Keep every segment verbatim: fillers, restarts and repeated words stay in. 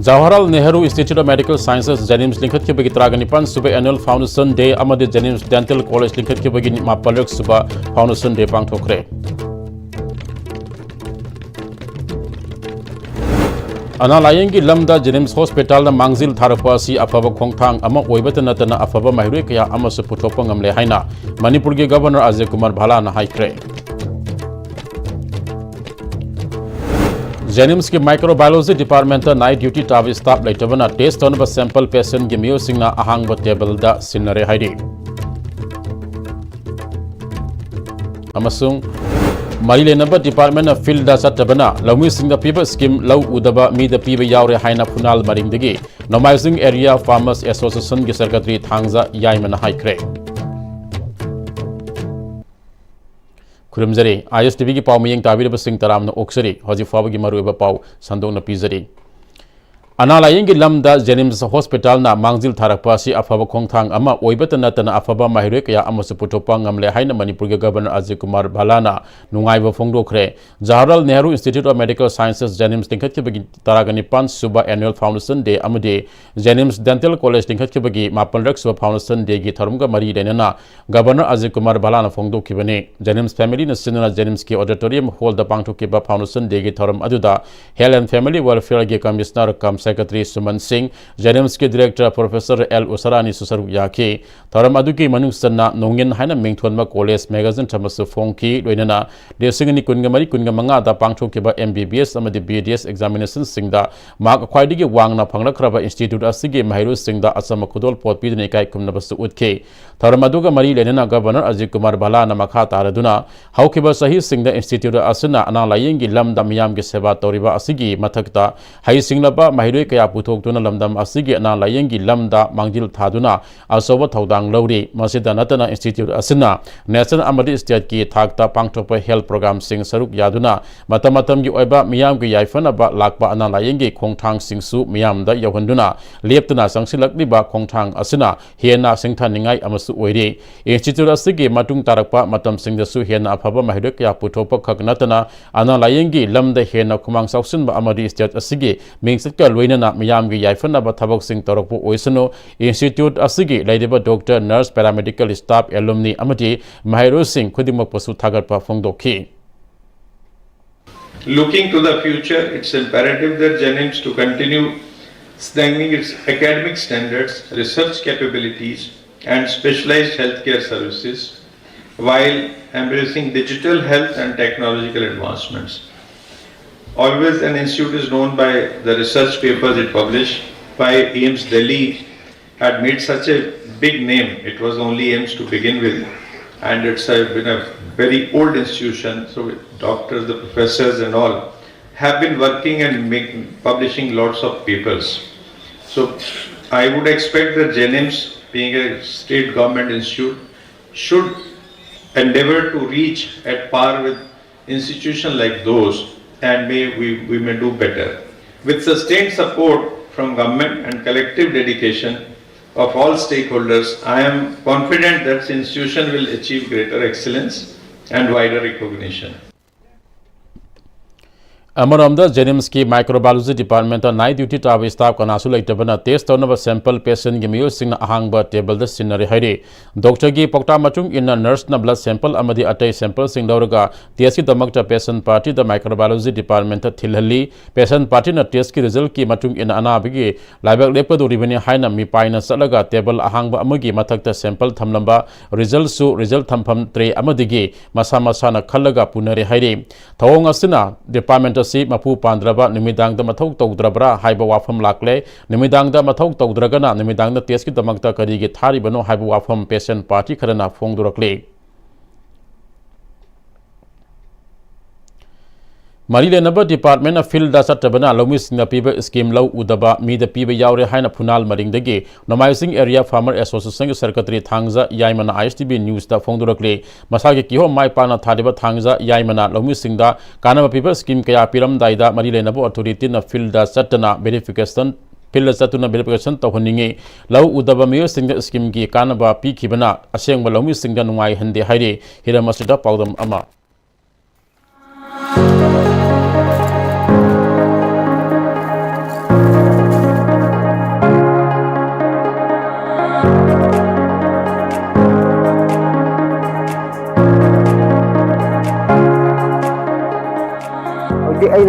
Jawaharlal Nehru institute of medical sciences, JNIMS ꯂꯤꯡꯈꯠꯈꯤꯕꯒꯤ ꯇꯔꯥꯒ ꯅꯤꯄꯥꯟ ꯁꯨꯕ annual foundation day ꯑꯃꯗꯤ ꯖꯦꯅꯤꯝꯁ ꯗꯦꯟꯇꯦꯜ ꯀꯣꯂꯦꯖ ꯂꯤꯡꯈꯠꯈꯤꯕꯒꯤ ꯃꯥꯄꯜꯂꯛ ꯁꯨꯕ foundation day ꯄꯥꯡꯊꯣꯛꯈ꯭ꯔꯦ꯫ ꯑꯅꯥ ꯂꯥꯌꯦꯡꯒꯤ ꯂꯝꯗ ꯖꯦꯅꯤꯝꯁ ꯍꯣꯁꯄꯤꯇꯥꯜꯅ ꯃꯥꯡꯖꯤꯜ ꯊꯥꯔꯛꯄ ꯑꯁꯤ ꯑꯐꯕ ꯈꯣꯡꯊꯥꯡ ꯑꯃ ꯑꯣꯏꯕꯇ ꯅꯠꯇꯅ ꯑꯐꯕ ꯃꯍꯩꯔꯣꯏ ꯀꯌꯥ ꯑꯃꯁꯨ ꯄꯨꯊꯣꯛꯄ ꯉꯝꯂꯦ ꯍꯥꯏꯅ ꯃꯅꯤꯄꯨꯔꯒꯤ ꯒꯕꯔꯅꯔ ꯑꯖꯌ ꯀꯨꯃꯥꯔ ꯚꯥꯂꯥꯅ ꯍꯥꯏꯈ꯭ꯔꯦ꯫ ꯖꯦꯅꯤꯝꯁꯀꯤ microbiology departmentꯇ night duty ꯇꯥꯕ staff ꯂꯩꯇꯕꯅ test ꯇꯧꯅꯕ sample patientꯀꯤ ꯃꯤꯑꯣꯏꯁꯤꯡꯅ ꯑꯍꯥꯡꯕ tableꯗ ꯁꯤꯟꯅꯔꯦ ꯍꯥꯏꯔꯤ꯫ ꯑꯃꯁꯨꯡ ꯃꯔꯤ ꯂꯩꯅꯕ departmentꯅ fieldꯗ ꯆꯠꯇꯕꯅ ꯂꯧꯃꯤꯁꯤꯡꯗ ꯄꯤꯕ scheme ꯂꯧ ꯎꯗꯕ ꯃꯤꯗ ꯄꯤꯕ ꯌꯥꯎꯔꯦ ꯍꯥꯏꯅ ꯐꯨꯅꯥꯜ ꯃꯔꯤꯡꯗꯒꯤ Nomaizing Area Farmers Associationꯒꯤ secretary ꯊꯥꯡꯖ ꯌꯥꯏꯃꯅ ꯍꯥꯏꯈ꯭ꯔꯦ꯫ ꯈꯨꯔꯨꯝꯖꯔꯤ꯫ ISTVꯒꯤ ꯄꯥꯎ ꯃꯤꯠꯌꯦꯡ ꯇꯥꯕꯤꯔꯤꯕꯁꯤꯡ ꯇꯔꯥꯝꯅ ꯑꯣꯛꯆꯔꯤ꯫ ꯍꯧꯖꯤꯛ ꯐꯥꯎꯕꯒꯤ ꯃꯔꯨꯑꯣꯏꯕ ꯄꯥꯎ ꯁꯟꯗꯣꯛꯅ ꯄꯤꯖꯔꯤ꯫ ꯑꯅꯥ ꯂꯥꯌꯦꯡꯒꯤ ꯂꯝꯗ ꯖꯦꯅꯤꯝꯁ ꯍꯣꯁꯄꯤꯇꯥꯜꯅ ꯃꯥꯡꯖꯤꯜ ꯊꯥꯔꯛꯄ ꯑꯁꯤ ꯑꯐꯕ ꯈꯣꯡꯊꯥꯡ ꯑꯃ ꯑꯣꯏꯕꯇ ꯅꯠꯇꯅ ꯑꯐꯕ ꯃꯍꯩꯔꯣꯏ ꯀꯌꯥ ꯑꯃꯁꯨ ꯄꯨꯊꯣꯛꯄ ꯉꯝꯂꯦ ꯍꯥꯏꯅ ꯃꯅꯤꯄꯨꯔꯒꯤ ꯒꯕꯔꯅꯔ ꯑꯖꯌ ꯀꯨꯃꯥꯔ ꯚꯥꯂꯥꯅ ꯅꯨꯡꯉꯥꯏꯕ ꯐꯣꯡꯗꯣꯛꯈ꯭ꯔꯦ꯫ Jawaharlal Nehru institute of medical sciences, JNIMS ꯂꯤꯡꯈꯠꯈꯤꯕꯒꯤ ꯇꯔꯥꯒ ꯅꯤꯄꯥꯟ ꯁꯨꯕ annual foundation day ꯑꯃꯗꯤ ꯖꯦꯅꯤꯝꯁ ꯗꯦꯟꯇꯦꯜ ꯀꯣꯂꯦꯖ ꯂꯤꯡꯈꯠꯈꯤꯕꯒꯤ ꯃꯥꯄꯜꯂꯛ ꯁꯨꯕ foundation dayꯒꯤ ꯊꯧꯔꯝꯒ ꯃꯔꯤ ꯂꯩꯅꯅ ꯒꯕꯔꯅꯔ ꯑꯖꯌ ꯀꯨꯃꯥꯔ ꯚꯥꯂꯥꯅ ꯐꯣꯡꯗꯣꯛꯈꯤꯕꯅꯤ꯫ ꯖꯦꯅꯤꯝꯁ family ꯅ ꯁꯤꯟꯗꯨꯅ ꯖꯦꯅꯤꯝꯁꯀꯤ auditorium hallꯗ ꯄꯥꯡꯊꯣꯛꯈꯤꯕ foundation dayꯒꯤ ꯊꯧꯔꯝ ꯑꯗꯨꯗ Health and Family Welfareꯒꯤ commissioner cum secretary ꯁꯨꯃꯟ ꯁꯤꯡ, ꯖꯦꯅꯤꯝꯁꯀꯤ director professor ꯑꯦꯜ ꯎꯁꯥꯔꯥꯅꯤꯁꯨ ꯁꯔꯨꯛ ꯌꯥꯈꯤ꯫ ꯊꯧꯔꯝ ꯑꯗꯨꯒꯤ ꯃꯅꯨꯡ ꯆꯟꯅ ꯅꯣꯡꯌꯤꯟ ꯍꯥꯏꯅ ꯃꯤꯡꯊꯣꯟꯕ ꯀꯣꯂꯦꯖ magazine ꯑꯃꯁꯨ ꯐꯣꯡꯈꯤ꯫ ꯂꯣꯏꯅꯅ ꯂꯤꯁꯤꯡ ꯑꯅꯤ ꯀꯨꯟꯒ ꯃꯔꯤ ꯀꯨꯟꯒ ꯃꯉꯥꯗ ꯄꯥꯡꯊꯣꯛꯈꯤꯕ MBBS ꯑꯃꯗꯤ BDS examinationꯁꯤꯡꯗ mark ꯈ꯭ꯋꯥꯏꯗꯒꯤ ꯋꯥꯡꯅ ꯐꯪꯂꯛꯈ꯭ꯔꯕ ꯏꯟꯁꯇꯤꯇ꯭ꯌꯨꯠ ꯑꯁꯤꯒꯤ ꯃꯍꯩꯔꯣꯏꯁꯤꯡꯗ ꯑꯆꯝꯕ ꯈꯨꯗꯣꯜꯄꯣꯠ ꯄꯤꯗꯨꯅ ꯏꯀꯥꯏ ꯈꯨꯝꯅꯕꯁꯨ ꯎꯠꯈꯤ꯫ ꯊꯧꯔꯝ ꯑꯗꯨꯒ ꯃꯔꯤ ꯂꯩꯅꯅ ꯒꯕꯔꯅꯔ ꯑꯖꯤꯠ ꯀꯨꯃꯥꯔ ꯚꯜꯂꯥꯅ ꯃꯈꯥ ꯇꯥꯔꯗꯨꯅ, ꯍꯧꯈꯤꯕ ꯆꯍꯤꯁꯤꯡꯗ ꯏꯟꯁꯇꯤꯇ꯭ꯌꯨꯠ ꯑꯁꯤꯅ ꯑꯅꯥ ꯂꯥꯌꯦꯡꯒꯤ ꯂꯝꯗ ꯃꯤꯌꯥꯝꯒꯤ ꯁꯦꯕꯥ ꯇꯧꯔꯤꯕ ꯑꯁꯤꯒꯤ ꯃꯊꯛꯇ, ꯍꯩꯁꯤꯡꯂꯕ ꯃꯍꯩꯔꯣꯏ ꯀꯌꯥ ꯄꯨꯊꯣꯛꯇꯨꯅ ꯂꯝꯗꯝ ꯑꯁꯤꯒꯤ ꯑꯅꯥ ꯂꯥꯌꯦꯡꯒꯤ ꯂꯝꯗ ꯃꯥꯡꯖꯤꯜ ꯊꯥꯗꯨꯅ ꯑꯆꯧꯕ ꯊꯧꯗꯥꯡ ꯂꯧꯔꯤ꯫ ꯃꯁꯤꯗ ꯅꯠꯇꯅ, ꯏꯟꯁꯇꯤꯇ꯭ꯌꯨꯠ ꯑꯁꯤꯅ ꯅꯦꯁꯅꯦꯜ ꯑꯃꯗꯤ ꯁ꯭ꯇꯦꯠꯀꯤ ꯊꯥꯛꯇ ꯄꯥꯡꯊꯣꯛꯄ ꯍꯦꯜꯊ ꯄ꯭ꯔꯣꯒ꯭ꯔꯥꯝꯁꯤꯡ ꯁꯔꯨꯛ ꯌꯥꯗꯨꯅ, ꯃꯇꯝ ꯃꯇꯝꯒꯤ ꯑꯣꯏꯕ ꯃꯤꯌꯥꯝꯒꯤ ꯌꯥꯏꯐꯅꯕ ꯂꯥꯛꯄ ꯑꯅꯥ ꯂꯥꯌꯦꯡꯒꯤ ꯈꯣꯡꯊꯥꯡꯁꯤꯡꯁꯨ ꯃꯤꯌꯥꯝꯗ ꯌꯧꯍꯟꯗꯨꯅ, ꯂꯦꯞꯇꯅ ꯆꯪꯁꯤꯜꯂꯛꯂꯤꯕ ꯈꯣꯡꯊꯥꯡ ꯑꯁꯤꯅ ꯍꯦꯟꯅ ꯁꯤꯡꯊꯥꯅꯤꯡꯉꯥꯏ ꯑꯃꯁꯨ ꯑꯣꯏꯔꯤ꯫ ꯏꯟꯁꯇꯤꯇ꯭ꯌꯨꯠ ꯑꯁꯤꯒꯤ ꯃꯇꯨꯡ ꯇꯥꯔꯛꯄ ꯃꯇꯝꯁꯤꯡꯗꯁꯨ ꯍꯦꯟꯅ ꯑꯐꯕ ꯃꯍꯩꯔꯣꯏ ꯀꯌꯥ ꯄꯨꯊꯣꯛꯄ ꯈꯛ ꯅꯠꯇꯅ, ꯑꯅꯥ ꯂꯥꯌꯦꯡꯒꯤ ꯂꯝꯗ ꯍꯦꯟꯅ ꯈꯨꯃꯥꯡ ꯆꯥꯎꯁꯤꯟꯕ ꯑꯃꯗꯤ ꯁ꯭ꯇꯦꯠ ꯑꯁꯤꯒꯤ ꯃꯤꯡꯆꯠꯀ ꯂꯣꯏꯅꯅ ꯃꯤꯌꯥꯝꯒꯤ ꯌꯥꯏꯐꯅꯕ ꯊꯕꯛꯁꯤꯡ ꯇꯧꯔꯛꯄ ꯑꯣꯏꯁꯅꯨ꯫ ꯏꯟꯁꯇꯤꯇ꯭ꯌꯨꯠ ꯑꯁꯤꯒꯤ ꯂꯩꯔꯤꯕ ꯗꯣꯛꯇꯔ, ꯅꯔꯁ, ꯄꯦꯔꯥꯃꯦꯗꯤꯀꯦꯜ ꯁ꯭ꯇꯥꯐ, ꯑꯦꯂꯨꯝꯅꯤ ꯑꯃꯗꯤ ꯃꯍꯩꯔꯣꯏꯁꯤꯡ ꯈꯨꯗꯤꯡꯃꯛꯄꯨꯁꯨ ꯊꯥꯒꯠꯄ ꯐꯣꯡꯗꯣꯛꯈꯤ꯫ Looking to the future, it's imperative that JNIMS to continue strengthening its academic standards, research capabilities, and specialized healthcare services while embracing digital health and technological advancements. Always an institute is known by the research papers it published. Why AIIMS Delhi had made such a big name? It was only AIIMS to begin with, and it's a, been a very old institution. So doctors, the professors, and all have been working and making, publishing lots of papers. So I would expect that JNIMS, being a state government institute, should endeavor to reach at par with institutions like those, and may we, we may do better. With sustained support from government and collective dedication of all stakeholders, I am confident that institution will achieve greater excellence and wider recognition. ꯑꯃꯔꯣꯝꯗ, JNIMSꯀꯤ Microbiology Departmentꯇ night duty ꯇꯥꯕ staff ꯀꯅꯥꯁꯨ ꯂꯩꯇꯕꯅ test ꯇꯧꯅꯕ sample patientꯀꯤ ꯃꯤꯑꯣꯏꯁꯤꯡꯅ ꯑꯍꯥꯡꯕ tableꯗ scenery ꯍꯥꯏꯔꯤ꯫ ꯗꯣꯛꯇꯔꯒꯤ ꯄꯥꯎꯇꯥꯛ ꯃꯇꯨꯡ ꯏꯟꯅ, nurseꯅ blood sample ꯑꯃꯗꯤ ꯑꯇꯩ sampleꯁꯤꯡ ꯂꯧꯔꯒ testꯀꯤꯗꯃꯛꯇ patient partyꯗ Microbiology Departmentꯇ ꯊꯤꯜꯍꯜꯂꯤ꯫ Patient partyꯅ testꯀꯤ resultꯀꯤ ꯃꯇꯨꯡ ꯏꯟꯅ ꯑꯅꯥꯕꯒꯤ ꯂꯥꯏꯕꯛ ꯂꯦꯞꯀꯗꯧꯔꯤꯕꯅꯤ ꯍꯥꯏꯅ ꯃꯤꯄꯥꯏꯅ ꯆꯠꯂꯒ table ꯑꯍꯥꯡꯕ ꯑꯃꯒꯤ ꯃꯊꯛꯇ sample ꯊꯝꯂꯝꯕ resultꯁꯨ result ꯊꯝꯐꯝ tray ꯑꯃꯗꯒꯤ ꯃꯁꯥ ꯃꯁꯥꯅ ꯈꯜꯂꯒ ꯄꯨꯅꯔꯦ ꯍꯥꯏꯔꯤ꯫ ꯊꯧꯑꯣꯡ ꯑꯁꯤꯅ department ꯑꯁꯤ ꯃꯄꯨ ꯄꯥꯟꯗ꯭ꯔꯕ, ꯅꯨꯃꯤꯗꯥꯡꯗ ꯃꯊꯧ ꯇꯧꯗ꯭ꯔꯕ꯭ꯔꯥ ꯍꯥꯏꯕ ꯋꯥꯐꯝ ꯂꯥꯛꯂꯦ꯫ ꯅꯨꯃꯤꯗꯥꯡꯗ ꯃꯊꯧ ꯇꯧꯗ꯭ꯔꯒꯅ ꯅꯨꯃꯤꯗꯥꯡꯗ testꯀꯤꯗꯃꯛꯇ ꯀꯔꯤꯒꯤ ꯊꯥꯔꯤꯕꯅꯣ ꯍꯥꯏꯕ ꯋꯥꯐꯝ patient party ꯈꯔꯅ ꯐꯣꯡꯗꯣꯔꯛꯂꯤ꯫ ꯃꯔꯤ ꯂꯩꯅꯕ departmentꯅ fieldꯗ ꯆꯠꯇꯕꯅ ꯂꯧꯃꯤꯁꯤꯡꯅ ꯄꯤꯕ scheme ꯂꯧ ꯎꯗꯕ, ꯃꯤꯗ ꯄꯤꯕ ꯌꯥꯎꯔꯦ ꯍꯥꯏꯅ ꯐꯨꯅꯥꯜ ꯃꯔꯤꯡꯗꯒꯤ ꯅꯣꯡꯃꯥꯏꯖꯤꯡ Area Farmer Associationꯒꯤ secretary ꯊꯥꯡꯖ ꯌꯥꯏꯃꯅ ISTV Newsꯇ ꯐꯣꯡꯗꯣꯔꯛꯂꯤ꯫ ꯃꯁꯥꯒꯤ ꯀꯤꯍꯣꯝ ꯃꯥꯏ ꯄꯥꯛꯅ ꯊꯥꯔꯤꯕ ꯊꯥꯡꯖ ꯌꯥꯏꯃꯅ ꯂꯧꯃꯤꯁꯤꯡꯗ ꯀꯥꯟꯅꯕ ꯄꯤꯕ scheme ꯀꯌꯥ ꯄꯤꯔꯝꯗꯥꯏꯗ ꯃꯔꯤ ꯂꯩꯅꯕ authorityꯅ fieldꯗ ꯆꯠꯇꯅ verification, fieldꯗ ꯆꯠꯇꯨꯅ verification ꯇꯧꯍꯟꯅꯤꯡꯏ꯫ ꯂꯧ ꯎꯗꯕ ꯃꯤꯑꯣꯏꯁꯤꯡꯗ schemeꯒꯤ ꯀꯥꯟꯅꯕ ꯄꯤꯈꯤꯕꯅ ꯑꯁꯦꯡꯕ ꯂꯧꯃꯤꯁꯤꯡꯗ ꯅꯨꯡꯉꯥꯏꯍꯟꯗꯦ ꯍꯥꯏꯔꯤ꯫ ꯍꯤꯔꯝ ꯑꯁꯤꯗ ꯄꯥꯎꯗꯝ ꯑꯃ꯫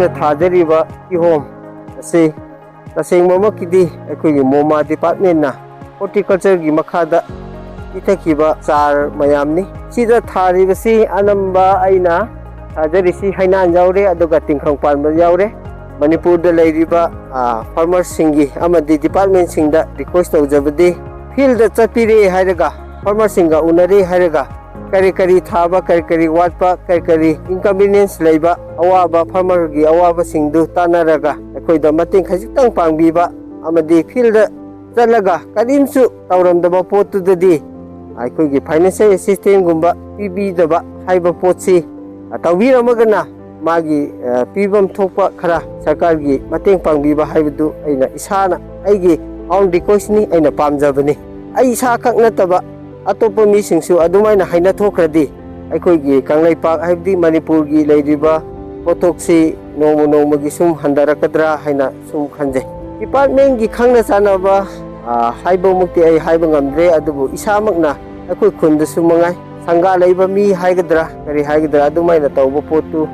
ꯊꯥꯖꯔꯤꯕ ꯀꯤꯍꯣꯝ ꯑꯁꯤ ꯇꯁꯦꯡꯕꯃꯛꯀꯤꯗꯤ ꯑꯩꯈꯣꯏꯒꯤ ꯃꯣꯃꯥ ꯗꯤꯄꯥꯔꯠꯃꯦꯟꯅ ꯍꯣꯔꯇꯤꯀꯜꯆꯔꯒꯤ ꯃꯈꯥꯗ ꯄꯤꯊꯈꯤꯕ ꯆꯥꯔ ꯃꯌꯥꯝꯅꯤ꯫ ꯁꯤꯗ ꯊꯥꯔꯤꯕꯁꯤ ꯑꯅꯝꯕ ꯑꯩꯅ ꯊꯥꯖꯔꯤꯁꯤ ꯍꯩꯅꯥꯟ ꯌꯥꯎꯔꯦ, ꯑꯗꯨꯒ ꯇꯤꯡꯈꯪ ꯄꯥꯟꯕ ꯌꯥꯎꯔꯦ꯫ ꯃꯅꯤꯄꯨꯔꯗ ꯂꯩꯔꯤꯕ, ꯑ, ꯐꯥꯔꯃꯔꯁꯤꯡꯒꯤ ꯑꯃꯗꯤ ꯗꯤꯄꯥꯔꯠꯃꯦꯟꯁꯤꯡꯗ ꯔꯤꯀ꯭ꯋꯦꯁ ꯇꯧꯖꯕꯗꯤ, ꯐꯤꯜꯗ ꯆꯠꯄꯤꯔꯦ ꯍꯥꯏꯔꯒ, ꯐꯥꯔꯃꯔꯁꯤꯡꯒ ꯎꯅꯔꯦ ꯍꯥꯏꯔꯒ, ꯀꯔꯤ ꯀꯔꯤ ꯊꯥꯕ, ꯀꯔꯤ ꯀꯔꯤ ꯋꯥꯠꯄ, ꯀꯔꯤ ꯀꯔꯤ ꯏꯟꯀꯟꯚꯤꯅꯤꯌꯦꯟꯁ ꯂꯩꯕ, ꯑꯋꯥꯕ, ꯐꯥꯔꯃꯔꯒꯤ ꯑꯋꯥꯕꯁꯤꯡꯗꯨ ꯇꯥꯟꯅꯔꯒ ꯑꯩꯈꯣꯏꯗ ꯃꯇꯦꯡ ꯈꯖꯤꯛꯇꯪ ꯄꯥꯡꯕꯤꯕ, ꯑꯃꯗꯤ ꯐꯤꯜꯗ ꯆꯠꯂꯒ ꯀꯔꯤꯝꯁꯨ ꯇꯧꯔꯝꯗꯕ ꯄꯣꯠꯇꯨꯗꯗꯤ ꯑꯩꯈꯣꯏꯒꯤ ꯐꯥꯏꯅꯥꯟꯁꯤꯌꯦꯜ ꯑꯦꯁꯤꯁꯇꯦꯟꯁꯒꯨꯝꯕ ꯄꯤꯕꯤꯗꯕ ꯍꯥꯏꯕ ꯄꯣꯠꯁꯤ, ꯑ, ꯇꯧꯕꯤꯔꯝꯃꯒꯅ ꯃꯥꯒꯤ, ꯑ, ꯄꯤꯐꯝ ꯊꯣꯛꯄ ꯈꯔ ꯁꯔꯀꯥꯔꯒꯤ ꯃꯇꯦꯡ ꯄꯥꯡꯕꯤꯕ ꯍꯥꯏꯕꯗꯨ ꯑꯩꯅ ꯏꯁꯥꯅ ꯑꯩꯒꯤ ꯑꯣꯟ ꯔꯤꯀ꯭ꯋꯦꯁꯅꯤ, ꯑꯩꯅ ꯄꯥꯝꯖꯕꯅꯤ꯫ ꯑꯩ ꯏꯁꯥꯈꯛ ꯅꯠꯇꯕ ꯑꯇꯣꯞꯄ ꯃꯤꯁꯤꯡꯁꯨ ꯑꯗꯨꯃꯥꯏꯅ ꯍꯩꯅꯊꯣꯛꯈ꯭ꯔꯗꯤ ꯑꯩꯈꯣꯏꯒꯤ ꯀꯪꯂꯩꯄꯥꯛ, ꯍꯥꯏꯕꯗꯤ ꯃꯅꯤꯄꯨꯔꯒꯤ ꯂꯩꯔꯤꯕ ꯄꯣꯠꯊꯣꯛꯁꯤ ꯅꯣꯡꯃ ꯅꯣꯡꯃꯒꯤ ꯁꯨꯝ ꯍꯟꯊꯔꯛꯀꯗ꯭ꯔꯥ ꯍꯥꯏꯅ ꯁꯨꯝ ꯈꯟꯖꯩ꯫ ꯗꯤꯄꯥꯔꯠꯃꯦꯟꯒꯤ ꯈꯪꯅ ꯆꯥꯟꯅꯕ, ꯑ, ꯍꯥꯏꯕꯃꯛꯇꯤ ꯑꯩ ꯍꯥꯏꯕ ꯉꯝꯗ꯭ꯔꯦ, ꯑꯗꯨꯕꯨ ꯏꯁꯥꯃꯛꯅ ꯑꯩꯈꯣꯏ ꯈꯨꯟꯗꯁꯨ ꯃꯉꯥꯏ, ꯁꯪꯒꯥ ꯂꯩꯕ ꯃꯤ ꯍꯥꯏꯒꯗ꯭ꯔꯥ, ꯀꯔꯤ ꯍꯥꯏꯒꯗ꯭ꯔꯥ, ꯑꯗꯨꯃꯥꯏꯅ ꯇꯧꯕ ꯄꯣꯠꯇꯨ,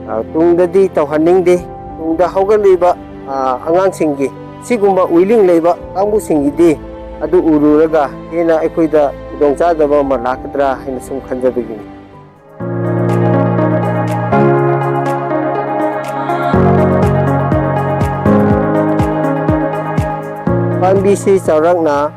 ꯑ, ꯇꯨꯡꯗꯗꯤ ꯇꯧꯍꯟꯅꯤꯡꯗꯦ꯫ ꯇꯨꯡꯗ ꯍꯧꯒꯠꯂꯤꯕ, ꯑ, ꯑꯉꯥꯡꯁꯤꯡꯒꯤ ꯁꯤꯒꯨꯝꯕ ꯋꯤꯂꯤꯡ ꯂꯩꯕ ꯀꯥꯡꯕꯨꯁꯤꯡꯒꯤꯗꯤ ꯑꯗꯨ ꯎꯔꯨꯔꯒ ꯍꯦꯟꯅ ꯑꯩꯈꯣꯏꯗ ꯈꯨꯗꯣꯡꯆꯥꯗꯕ ꯑꯃ ꯂꯥꯛꯀꯗ꯭ꯔꯥ ꯍꯥꯏꯅ ꯁꯨꯝ ꯈꯟꯖꯕꯒꯤꯅꯤ꯫ ꯄꯥꯝꯕꯤꯁꯤ ꯆꯥꯎꯔꯥꯛꯅ,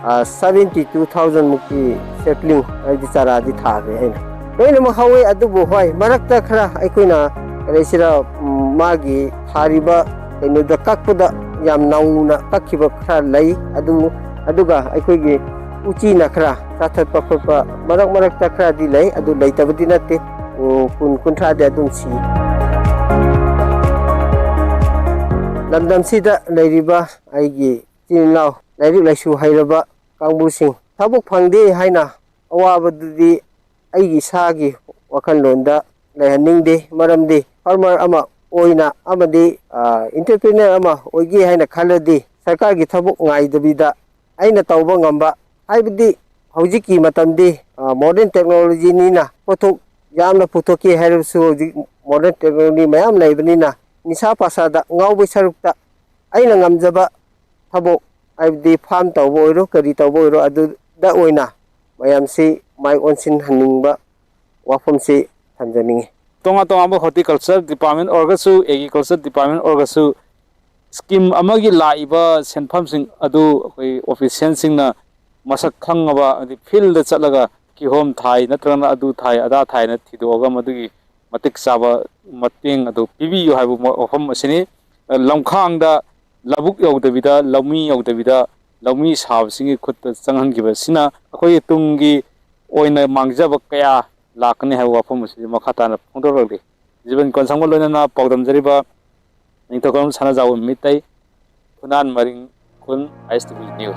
ꯑ, seventy two thousand ꯃꯨꯛꯀꯤ sapling, ꯍꯥꯏꯗꯤ ꯆꯥꯔꯥꯗꯤ ꯊꯥꯈ꯭ꯔꯦ ꯑꯩꯅ꯫ ꯂꯣꯏꯅꯃꯛ ꯍꯧꯋꯦ, ꯑꯗꯨꯕꯨ ꯍꯣꯏ, ꯃꯔꯛꯇ ꯈꯔ ꯑꯩꯈꯣꯏꯅ, ꯀꯔꯤꯁꯤꯔ, ꯎꯝ, ꯃꯥꯒꯤ ꯊꯥꯔꯤꯕ ꯀꯩꯅꯣꯗ ꯀꯛꯄꯗ ꯌꯥꯝ ꯅꯧꯅ ꯀꯛꯈꯤꯕ ꯈꯔ ꯂꯩ꯫ ꯑꯗꯨ, ꯑꯗꯨꯒ ꯑꯩꯈꯣꯏꯒꯤ ꯎꯆꯤꯅ ꯈꯔ ꯆꯥꯊꯠꯄ ꯈꯣꯠꯄ ꯃꯔꯛ ꯃꯔꯛꯇ ꯈꯔꯗꯤ ꯂꯩ, ꯑꯗꯨ ꯂꯩꯇꯕꯗꯤ ꯅꯠꯇꯦ꯫ ꯎꯝ, ꯀꯨꯟ, ꯀꯨꯟꯊ꯭ꯔꯥꯗꯤ ꯑꯗꯨꯝ ꯁꯤ꯫ ꯂꯝꯗꯝꯁꯤꯗ ꯂꯩꯔꯤꯕ ꯑꯩꯒꯤ ꯏꯆꯤꯟ ꯏꯅꯥꯎ ꯂꯥꯏꯔꯤꯛ ꯂꯥꯏꯁꯨ ꯍꯩꯔꯕ ꯀꯥꯡꯕꯨꯁꯤꯡ ꯊꯕꯛ ꯐꯪꯗꯦ ꯍꯥꯏꯅ ꯑꯋꯥꯕꯗꯨꯗꯤ ꯑꯩꯒꯤ ꯏꯁꯥꯒꯤ ꯋꯥꯈꯜꯂꯣꯟꯗ ꯂꯩꯍꯟꯅꯤꯡꯗꯦ꯫ ꯃꯔꯝꯗꯤ ꯐꯥꯔꯃꯔ ꯑꯃ ꯑꯣꯏꯅ ꯑꯃꯗꯤ, ꯑ, ꯑꯦꯟꯇꯔꯄ꯭ꯔꯤꯅꯔ ꯑꯃ ꯑꯣꯏꯒꯦ ꯍꯥꯏꯅ ꯈꯜꯂꯗꯤ ꯁꯔꯀꯥꯔꯒꯤ ꯊꯕꯛ ꯉꯥꯏꯗꯕꯤꯗ ꯑꯩꯅ ꯇꯧꯕ ꯉꯝꯕ, ꯍꯥꯏꯕꯗꯤ ꯍꯧꯖꯤꯛꯀꯤ ꯃꯇꯝꯗꯤ, ꯑ, ꯃꯣꯗꯔꯟ ꯇꯦꯛꯅꯣꯂꯣꯖꯤꯅꯤꯅ ꯄꯣꯠꯊꯣꯛ ꯌꯥꯝꯅ ꯄꯨꯊꯣꯛꯀꯦ ꯍꯥꯏꯔꯕꯁꯨ ꯍꯧꯖꯤꯛ modern technology ꯃꯌꯥꯝ ꯂꯩꯕꯅꯤꯅ, ꯅꯤꯁꯥ ꯄꯥꯁꯥꯗ ꯉꯥꯎꯕꯩ ꯁꯔꯨꯛꯇ ꯑꯩꯅ ꯉꯝꯖꯕ ꯊꯕꯛ, ꯍꯥꯏꯕꯗꯤ farm ꯇꯧꯕ ꯑꯣꯏꯔꯣ, ꯀꯔꯤ ꯇꯧꯕ ꯑꯣꯏꯔꯣ, ꯑꯗꯨꯗ ꯑꯣꯏꯅ ꯃꯌꯥꯝꯁꯤ ꯃꯥꯏ ꯑꯣꯟꯁꯤꯟꯍꯟꯅꯤꯡꯕ ꯋꯥꯐꯝꯁꯤ ꯊꯝꯖꯅꯤꯡꯉꯤ꯫ ꯇꯣꯉꯥꯟ ꯇꯣꯉꯥꯟꯕ horticulture department ꯑꯣꯏꯔꯒꯁꯨ, agriculture department ꯑꯣꯏꯔꯒꯁꯨ, scheme ꯑꯃꯒꯤ ꯂꯥꯛꯏꯕ ꯁꯦꯟꯐꯝꯁꯤꯡ ꯑꯗꯨ ꯑꯩꯈꯣꯏ officialꯁꯤꯡꯅ ꯃꯁꯛ ꯈꯪꯉꯕ, ꯍꯥꯏꯗꯤ fieldꯇ ꯆꯠꯂꯒ ꯀꯤꯍꯣꯝ ꯊꯥꯏ ꯅꯠꯇ꯭ꯔꯒꯅ ꯑꯗꯨ ꯊꯥꯏ ꯑꯗꯥ ꯊꯥꯏꯅ ꯊꯤꯗꯣꯛꯑꯒ ꯃꯗꯨꯒꯤ ꯃꯇꯤꯛ ꯆꯥꯕ ꯃꯇꯦꯡ ꯑꯗꯨ ꯄꯤꯕꯤꯌꯨ ꯍꯥꯏꯕ ꯋꯥꯐꯝ ꯑꯁꯤꯅꯤ꯫ ꯂꯝꯈꯥꯡꯗ ꯂꯧꯕꯨꯛ ꯌꯧꯗꯕꯤꯗ, ꯂꯧꯃꯤ ꯌꯧꯗꯕꯤꯗ, ꯂꯧꯃꯤ ꯁꯥꯕꯁꯤꯡꯒꯤ ꯈꯨꯠꯇ ꯆꯪꯍꯟꯈꯤꯕꯁꯤꯅ ꯑꯩꯈꯣꯏꯒꯤ ꯇꯨꯡꯒꯤ ꯑꯣꯏꯅ ꯃꯥꯡꯖꯕ ꯀꯌꯥ ꯂꯥꯛꯀꯅꯤ ꯍꯥꯏꯕ ꯋꯥꯐꯝ ꯑꯁꯤ ꯃꯈꯥ ꯇꯥꯅ ꯐꯣꯡꯗꯣꯔꯛꯂꯤ꯫ ꯖꯤꯕꯟ ꯀꯣꯟꯁꯥꯡꯕ ꯂꯣꯏꯅꯅ ꯄꯥꯎꯗꯝꯖꯔꯤꯕ ꯅꯤꯡꯊꯧꯖꯝ ꯁꯅꯥꯖꯥꯎꯕ ꯃꯤꯇꯩ, ꯐꯨꯅꯥꯟ ꯃꯔꯤꯡ ꯈꯨꯟ, ISTV News꯫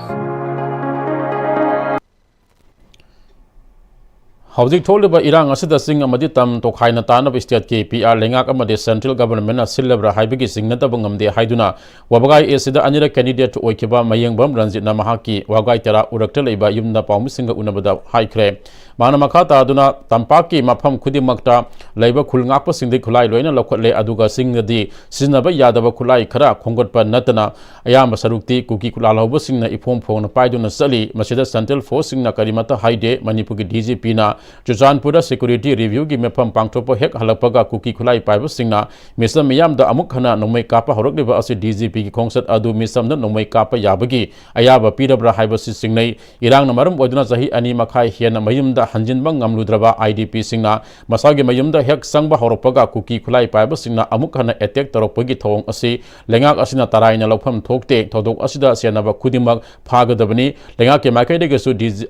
ꯍꯧꯖꯤꯛ ꯊꯣꯛꯂꯤꯕ ꯏꯔꯥꯡ ꯑꯁꯤꯗ ꯆꯤꯡ ꯑꯃꯗꯤ ꯇꯝ ꯇꯣꯈꯥꯏꯅ ꯇꯥꯅꯕ stateꯀꯤ PR ꯂꯩꯉꯥꯛ ꯑꯃꯗꯤ central governmentꯅ ꯁꯤꯜꯂꯕ꯭ꯔꯥ ꯍꯥꯏꯕꯒꯤ ꯆꯤꯡꯅꯗꯕ ꯉꯝꯗꯦ ꯍꯥꯏꯗꯨꯅ ꯋꯥꯕꯒꯥꯏ Eastꯇ ꯑꯅꯤꯔꯛ candidate ꯑꯣꯏꯈꯤꯕ ꯃꯌꯦꯡꯕꯝ ꯔꯟꯖꯤꯠꯅ ꯃꯍꯥꯛꯀꯤ ꯋꯥꯕꯒꯥꯏ ꯇꯦꯔꯥ ꯎꯔꯛꯇ ꯂꯩꯕ ꯌꯨꯝꯗ ꯄꯥꯎꯃꯤꯁꯤꯡꯒ ꯎꯅꯕꯗ ꯍꯥꯏꯈ꯭ꯔꯦ꯫ ꯃꯍꯥꯛꯅ ꯃꯈꯥ ꯇꯥꯗꯨꯅ ꯇꯝꯄꯥꯛꯀꯤ ꯃꯐꯝ ꯈꯨꯗꯤꯡꯃꯛꯇ ꯂꯩꯕ ꯈꯨꯜ ꯉꯥꯛꯄꯁꯤꯡꯗꯒꯤ ꯈꯨꯠꯂꯥꯏ ꯂꯣꯏꯅ ꯂꯧꯈꯠꯂꯦ, ꯑꯗꯨꯒ ꯆꯤꯡꯗꯗꯤ ꯁꯤꯖꯤꯟꯅꯕ ꯌꯥꯗꯕ ꯈꯨꯠꯂꯥꯏ ꯈꯔ ꯈꯣꯝꯒꯠꯄ ꯅꯠꯇꯅ ꯑꯌꯥꯝꯕ ꯁꯔꯨꯛꯇꯤ ꯀꯨꯀꯤ ꯈꯨꯠꯂꯥꯜꯍꯧꯕꯁꯤꯡꯅ ꯏꯐꯣꯡ ꯐꯣꯡꯅ ꯄꯥꯏꯗꯨꯅ ꯆꯠꯂꯤ꯫ ꯃꯁꯤꯗ central forceꯁꯤꯡꯅ ꯀꯔꯤꯃꯠꯇ ꯍꯥꯏꯗꯦ꯫ ꯃꯅꯤꯄꯨꯔꯒꯤ DGPꯅ ꯆꯨꯔꯆꯥꯟꯄꯨꯔꯗ security reviewꯒꯤ ꯃꯤꯐꯝ ꯄꯥꯡꯊꯣꯛꯄ ꯍꯦꯛ ꯍꯜꯂꯛꯄꯒ ꯀꯨꯀꯤ ꯈꯨꯠꯂꯥꯏ ꯄꯥꯏꯕꯁꯤꯡꯅ ꯃꯤꯆꯝ ꯃꯤꯌꯥꯝꯗ ꯑꯃꯨꯛ ꯍꯟꯅ ꯅꯣꯡꯃꯩ ꯀꯥꯞꯄ ꯍꯧꯔꯛꯂꯤꯕ ꯑꯁꯤ DGPꯒꯤ ꯈꯣꯡꯆꯠ ꯑꯗꯨ ꯃꯤꯆꯝꯗ ꯅꯣꯡꯃꯩ ꯀꯥꯞꯄ ꯌꯥꯕꯒꯤ ꯑꯌꯥꯕ ꯄꯤꯔꯕ꯭ꯔꯥ ꯍꯥꯏꯕꯁꯤ ꯆꯤꯡꯅꯩ꯫ ꯏꯔꯥꯡꯅ ꯃꯔꯝ ꯑꯣꯏꯗꯨꯅ ꯆꯍꯤ ꯑꯅꯤ ꯃꯈꯥꯏ ꯍꯦꯟꯅ ꯃꯌꯨꯝꯗ ꯍꯟꯖꯤꯟꯕ ꯉꯝꯂꯨꯗ꯭ꯔꯕ IDPꯁꯤꯡꯅ ꯃꯁꯥꯒꯤ ꯃꯌꯨꯝꯗ ꯍꯦꯛ ꯆꯪꯕ ꯍꯧꯔꯛꯄꯒ ꯀꯨꯀꯤ ꯈꯨꯠꯂꯥꯏ ꯄꯥꯏꯕꯁꯤꯡꯅ ꯑꯃꯨꯛ ꯍꯟꯅ attack ꯇꯧꯔꯛꯄꯒꯤ ꯊꯧꯑꯣꯡ ꯑꯁꯤ ꯂꯩꯉꯥꯛ ꯑꯁꯤꯅ ꯇꯔꯥꯏꯅ ꯂꯧꯐꯝ ꯊꯣꯛꯇꯦ꯫ ꯊꯧꯗꯣꯛ ꯑꯁꯤꯗ ꯆꯦꯟꯅꯕ ꯈꯨꯗꯤꯡꯃꯛ ꯐꯥꯒꯗꯕꯅꯤ꯫ ꯂꯩꯉꯥꯛꯀꯤ ꯃꯥꯏꯀꯩꯗꯒꯤꯁꯨ DG,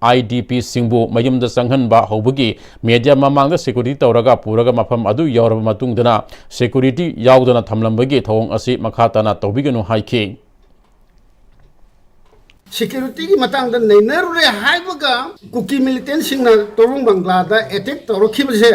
IDPꯁꯤꯡꯕꯨ ꯃꯌꯨꯝꯗ ꯆꯪꯍꯟꯕ ꯍꯧꯕꯒꯤ media ꯃꯃꯥꯡꯗ security ꯇꯧꯔꯒ ꯄꯨꯔꯒ ꯃꯐꯝ ꯑꯗꯨ ꯌꯧꯔꯕ ꯃꯇꯨꯡꯗꯅ security ꯌꯥꯎꯗꯅ ꯊꯝꯂꯝꯕꯒꯤ ꯊꯧꯑꯣꯡ ꯑꯁꯤ ꯃꯈꯥ ꯇꯥꯅ ꯇꯧꯕꯤꯒꯅꯨ ꯍꯥꯏꯈꯤ꯫ Securityꯒꯤ ꯃꯇꯥꯡꯗ ꯅꯩꯅꯔꯨꯔꯦ ꯍꯥꯏꯕꯒ ꯀꯨꯀꯤ militantꯁꯤꯡꯅ ꯇꯣꯔꯣꯡ ꯕꯪꯒ꯭ꯂꯥꯗ attack ꯇꯧꯔꯛꯈꯤꯕꯁꯦ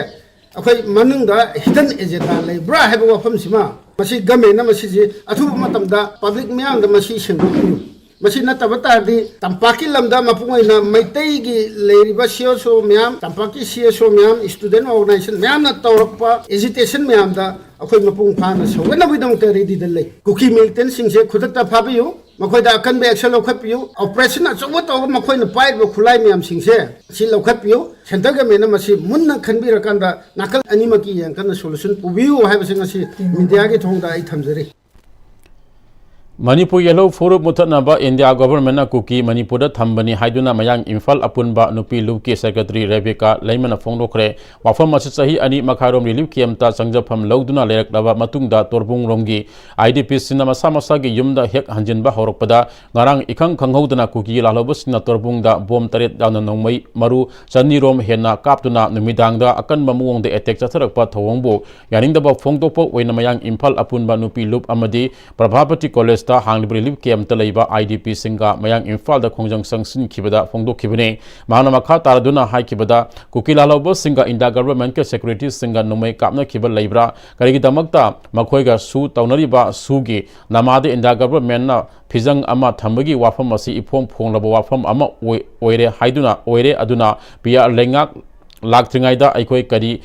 ꯑꯩꯈꯣꯏ ꯃꯅꯨꯡꯗ hidden agenda ꯂꯩꯕ꯭ꯔꯥ ꯍꯥꯏꯕ ꯋꯥꯐꯝꯁꯤꯃ ꯃꯁꯤ governmentꯅ ꯃꯁꯤꯁꯤ ꯑꯊꯨꯕ ꯃꯇꯝꯗ public ꯃꯤꯌꯥꯝꯗ ꯃꯁꯤ ꯁꯦꯡꯗꯣꯛꯄꯤꯌꯨ꯫ ꯃꯁꯤ ꯅꯠꯇꯕ ꯇꯥꯔꯗꯤ ꯇꯝꯄꯥꯛꯀꯤ ꯂꯝꯗ ꯃꯄꯨꯡ ꯑꯣꯏꯅ ꯃꯩꯇꯩꯒꯤ ꯂꯩꯔꯤꯕ ꯁꯤ ꯑꯦꯁ ꯑꯣ ꯃꯌꯥꯝ, ꯇꯝꯄꯥꯛꯀꯤ ꯁꯤ ꯑꯦꯁ ꯑꯣ ꯃꯌꯥꯝ, ꯏꯁꯇꯨꯗꯦꯟ ꯑꯣꯔꯒꯅꯥꯏꯖꯦꯁꯟ ꯃꯌꯥꯝꯅ ꯇꯧꯔꯛꯄ ꯑꯦꯖꯤꯇꯦꯁꯟ ꯃꯌꯥꯝꯗ ꯑꯩꯈꯣꯏ ꯃꯄꯨꯡ ꯐꯥꯅ ꯁꯧꯒꯠꯅꯕꯒꯤꯗꯃꯛꯇ ꯔꯦꯗꯤꯗ ꯂꯩ꯫ ꯀꯨꯀꯤ ꯃꯤꯂꯤꯇꯦꯟꯁꯤꯡꯁꯦ ꯈꯨꯗꯛꯇ ꯐꯥꯕꯤꯌꯨ, ꯃꯈꯣꯏꯗ ꯑꯀꯟꯕ ꯑꯦꯛꯁꯟ ꯂꯧꯈꯠꯄꯤꯌꯨ, ꯑꯣꯄꯔꯦꯁꯟ ꯑꯆꯧꯕ ꯇꯧꯔꯒ ꯃꯈꯣꯏꯅ ꯄꯥꯏꯔꯤꯕ ꯈꯨꯠꯂꯥꯏ ꯃꯌꯥꯝꯁꯤꯡꯁꯦ ꯑꯁꯤ ꯂꯧꯈꯠꯄꯤꯌꯨ꯫ ꯁꯦꯟꯇ꯭ꯔꯦꯜ ꯒꯃꯦꯟꯅ ꯃꯁꯤ ꯃꯨꯟꯅ ꯈꯟꯕꯤꯔꯀꯥꯟꯗ ꯅꯥꯀꯜ ꯑꯅꯤꯃꯛꯀꯤ ꯌꯦꯡꯀꯟꯅ ꯁꯣꯂꯨꯁꯟ ꯄꯨꯕꯤꯌꯨ ꯍꯥꯏꯕꯁꯤ ꯉꯁꯤ ꯃꯤꯗꯤꯌꯥꯒꯤ ꯊꯣꯡꯗ ꯑꯩ ꯊꯝꯖꯔꯤ꯫ ꯃꯅꯤꯄꯨꯔ ꯌꯦꯜꯍꯧ ꯐꯨꯔꯨꯞ ꯃꯨꯊꯠꯅꯕ ꯏꯟꯗꯤꯌꯥ ꯒꯣꯚꯔꯟꯃꯦꯟꯠꯅ ꯀꯨꯀꯤ ꯃꯅꯤꯄꯨꯔꯗ ꯊꯝꯕꯅꯤ ꯍꯥꯏꯗꯨꯅ ꯃꯌꯥꯡ ꯏꯝꯐꯥꯜ ꯑꯄꯨꯟꯕ ꯅꯨꯄꯤ ꯂꯨꯞꯀꯤ ꯁꯦꯀ꯭ꯔꯦꯇꯔꯤ ꯔꯦꯕꯤꯀꯥ ꯂꯩꯃꯅ ꯐꯣꯡꯗꯣꯛꯈ꯭ꯔꯦ꯫ ꯋꯥꯐꯝ ꯑꯁꯤ ꯆꯍꯤ ꯑꯅꯤ ꯃꯈꯥꯏꯔꯣꯝ ꯔꯤꯂꯤꯐ ꯀꯦꯝꯞꯇ ꯆꯪꯖꯐꯝ ꯂꯧꯗꯨꯅ ꯂꯩꯔꯛꯂꯕ ꯃꯇꯨꯡꯗ ꯇꯣꯔꯕꯨꯡꯔꯣꯝꯒꯤ ꯑꯥꯏ ꯗꯤ ꯄꯤꯁꯤꯡꯅ ꯃꯁꯥ ꯃꯁꯥꯒꯤ ꯌꯨꯝꯗ ꯍꯦꯛ ꯍꯟꯖꯤꯟꯕ ꯍꯧꯔꯛꯄꯗ ꯉꯔꯥꯡ ꯏꯈꯪ ꯈꯪꯍꯧꯗꯅ ꯀꯨꯀꯤ ꯂꯥꯜꯍꯧꯕꯁꯤꯡꯅ ꯇꯣꯔꯕꯨꯡꯗ ꯕꯣꯝ ꯇꯔꯦꯠ ꯌꯥꯎꯅ ꯅꯣꯡꯃꯩ ꯃꯔꯨ ꯆꯅꯤꯔꯣꯝ ꯍꯦꯟꯅ ꯀꯥꯞꯇꯨꯅ ꯅꯨꯃꯤꯗꯥꯡꯗ ꯑꯀꯟꯕ ꯃꯑꯣꯡꯗ ꯑꯦꯇꯦꯛ ꯆꯠꯊꯔꯛꯄ ꯊꯧꯑꯣꯡꯕꯨ ꯌꯥꯅꯤꯡꯗꯕ ꯐꯣꯡꯗꯣꯛꯄ ꯑꯣꯏꯅ ꯃꯌꯥꯡ ꯏꯝꯐꯥꯜ ꯑꯄꯨꯟꯕ ꯅꯨꯄꯤ ꯂꯨꯞ ꯑꯃꯗꯤ ꯄ꯭ꯔꯚꯥꯄꯇꯤ ꯀꯣꯂꯦꯖꯇ ꯍꯥꯡꯂꯤꯕ ꯔꯤꯂꯤꯐ ꯀꯦꯝꯞꯇ ꯂꯩꯕ ꯑꯥꯏ ꯗꯤ ꯄꯤꯁꯤꯡꯒ ꯃꯌꯥꯡ ꯏꯝꯐꯥꯜꯗ ꯈꯣꯡꯖꯪ ꯆꯪꯁꯤꯟꯈꯤꯕꯗ ꯐꯣꯡꯗꯣꯛꯈꯤꯕꯅꯤ꯫ ꯃꯍꯥꯛꯅ ꯃꯈꯥ ꯇꯥꯔꯗꯨꯅ ꯍꯥꯏꯈꯤꯕꯗ, ꯀꯨꯀꯤ ꯂꯥꯜꯍꯧꯕꯁꯤꯡꯒ ꯏꯟꯗꯤꯌꯥ ꯒꯚꯔꯟꯃꯦꯟꯠꯀꯤ ꯁꯦꯀ꯭ꯌꯨꯔꯤꯇꯤꯁꯤꯡꯒ ꯅꯣꯡꯃꯩ ꯀꯥꯞꯅꯈꯤꯕ ꯂꯩꯕ꯭ꯔꯥ? ꯀꯔꯤꯒꯤꯗꯃꯛꯇ ꯃꯈꯣꯏꯒ ꯁꯨ ꯇꯧꯅꯔꯤꯕ ꯁꯨꯒꯤ ꯅꯃꯥꯗ ꯏꯟꯗꯤꯌꯥ ꯒꯚꯔꯟꯃꯦꯟꯠꯅ ꯐꯤꯖꯪ ꯑꯃ ꯊꯝꯕꯒꯤ ꯋꯥꯐꯝ ꯑꯁꯤ ꯏꯐꯣꯡ ꯐꯣꯡꯂꯕ ꯋꯥꯐꯝ ꯑꯃ ꯑꯣꯏ-, ꯑꯣꯏꯔꯦ ꯍꯥꯏꯗꯨꯅ, ꯑꯣꯏꯔꯦ ꯑꯗꯨꯅ ꯄꯤ ꯑꯥꯔ ꯂꯩꯉꯥꯛ ꯂꯥꯛꯇ꯭ꯔꯤꯉꯩꯗ ꯑꯩꯈꯣꯏ ꯀꯔꯤ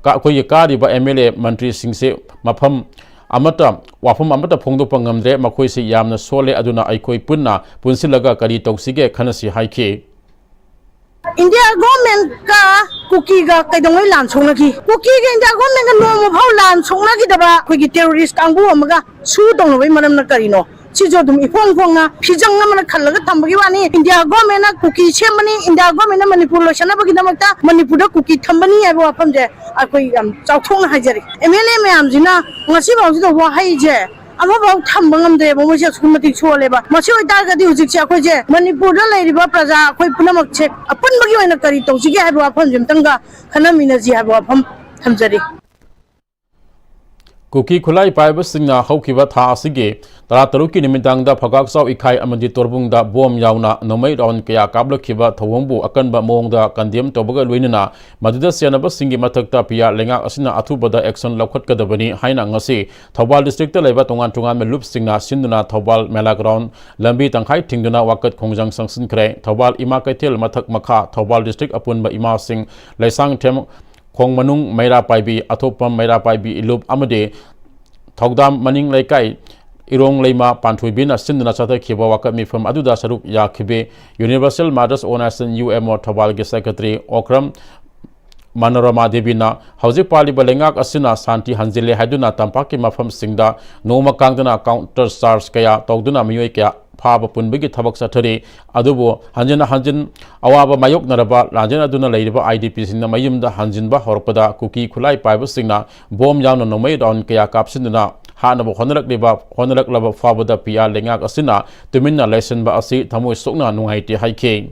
ꯀꯥ-, ꯑꯩꯈꯣꯏꯒꯤ ꯀꯥꯔꯤꯕ ꯑꯦꯝ ꯑꯦꯜ ꯑꯦ ꯃꯟꯇ꯭ꯔꯤꯁꯤꯡꯁꯦ ꯃꯐꯝ ꯑꯃꯠꯇ, ꯋꯥꯐꯝ ꯑꯃꯠꯇ ꯐꯣꯡꯗꯣꯛꯄ ꯉꯝꯗ꯭ꯔꯦ꯫ ꯃꯈꯣꯏꯁꯤ ꯌꯥꯝꯅ ꯁꯣꯜꯂꯦ, ꯑꯗꯨꯅ ꯑꯩꯈꯣꯏ ꯄꯨꯟꯅ ꯄꯨꯟꯁꯤꯜꯂꯒ ꯀꯔꯤ ꯇꯧꯁꯤꯒꯦ ꯈꯟꯅꯁꯤ ꯍꯥꯏꯈꯤ꯫ ꯏꯟꯗꯤꯌꯥ ꯒꯣꯔꯃꯦꯟꯒ ꯀꯨꯀꯤꯒ ꯀꯩꯗꯧꯉꯩ ꯂꯥꯟ ꯁꯣꯛꯅꯈꯤ? ꯀꯨꯀꯤꯒ ꯏꯟꯗꯤꯌꯥ ꯒꯣꯔꯃꯦꯟꯒ ꯅꯣꯡꯃ ꯐꯥꯎ ꯂꯥꯟ ꯁꯣꯛꯅꯈꯤꯗꯕ ꯑꯩꯈꯣꯏꯒꯤ ꯇꯦꯔꯣꯔꯤꯁ ꯀꯥꯡꯕꯨ ꯑꯃꯒ ꯁꯨ ꯇꯧꯅꯕꯒꯤ ꯃꯔꯝꯅ ꯀꯔꯤꯅꯣ? ꯁꯤꯁꯨ ꯑꯗꯨꯝ ꯏꯐꯣꯡ ꯐꯣꯡꯅ ꯐꯤꯖꯪ ꯑꯃꯅ ꯈꯜꯂꯒ ꯊꯝꯕꯒꯤ ꯋꯥꯅꯤ꯫ ꯏꯟꯗꯤꯌꯥ ꯒꯣꯔꯃꯦꯟꯅ ꯀꯨꯀꯤ ꯁꯦꯝꯕꯅꯤ, ꯏꯟꯗꯤꯌꯥ ꯒꯣꯔꯃꯦꯟꯅ ꯃꯅꯤꯄꯨꯔ ꯂꯣꯏꯁꯤꯟꯅꯕꯒꯤꯗꯃꯛꯇ ꯃꯅꯤꯄꯨꯔꯗ ꯀꯨꯀꯤ ꯊꯝꯕꯅꯤ ꯍꯥꯏꯕ ꯋꯥꯐꯝꯁꯦ ꯑꯩꯈꯣꯏ ꯌꯥꯝ ꯆꯥꯎꯊꯣꯛꯅ ꯍꯥꯏꯖꯔꯤ꯫ ꯑꯦꯝ ꯑꯦꯜ ꯑꯦ ꯃꯌꯥꯝꯁꯤꯅ ꯉꯁꯤ ꯐꯥꯎꯁꯤꯗ ꯋꯥꯍꯩꯁꯦ ꯑꯃꯐꯥꯎ ꯊꯝꯕ ꯉꯝꯗ꯭ꯔꯦꯕ꯫ ꯃꯣꯏꯁꯦ ꯑꯁꯨꯛꯀꯤ ꯃꯇꯤꯛ ꯁꯣꯜꯂꯦꯕ꯫ ꯃꯁꯤ ꯑꯣꯏꯇꯥꯔꯒꯗꯤ ꯍꯧꯖꯤꯛꯁꯦ ꯑꯩꯈꯣꯏꯁꯦ ꯃꯅꯤꯄꯨꯔꯗ ꯂꯩꯔꯤꯕ ꯄ꯭ꯔꯖꯥ ꯑꯩꯈꯣꯏ ꯄꯨꯝꯅꯃꯛꯁꯦ ꯑꯄꯨꯟꯕꯒꯤ ꯑꯣꯏꯅ ꯀꯔꯤ ꯇꯧꯁꯤꯒꯦ ꯍꯥꯏꯕ ꯋꯥꯐꯝꯁꯦ ꯑꯝꯇꯪꯒ ꯈꯟꯅꯃꯤꯟꯅꯁꯤ ꯍꯥꯏꯕ ꯋꯥꯐꯝ ꯊꯝꯖꯔꯤ꯫ ꯀꯨꯀꯤ ꯈꯨꯠꯂꯥꯏ ꯄꯥꯏꯕꯁꯤꯡꯅ ꯍꯧꯈꯤꯕ ꯊꯥ ꯑꯁꯤꯒꯤ ꯇꯔꯥꯇꯔꯨꯛꯀꯤ ꯅꯨꯃꯤꯗꯥꯡꯗ ꯐꯒꯥꯛꯆꯥꯎ ꯏꯈꯥꯏ ꯑꯃꯗꯤ ꯇꯣꯔꯕꯨꯡꯗ ꯕꯣꯝ ꯌꯥꯎꯅ ꯅꯣꯡꯃꯩ ꯔꯥꯎꯟ ꯀꯌꯥ ꯀꯥꯞꯂꯛꯈꯤꯕ ꯊꯧꯑꯣꯡꯕꯨ ꯑꯀꯟꯕ ꯃꯑꯣꯡꯗ ꯀꯟꯗꯦꯝ ꯇꯧꯕꯒ ꯂꯣꯏꯅꯅ ꯃꯗꯨꯗ ꯆꯦꯟꯅꯕꯁꯤꯡꯒꯤ ꯃꯊꯛꯇ ꯄꯤ ꯑꯥꯔ ꯂꯩꯉꯥꯛ ꯑꯁꯤꯅ ꯑꯊꯨꯕꯗ action ꯂꯧꯈꯠꯀꯗꯕꯅꯤ ꯍꯥꯏꯅ ꯉꯁꯤ ꯊꯧꯕꯥꯜ district ꯂꯩꯕ ꯇꯣꯉꯥꯟ ꯇꯣꯉꯥꯟꯕ ꯂꯨꯞꯁꯤꯡꯅ ꯁꯤꯟꯗꯨꯅ ꯊꯧꯕꯥꯜ ꯃꯦꯂꯥ ground ꯂꯝꯕꯤ ꯇꯪꯈꯥꯏ ꯊꯤꯡꯗꯨꯅ ꯋꯥꯀꯠ ꯈꯣꯡꯖꯪ ꯆꯪꯁꯤꯟꯈ꯭ꯔꯦ꯫ ꯊꯧꯕꯥꯜ ꯏꯃꯥ ꯀꯩꯊꯦꯜ ꯃꯊꯛ ꯃꯈꯥ ꯊꯧꯕꯥꯜ district ꯑꯄꯨꯟꯕ ꯏꯃꯥꯁꯤꯡ ꯂꯩꯁꯥꯡꯊꯦꯝ ꯈꯣꯡꯃꯅꯨꯡ ꯃꯩꯔꯥ ꯄꯥꯏꯕꯤ, ꯑꯊꯣꯛꯄꯝ ꯃꯩꯔꯥ ꯄꯥꯏꯕꯤ ꯂꯨꯞ ꯑꯃꯗꯤ ꯊꯧꯗꯥꯝ ꯃꯅꯤꯡ ꯂꯩꯀꯥꯏ ꯏꯔꯣꯡ ꯂꯩꯃ ꯄꯥꯟꯊꯣꯏꯕꯤꯅ ꯁꯤꯟꯗꯨꯅ ꯆꯠꯊꯈꯤꯕ ꯋꯥꯀꯠ ꯃꯤꯐꯝ ꯑꯗꯨꯗ ꯁꯔꯨꯛ ꯌꯥꯈꯤꯕꯤ Universal Mothers Organization, U M O, ꯊꯧꯕꯥꯜꯒꯤ secretary Okram Manorama ꯗꯦꯕꯤꯅ ꯍꯧꯖꯤꯛ ꯄꯥꯜꯂꯤꯕ ꯂꯩꯉꯥꯛ ꯑꯁꯤꯅ ꯁꯥꯟꯇꯤ ꯍꯟꯖꯤꯜꯂꯦ ꯍꯥꯏꯗꯨꯅ ꯇꯝꯄꯥꯛꯀꯤ ꯃꯐꯝꯁꯤꯡꯗ ꯅꯣꯡꯃ ꯀꯥꯡꯗꯅ counter charge ꯀꯌꯥ ꯇꯧꯗꯨꯅ ꯃꯤꯑꯣꯏ ꯀꯌꯥ ꯐꯥꯕ ꯄꯨꯟꯕꯒꯤ ꯊꯕꯛ ꯆꯠꯊꯔꯤ꯫ ꯑꯗꯨꯕꯨ ꯍꯟꯖꯤꯟ ꯍꯟꯖꯤꯟ ꯑꯋꯥꯕ ꯃꯥꯌꯣꯛꯅꯔꯕ ꯂꯥꯟꯖꯦꯟꯅꯗꯨꯅ ꯂꯩꯔꯤꯕ I D P ꯁꯤꯡꯅ ꯃꯌꯨꯝꯗ ꯍꯟꯖꯤꯟꯕ ꯍꯧꯔꯛꯄꯗ ꯀꯨꯀꯤ ꯈꯨꯠꯂꯥꯏ ꯄꯥꯏꯕꯁꯤꯡꯅ ꯕꯣꯝ ꯌꯥꯎꯅ ꯅꯣꯡꯃꯩ ꯔꯥꯎꯟ ꯀꯌꯥ ꯀꯥꯞꯁꯤꯟꯗꯨꯅ ꯍꯥꯠꯅꯕ ꯍꯣꯠꯅꯔꯛꯂꯤꯕ, ꯍꯣꯠꯅꯔꯛꯂꯕ ꯐꯥꯎꯕꯗ ꯄꯤ ꯑꯥꯔ ꯂꯩꯉꯥꯛ ꯑꯁꯤꯅ ꯇꯨꯃꯤꯟꯅ ꯂꯩꯁꯤꯟꯕ ꯑꯁꯤ ꯊꯃꯣꯏ ꯁꯣꯛꯅ ꯅꯨꯡꯉꯥꯏꯇꯦ ꯍꯥꯏꯈꯤ꯫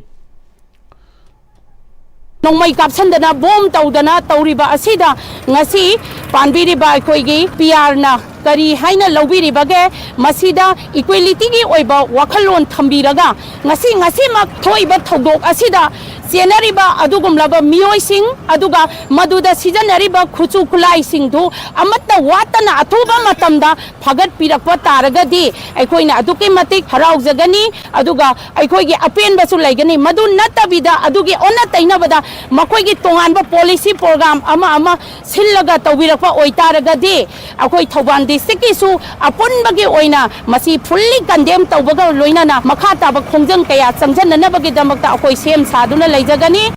ꯅꯣꯡꯃꯩ ꯀꯥꯞꯁꯟꯗꯅ, ꯕꯣꯝ ꯇꯧꯗꯅ ꯇꯧꯔꯤꯕ ꯑꯁꯤꯗ ꯉꯁꯤ ꯄꯥꯟꯕꯤꯔꯤꯕ ꯑꯩꯈꯣꯏꯒꯤ ꯄꯤ ꯑꯥꯔꯅ ꯀꯔꯤ ꯍꯥꯏꯅ ꯂꯧꯕꯤꯔꯤꯕꯒꯦ? ꯃꯁꯤꯗ equality ꯒꯤ ꯑꯣꯏꯕ ꯋꯥꯈꯜꯂꯣꯟ ꯊꯝꯕꯤꯔꯒ ꯉꯁꯤ, ꯉꯁꯤꯃꯛ ꯊꯣꯛꯏꯕ ꯊꯧꯗꯣꯛ ꯑꯁꯤꯗ ꯆꯦꯟꯅꯔꯤꯕ ꯑꯗꯨꯒꯨꯝꯂꯕ ꯃꯤꯑꯣꯏꯁꯤꯡ, ꯑꯗꯨꯒ ꯃꯗꯨꯗ ꯁꯤꯖꯤꯟꯅꯔꯤꯕ ꯈꯨꯠꯁꯨ ꯈꯨꯠꯂꯥꯏꯁꯤꯡꯗꯨ ꯑꯃꯠꯇ ꯋꯥꯠꯇꯅ ꯑꯊꯨꯕ ꯃꯇꯝꯗ ꯐꯒꯠꯄꯤꯔꯛꯄ ꯇꯥꯔꯒꯗꯤ ꯑꯩꯈꯣꯏꯅ ꯑꯗꯨꯛꯀꯤ ꯃꯇꯤꯛ ꯍꯔꯥꯎꯖꯒꯅꯤ, ꯑꯗꯨꯒ ꯑꯩꯈꯣꯏꯒꯤ ꯑꯄꯦꯟꯕꯁꯨ ꯂꯩꯒꯅꯤ꯫ ꯃꯗꯨ ꯅꯠꯇꯕꯤꯗ ꯑꯗꯨꯒꯤ ꯑꯣꯟꯅ ꯇꯩꯅꯕꯗ ꯃꯈꯣꯏꯒꯤ ꯇꯣꯉꯥꯟꯕ policy program ꯑꯃ ꯑꯃ ꯁꯤꯜꯂꯒ ꯇꯧꯕꯤꯔꯛꯄ ꯑꯣꯏꯇꯥꯔꯒꯗꯤ ꯑꯩꯈꯣꯏ ꯊꯧꯕꯥꯜ district ꯀꯤꯁꯨ ꯑꯄꯨꯟꯕꯒꯤ ꯑꯣꯏꯅ ꯃꯁꯤ fully condemn ꯇꯧꯕꯒ ꯂꯣꯏꯅꯅ ꯃꯈꯥ ꯇꯥꯕ ꯈꯣꯡꯖꯪ ꯀꯌꯥ ꯆꯪꯁꯤꯟꯅꯅꯕꯒꯤꯗꯃꯛꯇ ꯑꯩꯈꯣꯏ ꯁꯦꯝ ꯁꯥꯗꯨꯅ ꯂꯩꯖꯒꯅꯤ꯫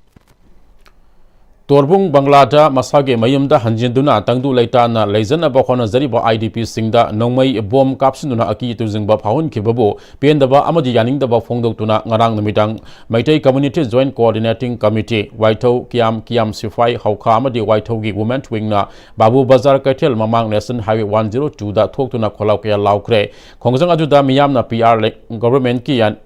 ꯇꯣꯔꯕꯨꯡ ꯕꯪꯒ꯭ꯂꯥꯗ ꯃꯁꯥꯒꯤ ꯃꯌꯨꯝꯗ ꯍꯟꯖꯤꯟꯗꯨꯅ ꯇꯪꯗꯨ ꯂꯩꯇꯥꯅ ꯂꯩꯖꯅꯕ ꯍꯣꯠꯅꯖꯔꯤꯕ I D P ꯁꯤꯡꯗ ꯅꯣꯡꯃꯩ ꯕꯣꯝ ꯀꯥꯞꯁꯤꯟꯗꯨꯅ ꯑꯀꯤ ꯇꯨꯖꯤꯡꯕ ꯐꯥꯎꯍꯟꯈꯤꯕꯕꯨ ꯄꯦꯟꯗꯕ ꯑꯃꯗꯤ ꯌꯥꯅꯤꯡꯗꯕ ꯐꯣꯡꯗꯣꯛꯇꯨꯅ ꯉꯔꯥꯡ ꯅꯨꯃꯤꯗꯥꯡ Meitei Community Joint Coordinating Committee, ꯋꯥꯏꯊꯧ, ꯀꯤꯌꯥꯝ, ꯀꯤꯌꯥꯝ ꯁꯤꯐꯥꯏ, ꯍꯧꯈꯥ ꯑꯃꯗꯤ ꯋꯥꯏꯊꯧꯒꯤ Women's Wing ꯅ ꯕꯥꯕꯨ ꯕꯖꯥꯔ ꯀꯩꯊꯦꯜ ꯃꯃꯥꯡ National Highway one zero two ꯗ ꯊꯣꯛꯇꯨꯅ ꯈꯣꯜꯂꯥꯎ ꯀꯌꯥ ꯂꯥꯎꯈ꯭ꯔꯦ꯫ ꯈꯣꯡꯖꯪ ꯑꯗꯨꯗ ꯃꯤꯌꯥꯝꯅ P R ꯂꯩ-, government ꯀꯤ ꯌꯥꯟ-,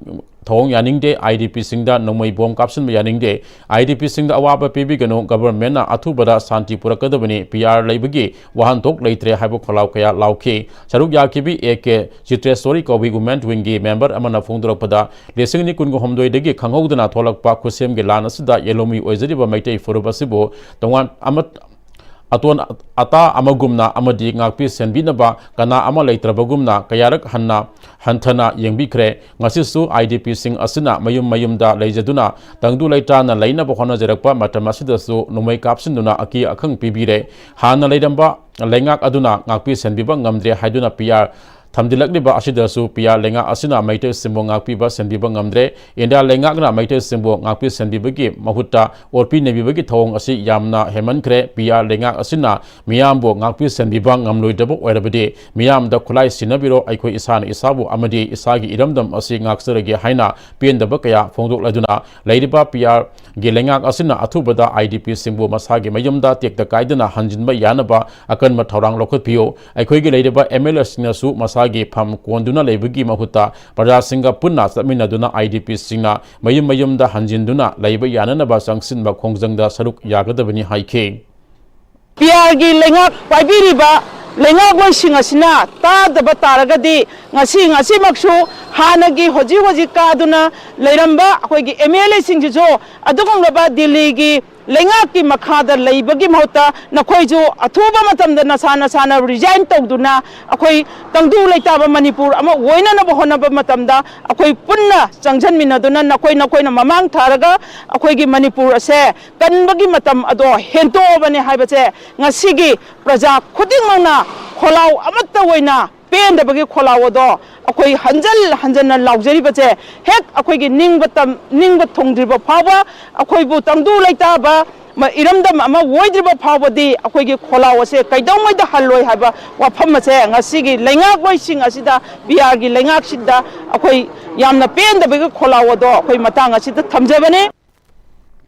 ꯊꯧꯑꯣꯡ ꯌꯥꯅꯤꯡꯗꯦ, IDPꯁꯤꯡꯗ ꯅꯣꯡꯃꯩ ꯕꯣꯝ ꯀꯥꯞꯁꯤꯟꯕ ꯌꯥꯅꯤꯡꯗꯦ, IDPꯁꯤꯡꯗ ꯑꯋꯥꯕ ꯄꯤꯕꯤꯒꯅꯨ, governmentꯅ ꯑꯊꯨꯕꯗ ꯁꯥꯟꯇꯤ ꯄꯨꯔꯛꯀꯗꯕꯅꯤ, PR ꯂꯩꯕꯒꯤ ꯋꯥꯍꯟꯊꯣꯛ ꯂꯩꯇ꯭ꯔꯦ ꯍꯥꯏꯕ ꯈꯣꯜꯂꯥꯎ ꯀꯌꯥ ꯂꯥꯎꯈꯤ꯫ ꯁꯔꯨꯛ ꯌꯥꯈꯤꯕꯤ A K ꯆꯤꯇ꯭ꯔꯦꯁꯣꯔꯤ ꯀꯧꯕꯤ Women Wingꯒꯤ member ꯑꯃꯅ ꯐꯣꯡꯗꯣꯔꯛꯄꯗ, ꯂꯤꯁꯤꯡ ꯑꯅꯤ ꯀꯨꯟꯍꯨꯝꯗꯣꯏꯗꯒꯤ ꯈꯪꯍꯧꯗꯅ ꯊꯣꯛꯂꯛꯄ ꯈꯨꯠꯁꯦꯝꯒꯤ ꯂꯥꯟ ꯑꯁꯤꯗ ꯌꯦꯜꯍꯧꯃꯤ ꯑꯣꯏꯖꯔꯤꯕ ꯃꯩꯇꯩ ꯐꯨꯔꯨꯞ ꯑꯁꯤꯕꯨ ꯇꯣꯉꯥꯟ ꯑꯃ-, ꯑꯇꯣꯟ ꯑꯇꯥ ꯑꯃꯒꯨꯝꯅ ꯑꯃꯗꯤ ꯉꯥꯛꯄꯤ ꯁꯦꯟꯕꯤꯅꯕ ꯀꯅꯥ ꯑꯃ ꯂꯩꯇ꯭ꯔꯕꯒꯨꯝꯅ ꯀꯌꯥꯔꯛ ꯍꯟꯅ ꯍꯟꯊꯅ ꯌꯦꯡꯕꯤꯈ꯭ꯔꯦ꯫ ꯉꯁꯤꯁꯨ IDPꯁꯤꯡ ꯑꯁꯤꯅ ꯃꯌꯨꯝ ꯃꯌꯨꯝꯗ ꯂꯩꯖꯗꯨꯅ ꯇꯪꯗꯨ ꯂꯩꯇꯥꯅ ꯂꯩꯅꯕ ꯍꯣꯠꯅꯖꯔꯛꯄ ꯃꯇꯝ ꯑꯁꯤꯗꯁꯨ ꯅꯣꯡꯃꯩ ꯀꯥꯞꯁꯤꯟꯗꯨꯅ ꯑꯀꯤ ꯑꯈꯪ ꯄꯤꯕꯤꯔꯦ꯫ ꯍꯥꯟꯅ ꯂꯩꯔꯝꯕ ꯂꯩꯉꯥꯛ ꯑꯗꯨꯅ ꯉꯥꯛꯄꯤ ꯁꯦꯟꯕꯤꯕ ꯉꯝꯗ꯭ꯔꯦ ꯍꯥꯏꯗꯨꯅ PR ꯊꯝꯖꯤꯜꯂꯛꯂꯤꯕ ꯑꯁꯤꯗꯁꯨ PR ꯂꯩꯉꯥꯛ ꯑꯁꯤꯅ ꯃꯩꯇꯩꯁꯤꯡꯕꯨ ꯉꯥꯛꯄꯤꯕ ꯁꯦꯟꯕꯤꯕ ꯉꯝꯗ꯭ꯔꯦ꯫ ꯏꯟꯗꯤꯌꯥ ꯂꯩꯉꯥꯛꯅ ꯃꯩꯇꯩꯁꯤꯡꯕꯨ ꯉꯥꯛꯄꯤ ꯁꯦꯟꯕꯤꯕꯒꯤ ꯃꯍꯨꯠꯇ ꯑꯣꯠꯄꯤ ꯅꯩꯕꯤꯕꯒꯤ ꯊꯧꯑꯣꯡ ꯑꯁꯤ ꯌꯥꯝꯅ ꯍꯦꯟꯃꯟꯈ꯭ꯔꯦ꯫ PR ꯂꯩꯉꯥꯛ ꯑꯁꯤꯅ ꯃꯤꯌꯥꯝꯕꯨ ꯉꯥꯛꯄꯤ ꯁꯦꯟꯕꯤꯕ ꯉꯝꯂꯣꯏꯗꯕ ꯑꯣꯏꯔꯕꯗꯤ ꯃꯤꯌꯥꯝꯗ ꯈꯨꯠꯂꯥꯏ ꯁꯤꯟꯅꯕꯤꯔꯣ, ꯑꯩꯈꯣꯏ ꯏꯁꯥꯅ ꯏꯁꯥꯕꯨ ꯑꯃꯗꯤ ꯏꯁꯥꯒꯤ ꯏꯔꯝꯗꯝ ꯑꯁꯤ ꯉꯥꯛꯆꯔꯒꯦ ꯍꯥꯏꯅ ꯄꯦꯟꯗꯕ ꯀꯌꯥ ꯐꯣꯡꯗꯣꯛꯂꯗꯨꯅ ꯂꯩꯔꯤꯕ PR ꯒꯤ ꯂꯩꯉꯥꯛ ꯑꯁꯤꯅ ꯑꯊꯨꯕꯗ IDPꯁꯤꯡꯕꯨ ꯃꯁꯥꯒꯤ ꯃꯌꯨꯝꯗ ꯇꯦꯛꯇ ꯀꯥꯏꯗꯅ ꯍꯟꯖꯤꯟꯕ ꯌꯥꯅꯕ ꯑꯀꯟꯕ ꯊꯧꯔꯥꯡ ꯂꯧꯈꯠꯄꯤꯌꯨ꯫ ꯑꯩꯈꯣꯏꯒꯤ ꯂꯩꯔꯤꯕ MLAꯁꯤꯡꯅꯁꯨ ꯃꯁꯥꯒꯤ ꯐꯝ ꯀꯣꯟꯗꯨꯅ ꯂꯩꯕꯒꯤ ꯃꯍꯨꯠꯇ ꯄ꯭ꯔꯖꯥꯁꯤꯡꯒ ꯄꯨꯟꯅ ꯆꯠꯃꯤꯟꯅꯗꯨꯅ IDPꯁꯤꯡꯅ ꯃꯌꯨꯝ ꯃꯌꯨꯝꯗ ꯍꯟꯖꯤꯟꯗꯨꯅ ꯂꯩꯕ ꯌꯥꯅꯅꯕ ꯆꯪꯁꯤꯟꯕ ꯈꯣꯡꯖꯪꯗ ꯁꯔꯨꯛ ꯌꯥꯒꯗꯕꯅꯤ ꯍꯥꯏꯈꯤ꯫ PRꯒꯤ ꯂꯩꯉꯥꯛ ꯄꯥꯏꯕꯤꯔꯤꯕ ꯂꯩꯉꯥꯛꯂꯣꯏꯁꯤꯡ ꯑꯁꯤꯅ ꯇꯥꯗꯕ ꯇꯥꯔꯒꯗꯤ ꯉꯁꯤ, ꯉꯁꯤꯃꯛꯁꯨ ꯍꯥꯟꯅꯒꯤ ꯍꯧꯖꯤꯛ ꯍꯧꯖꯤꯛ ꯀꯥꯗꯨꯅ ꯂꯩꯔꯝꯕ ꯑꯩꯈꯣꯏꯒꯤ MLAꯁꯤꯡꯁꯤꯁꯨ ꯑꯗꯨꯒꯨꯝꯂꯕ ꯗꯤꯜꯂꯤꯒꯤ ꯂꯩꯉꯥꯛꯀꯤ ꯃꯈꯥꯗ ꯂꯩꯕꯒꯤ ꯃꯍꯨꯠꯇ ꯅꯈꯣꯏꯁꯨ ꯑꯊꯨꯕ ꯃꯇꯝꯗ ꯅꯁꯥ ꯅꯁꯥꯅ resign ꯇꯧꯗꯨꯅ ꯑꯩꯈꯣꯏ ꯇꯪꯗꯨ ꯂꯩꯇꯥꯕ ꯃꯅꯤꯄꯨꯔ ꯑꯃ ꯑꯣꯏꯅꯅꯕ ꯍꯣꯠꯅꯕ ꯃꯇꯝꯗ ꯑꯩꯈꯣꯏ ꯄꯨꯟꯅ ꯆꯪꯁꯤꯟꯃꯤꯟꯅꯗꯨꯅ ꯅꯈꯣꯏ ꯅꯈꯣꯏꯅ ꯃꯃꯥꯡ ꯊꯥꯔꯒ ꯑꯩꯈꯣꯏꯒꯤ ꯃꯅꯤꯄꯨꯔ ꯑꯁꯦ ꯀꯟꯕꯒꯤ ꯃꯇꯝ ꯑꯗꯣ ꯍꯦꯟꯇꯣꯛꯑꯕꯅꯦ ꯍꯥꯏꯕꯁꯦ ꯉꯁꯤꯒꯤ ꯄ꯭ꯔꯖꯥ ꯈꯨꯗꯤꯡꯃꯛꯅ ꯈꯣꯜꯂꯥꯎ ꯑꯃꯠꯇ ꯑꯣꯏꯅ ꯄꯦꯟꯗꯕꯒꯤ ꯈꯣꯜꯂꯥꯎ ꯑꯗꯣ ꯑꯩꯈꯣꯏ ꯍꯟꯖꯜ ꯍꯟꯖꯟꯅ ꯂꯥꯎꯖꯔꯤꯕꯁꯦ ꯍꯦꯛ ꯑꯩꯈꯣꯏꯒꯤ ꯅꯤꯡꯕ ꯇꯝ-, ꯅꯤꯡꯕ ꯊꯨꯡꯗ꯭ꯔꯤꯕ ꯐꯥꯎꯕ, ꯑꯩꯈꯣꯏꯕꯨ ꯇꯪꯗꯨ ꯂꯩꯇꯥꯕ ꯃ-, ꯏꯔꯝꯗꯝ ꯑꯃ ꯑꯣꯏꯗ꯭ꯔꯤꯕ ꯐꯥꯎꯕꯗꯤ ꯑꯩꯈꯣꯏꯒꯤ ꯈꯣꯜꯂꯥꯎ ꯑꯁꯦ ꯀꯩꯗꯧꯉꯩꯗ ꯍꯜꯂꯣꯏ ꯍꯥꯏꯕ ꯋꯥꯐꯝ ꯑꯁꯦ ꯉꯁꯤꯒꯤ ꯂꯩꯉꯥꯛꯂꯣꯏꯁꯤꯡ ꯑꯁꯤꯗ, PRꯒꯤ ꯂꯩꯉꯥꯛꯁꯤꯗ ꯑꯩꯈꯣꯏ ꯌꯥꯝꯅ ꯄꯦꯟꯗꯕꯒꯤ ꯈꯣꯜꯂꯥꯎ ꯑꯗꯣ ꯑꯩꯈꯣꯏ ꯃꯇꯥꯡ ꯑꯁꯤꯗ ꯊꯝꯖꯕꯅꯤ꯫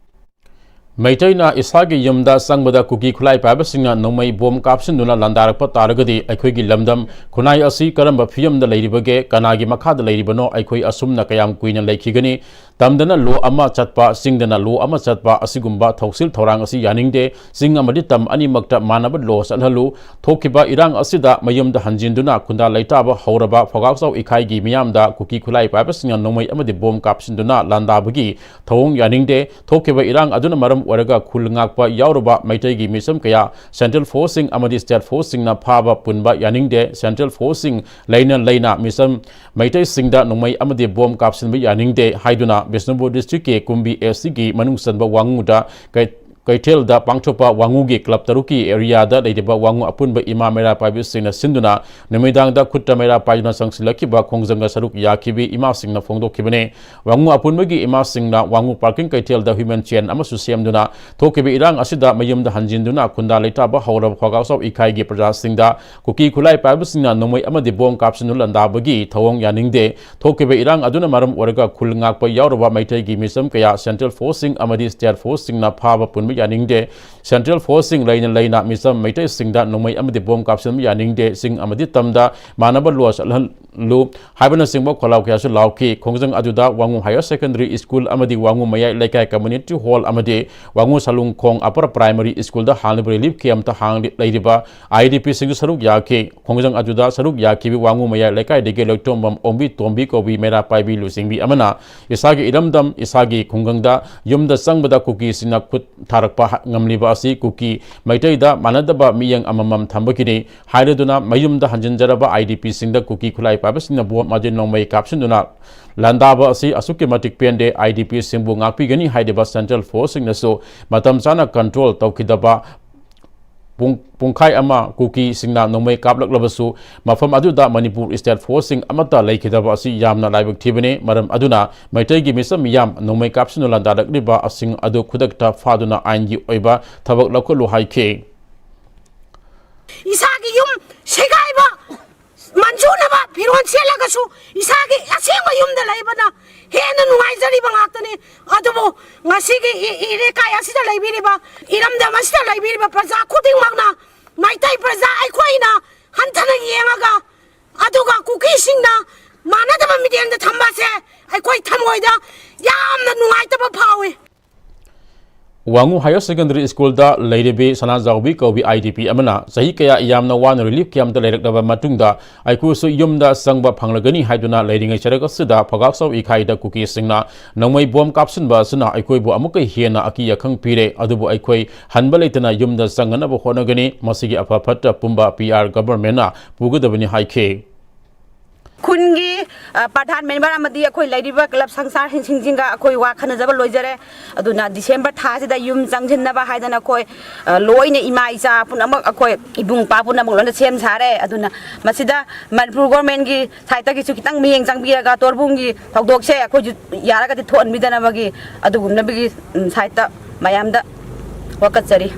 ꯃꯩꯇꯩꯅ ꯏꯁꯥꯒꯤ ꯌꯨꯝꯗ ꯆꯪꯕꯗ ꯀꯨꯀꯤ ꯈꯨꯠꯂꯥꯏ ꯄꯥꯏꯕꯁꯤꯡꯅ ꯅꯣꯡꯃꯩ ꯕꯣꯝ ꯀꯥꯞꯁꯤꯟꯗꯨꯅ ꯂꯥꯟꯗꯥꯔꯛꯄ ꯇꯥꯔꯒꯗꯤ ꯑꯩꯈꯣꯏꯒꯤ ꯂꯝꯗꯝ ꯈꯨꯟꯅꯥꯏ ꯑꯁꯤ ꯀꯔꯝꯕ ꯐꯤꯕꯝꯗ ꯂꯩꯔꯤꯕꯒꯦ, ꯀꯅꯥꯒꯤ ꯃꯈꯥꯗ ꯂꯩꯔꯤꯕꯅꯣ, ꯑꯩꯈꯣꯏ ꯑꯁꯨꯝꯅ ꯀꯌꯥꯝ ꯀꯨꯏꯅ ꯂꯩꯈꯤꯒꯅꯤ? ꯇꯝꯗꯅ ꯂꯣ ꯑꯃ ꯆꯠꯄ, ꯆꯤꯡꯗꯅ ꯂꯣ ꯑꯃ ꯆꯠꯄ, ꯑꯁꯤꯒꯨꯝꯕ ꯊꯧꯁꯤꯜ ꯊꯧꯔꯥꯡ ꯑꯁꯤ ꯌꯥꯅꯤꯡꯗꯦ꯫ ꯆꯤꯡ ꯑꯃꯗꯤ ꯇꯝ ꯑꯅꯤꯃꯛꯇ ꯃꯥꯟꯅꯕ ꯂꯣ ꯆꯠꯍꯜꯂꯨ꯫ ꯊꯣꯛꯈꯤꯕ ꯏꯔꯥꯡ ꯑꯁꯤꯗ ꯃꯌꯨꯝꯗ ꯍꯟꯖꯤꯟꯗꯨꯅ ꯈꯨꯟꯗꯥ ꯂꯩꯇꯥꯕ ꯍꯧꯔꯕ ꯐꯣꯒꯥꯛꯆꯥꯎ ꯏꯀꯥꯏꯒꯤ ꯃꯤꯌꯥꯝꯗ ꯀꯨꯀꯤ ꯈꯨꯠꯂꯥꯏ ꯄꯥꯏꯕꯁꯤꯡꯅ ꯅꯣꯡꯃꯩ ꯑꯃꯗꯤ ꯕꯣꯝ ꯀꯥꯞꯁꯤꯟꯗꯨꯅ ꯂꯥꯟꯗꯥꯕꯒꯤ ꯊꯧꯑꯣꯡ ꯌꯥꯅꯤꯡꯗꯦ꯫ ꯊꯣꯛꯈꯤꯕ ꯏꯔꯥꯡ ꯑꯗꯨꯅ ꯃꯔꯝ ꯑꯣꯏꯔꯒ ꯈꯨꯜ ꯉꯥꯛꯄ ꯌꯥꯎꯔꯕ ꯃꯩꯇꯩꯒꯤ ꯃꯤꯆꯝ ꯀꯌꯥ ꯁꯦꯟꯇ꯭ꯔꯦꯜ ꯐꯣꯔꯁꯁꯤꯡ ꯑꯃꯗꯤ ꯁ꯭ꯇꯦꯠ ꯐꯣꯔꯁꯁꯤꯡꯅ ꯐꯥꯕ ꯄꯨꯟꯕ ꯌꯥꯅꯤꯡꯗꯦ꯫ ꯁꯦꯟꯇ꯭ꯔꯦꯜ ꯐꯣꯔꯁꯁꯤꯡ ꯂꯩꯅ ꯂꯩꯅ ꯃꯤꯆꯝ ꯃꯩꯇꯩꯁꯤꯡꯗ ꯅꯣꯡꯃꯩ ꯑꯃꯗꯤ ꯕꯣꯝ ꯀꯥꯞꯁꯤꯟꯕ ꯌꯥꯅꯤꯡꯗꯦ ꯍꯥꯏꯗꯨꯅ ꯕꯤꯁꯅꯨꯄꯨꯔ ꯗꯤꯁꯇ꯭ꯔꯤꯛꯀꯤ ꯀꯨꯝꯕꯤ ꯑꯦꯁ ꯁꯤꯒꯤ ꯃꯅꯨꯡ ꯆꯟꯕ ꯋꯥꯉꯨꯗ ꯀꯩ-, ꯀꯩꯊꯦꯜꯗ ꯄꯥꯡꯊꯣꯛꯄ ꯋꯥꯉꯨꯒꯤ ꯀ꯭ꯂꯕ ꯇꯔꯨꯛꯀꯤ ꯑꯦꯔꯤꯌꯥꯗ ꯂꯩꯔꯤꯕ ꯋꯥꯉꯨ ꯑꯄꯨꯟꯕ ꯏꯃꯥ ꯃꯩꯔꯥ ꯄꯥꯏꯕꯤꯁꯤꯡꯅ ꯁꯤꯟꯗꯨꯅ ꯅꯨꯃꯤꯗꯥꯡꯗ ꯈꯨꯠꯇ ꯃꯩꯔꯥ ꯄꯥꯏꯗꯨꯅ ꯆꯪꯁꯤꯜꯂꯛꯈꯤꯕ ꯈꯣꯡꯖꯪꯗ ꯁꯔꯨꯛ ꯌꯥꯈꯤꯕꯤ ꯏꯃꯥꯁꯤꯡꯅ ꯐꯣꯡꯗꯣꯛꯈꯤꯕꯅꯤ꯫ ꯋꯥꯉꯨ ꯑꯄꯨꯟꯕꯒꯤ ꯏꯃꯥꯁꯤꯡꯅ ꯋꯥꯉꯨ ꯄꯥꯔꯀꯤꯡ ꯀꯩꯊꯦꯜꯗ ꯍ꯭ꯌꯨꯃꯦꯟ ꯆꯦꯟ ꯑꯃꯁꯨ ꯁꯦꯝꯗꯨꯅ ꯊꯣꯛꯈꯤꯕ ꯏꯔꯥꯡ ꯑꯁꯤꯗ ꯃꯌꯨꯝꯗ ꯍꯟꯖꯤꯟꯗꯨꯅ ꯈꯨꯟꯗꯥ ꯂꯩꯇꯥꯕ ꯍꯧꯔꯕ ꯐꯣꯒꯥꯎꯆꯥꯎ ꯏꯀꯥꯏꯒꯤ ꯄ꯭ꯔꯖꯥꯁꯤꯡꯗ ꯀꯨꯀꯤ ꯈꯨꯠꯂꯥꯏ ꯄꯥꯏꯕꯁꯤꯡꯅ ꯅꯣꯡꯃꯩ ꯑꯃꯗꯤ ꯕꯣꯝ ꯀꯥꯞꯁꯤꯟꯗꯨꯅ ꯂꯥꯟꯗꯥꯕꯒꯤ ꯊꯧꯑꯣꯡ ꯌꯥꯅꯤꯡꯗꯦ꯫ ꯊꯣꯛꯈꯤꯕ ꯏꯔꯥꯡ ꯑꯗꯨꯅ ꯃꯔꯝ ꯑꯣꯏꯔꯒ ꯈꯨꯜ ꯉꯥꯛꯄ ꯌꯥꯎꯔꯕ ꯃꯩꯇꯩꯒꯤ ꯃꯤꯆꯝ ꯀꯌꯥ ꯁꯦꯟꯇ꯭ꯔꯦꯜ ꯐꯣꯔꯁꯁꯤꯡ ꯑꯃꯗꯤ ꯁ꯭ꯇꯦꯠ ꯐꯣꯔꯁꯁꯤꯡꯅ ꯐꯥꯕ ꯄꯨꯟꯕ ꯌꯥꯅꯤꯡꯗꯦ꯫ ꯁꯦꯟꯇ꯭ꯔꯦꯜ ꯐꯣꯔꯁꯁꯤꯡ ꯂꯩꯅ ꯂꯩꯅ ꯃꯤꯆꯝ ꯃꯩꯇꯩꯁꯤꯡꯗ ꯅꯣꯡꯃꯩ ꯑꯃꯗꯤ ꯕꯣꯝ ꯀꯥꯞꯁꯤꯟꯕ ꯌꯥꯅꯤꯡꯗꯦ꯫ ꯆꯤꯡ ꯑꯃꯗꯤ ꯇꯝꯗ ꯃꯥꯟꯅꯕ ꯂꯣ ꯆꯠꯍꯜꯂꯨ ꯍꯥꯏꯕꯅꯆꯤꯡꯕ ꯈꯣꯜꯂꯥꯎ ꯀꯌꯥꯁꯨ ꯂꯥꯎꯈꯤ꯫ ꯈꯣꯡꯖꯪ ꯑꯗꯨꯗ ꯋꯥꯉꯨ ꯍꯥꯌꯔ ꯁꯦꯀꯦꯟꯗꯔꯤ ꯁ꯭ꯀꯨꯜ ꯑꯃꯗꯤ ꯋꯥꯉꯨ ꯃꯌꯥꯏ ꯂꯩꯀꯥꯏ ꯀꯝꯃ꯭ꯌꯨꯅꯤꯇꯤ ꯍꯣꯜ ꯑꯃꯗꯤ ꯋꯥꯉꯨ ꯁꯂꯨꯡꯈꯣꯡ ꯑꯄꯔ ꯄ꯭ꯔꯥꯏꯃꯔꯤ ꯁ꯭ꯀꯨꯜꯗ ꯍꯥꯡꯂꯤꯕ ꯔꯤꯂꯤꯐ ꯀꯦꯝꯞꯇ ꯍꯥꯡꯂꯤ-, ꯂꯩꯔꯤꯕ ꯑꯥꯏ ꯗꯤ ꯄꯤꯁꯤꯡꯁꯨ ꯁꯔꯨꯛ ꯌꯥꯈꯤ꯫ ꯈꯣꯡꯖꯪ ꯑꯗꯨꯗ ꯁꯔꯨꯛ ꯌꯥꯈꯤꯕ ꯋꯥꯉꯨ ꯃꯌꯥꯏ ꯂꯩꯀꯥꯏꯗꯒꯤ ꯂꯣꯏꯇꯣꯝꯕꯝ ꯑꯣꯝꯕꯤ ꯇꯣꯝꯕꯤ ꯀꯧꯕꯤ ꯃꯩꯔꯥ ꯄꯥꯏꯕꯤ ꯂꯨꯆꯤꯡꯕꯤ ꯑꯃꯅ ꯏꯁꯥꯒꯤ ꯏꯔꯝꯗꯝ, ꯏꯁꯥꯒꯤ ꯈꯨꯡꯒꯪꯗ ꯌꯨꯝꯗ ꯆꯪꯕꯗ ꯀꯨꯀꯤꯁꯤꯡꯅ ꯈꯨꯠ ꯊꯥꯔꯛꯄ ꯍ-, ꯉꯝꯂꯤꯕ ꯑꯁꯤ ꯀꯨꯀꯤ ꯃꯩꯇꯩꯗ ꯃꯥꯟꯅꯗꯕ ꯃꯤꯠꯌꯦꯡ ꯑꯃꯃꯝ ꯊꯝꯕꯒꯤꯅꯤ ꯍꯥꯏꯔꯗꯨꯅ ꯃꯌꯨꯝꯗ ꯍꯟꯖꯤꯟꯖꯔꯕ ꯑꯥꯏ ꯗꯤ ꯄꯤꯁꯤꯡꯗ ꯀꯨꯀꯤ ꯈꯨꯠꯂꯥꯏ ꯄꯥꯏꯕꯁꯤꯡꯅ ꯕꯣꯝ ꯑꯃꯗꯤ ꯅꯣꯡꯃꯩ ꯀꯥꯞꯁꯤꯟꯗꯨꯅ ꯂꯥꯟꯗꯥꯕ ꯑꯁꯤ ꯑꯁꯨꯛꯀꯤ ꯃꯇꯤꯛ ꯄꯦꯟꯗꯦ꯫ ꯑꯥꯏ ꯗꯤ ꯄꯤꯁꯤꯡꯕꯨ ꯉꯥꯛꯄꯤꯒꯅꯤ ꯍꯥꯏꯔꯤꯕ ꯁꯦꯟꯇ꯭ꯔꯦꯜ ꯐꯣꯔꯁꯁꯤꯡꯅꯁꯨ ꯃꯇꯝ ꯆꯥꯅ ꯀꯟꯇ꯭ꯔꯣꯜ ꯇꯧꯈꯤꯗꯕ ꯄꯨꯡ-, ꯄꯨꯡꯈꯥꯏ ꯑꯃ ꯀꯨꯀꯤꯁꯤꯡꯅ ꯅꯣꯡꯃꯩ ꯀꯥꯞꯂꯛꯂꯕꯁꯨ ꯃꯐꯝ ꯑꯗꯨꯗ ꯃꯅꯤꯄꯨꯔ ꯁ꯭ꯇꯦꯠ ꯐꯣꯔꯁꯁꯤꯡ ꯑꯃꯠꯇ ꯂꯩꯈꯤꯗꯕ ꯑꯁꯤ ꯌꯥꯝꯅ ꯂꯥꯏꯕꯛ ꯊꯤꯕꯅꯤ꯫ ꯃꯔꯝ ꯑꯗꯨꯅ ꯃꯩꯇꯩꯒꯤ ꯃꯤꯆꯝ ꯃꯤꯌꯥꯝ ꯅꯣꯡꯃꯩ ꯀꯥꯞꯁꯤꯟꯗꯨꯅ ꯂꯥꯟꯗꯥꯔꯛꯂꯤꯕ ꯑꯁꯤꯡ ꯑꯗꯨ ꯈꯨꯗꯛꯇ ꯐꯥꯗꯨꯅ ꯑꯥꯏꯟꯒꯤ ꯑꯣꯏꯕ ꯊꯕꯛ ꯂꯧꯈꯠꯂꯨ ꯍꯥꯏꯈꯤ꯫ ꯏꯁꯥꯒꯤ ꯌꯨꯝ ꯁꯦꯒꯥꯏꯕ ꯃꯟꯖꯨꯅꯕ ꯐꯤꯔꯣꯜ ꯁꯦꯠꯂꯒꯁꯨ ꯏꯁꯥꯒꯤ ꯑꯁꯦꯡꯕ ꯌꯨꯝꯗ ꯂꯩꯕꯅ ꯍꯦꯟꯅ ꯅꯨꯡꯉꯥꯏꯖꯔꯤꯕ ꯉꯥꯛꯇꯅꯤ꯫ ꯑꯗꯨꯕꯨ ꯉꯁꯤꯒꯤ ꯏ- ꯏꯔꯩꯀꯥꯏ ꯑꯁꯤꯗ ꯂꯩꯕꯤꯔꯤꯕ, ꯏꯔꯝꯗꯝ ꯑꯁꯤꯗ ꯂꯩꯕꯤꯔꯤꯕ ꯄ꯭ꯔꯖꯥ ꯈꯨꯗꯤꯡꯃꯛꯅ, ꯃꯩꯇꯩ ꯄ꯭ꯔꯖꯥ ꯑꯩꯈꯣꯏꯅ ꯍꯟꯊꯅ ꯌꯦꯡꯉꯒ, ꯑꯗꯨꯒ ꯀꯨꯀꯤꯁꯤꯡꯅ ꯃꯥꯟꯅꯗꯕ ꯃꯤꯠꯌꯦꯡꯗ ꯊꯝꯕꯁꯦ ꯑꯩꯈꯣꯏ ꯊꯃꯣꯏꯗ ꯌꯥꯝꯅ ꯅꯨꯡꯉꯥꯏꯇꯕ ꯐꯥꯎꯏ꯫ ꯋꯥꯉꯨ ꯍꯥꯌꯔ ꯁꯦꯀꯦꯟꯗꯔꯤ ꯁ꯭ꯀꯨꯜꯗ ꯂꯩꯔꯤꯕꯤ ꯁꯅꯥꯖꯥꯎꯕꯤ ꯀꯧꯕꯤ ꯑꯥꯏ ꯗꯤ ꯄꯤ ꯑꯃꯅ ꯆꯍꯤ ꯀꯌꯥ ꯌꯥꯝꯅ ꯋꯥꯅ ꯔꯤꯂꯤꯐ ꯀꯦꯝꯞꯇ ꯂꯩꯔꯛꯂꯕ ꯃꯇꯨꯡꯗ ꯑꯩꯈꯣꯏꯁꯨ ꯌꯨꯝꯗ ꯆꯪꯕ ꯐꯪꯂꯒꯅꯤ ꯍꯥꯏꯗꯨꯅ ꯂꯩꯔꯤꯉꯩ ꯆꯔꯛ ꯑꯁꯤꯗ ꯐꯒꯥꯛꯆꯥꯎ ꯏꯈꯥꯏꯗ ꯀꯨꯀꯤꯁꯤꯡꯅ ꯅꯣꯡꯃꯩ ꯕꯣꯝ ꯀꯥꯞꯁꯤꯟꯕ ꯑꯁꯤꯅ ꯑꯩꯈꯣꯏꯕꯨ ꯑꯃꯨꯛꯀ ꯍꯦꯟꯅ ꯑꯀꯤ ꯑꯈꯪ ꯄꯤꯔꯦ꯫ ꯑꯗꯨꯕꯨ ꯑꯩꯈꯣꯏ ꯍꯟꯕ ꯂꯩꯇꯅ ꯌꯨꯝꯗ ꯆꯪꯅꯅꯕ ꯍꯣꯠꯅꯒꯅꯤ꯫ ꯃꯁꯤꯒꯤ ꯑꯐ ꯐꯠꯇ ꯄꯨꯝꯕ ꯄꯤ ꯑꯥꯔ ꯒꯚꯔꯟꯃꯦꯟꯅ ꯄꯨꯒꯗꯕꯅꯤ ꯍꯥꯏꯈꯤ꯫ ꯈꯨꯟꯒꯤ, ꯑ, ꯄ꯭ꯔꯙꯥꯟ ꯃꯦꯝꯕꯔ ꯑꯃꯗꯤ ꯑꯩꯈꯣꯏ ꯂꯩꯔꯤꯕ ꯀ꯭ꯂꯕ ꯁꯪꯁꯊꯥꯟꯁꯤꯡꯁꯤꯡꯒ ꯑꯩꯈꯣꯏ ꯋꯥ ꯈꯟꯅꯖꯕ ꯂꯣꯏꯖꯔꯦ꯫ ꯑꯗꯨꯅ ꯗꯤꯁꯦꯝꯕꯔ ꯊꯥꯁꯤꯗ ꯌꯨꯝ ꯆꯪꯁꯤꯟꯅꯕ ꯍꯥꯏꯗꯅ ꯑꯩꯈꯣꯏ, ꯑ, ꯂꯣꯏꯅ ꯏꯃꯥ ꯏꯆꯥ ꯄꯨꯝꯅꯃꯛ, ꯑꯩꯈꯣꯏ ꯏꯕꯨꯡ ꯏꯄ꯭ꯋꯥ ꯄꯨꯝꯅꯃꯛ ꯂꯣꯏꯅ ꯁꯦꯝ ꯁꯥꯔꯦ꯫ ꯑꯗꯨꯅ ꯃꯁꯤꯗ ꯃꯅꯤꯄꯨꯔ ꯒꯣꯔꯃꯦꯟꯒꯤ ꯁꯥꯏꯠꯇꯒꯤꯁꯨ ꯈꯤꯇꯪ ꯃꯤꯠꯌꯦꯡ ꯆꯪꯕꯤꯔꯒ ꯇꯣꯔꯕꯨꯡꯒꯤ ꯊꯧꯗꯣꯛꯁꯦ ꯑꯩꯈꯣꯏꯁꯨ ꯌꯥꯔꯒꯗꯤ ꯊꯣꯛꯍꯟꯕꯤꯗꯅꯕꯒꯤ ꯑꯗꯨꯒꯨꯝꯅꯕꯒꯤ, ꯎꯝ, ꯁꯥꯏꯠꯇ ꯃꯌꯥꯝꯗ ꯋꯥꯀꯠꯆꯔꯤ꯫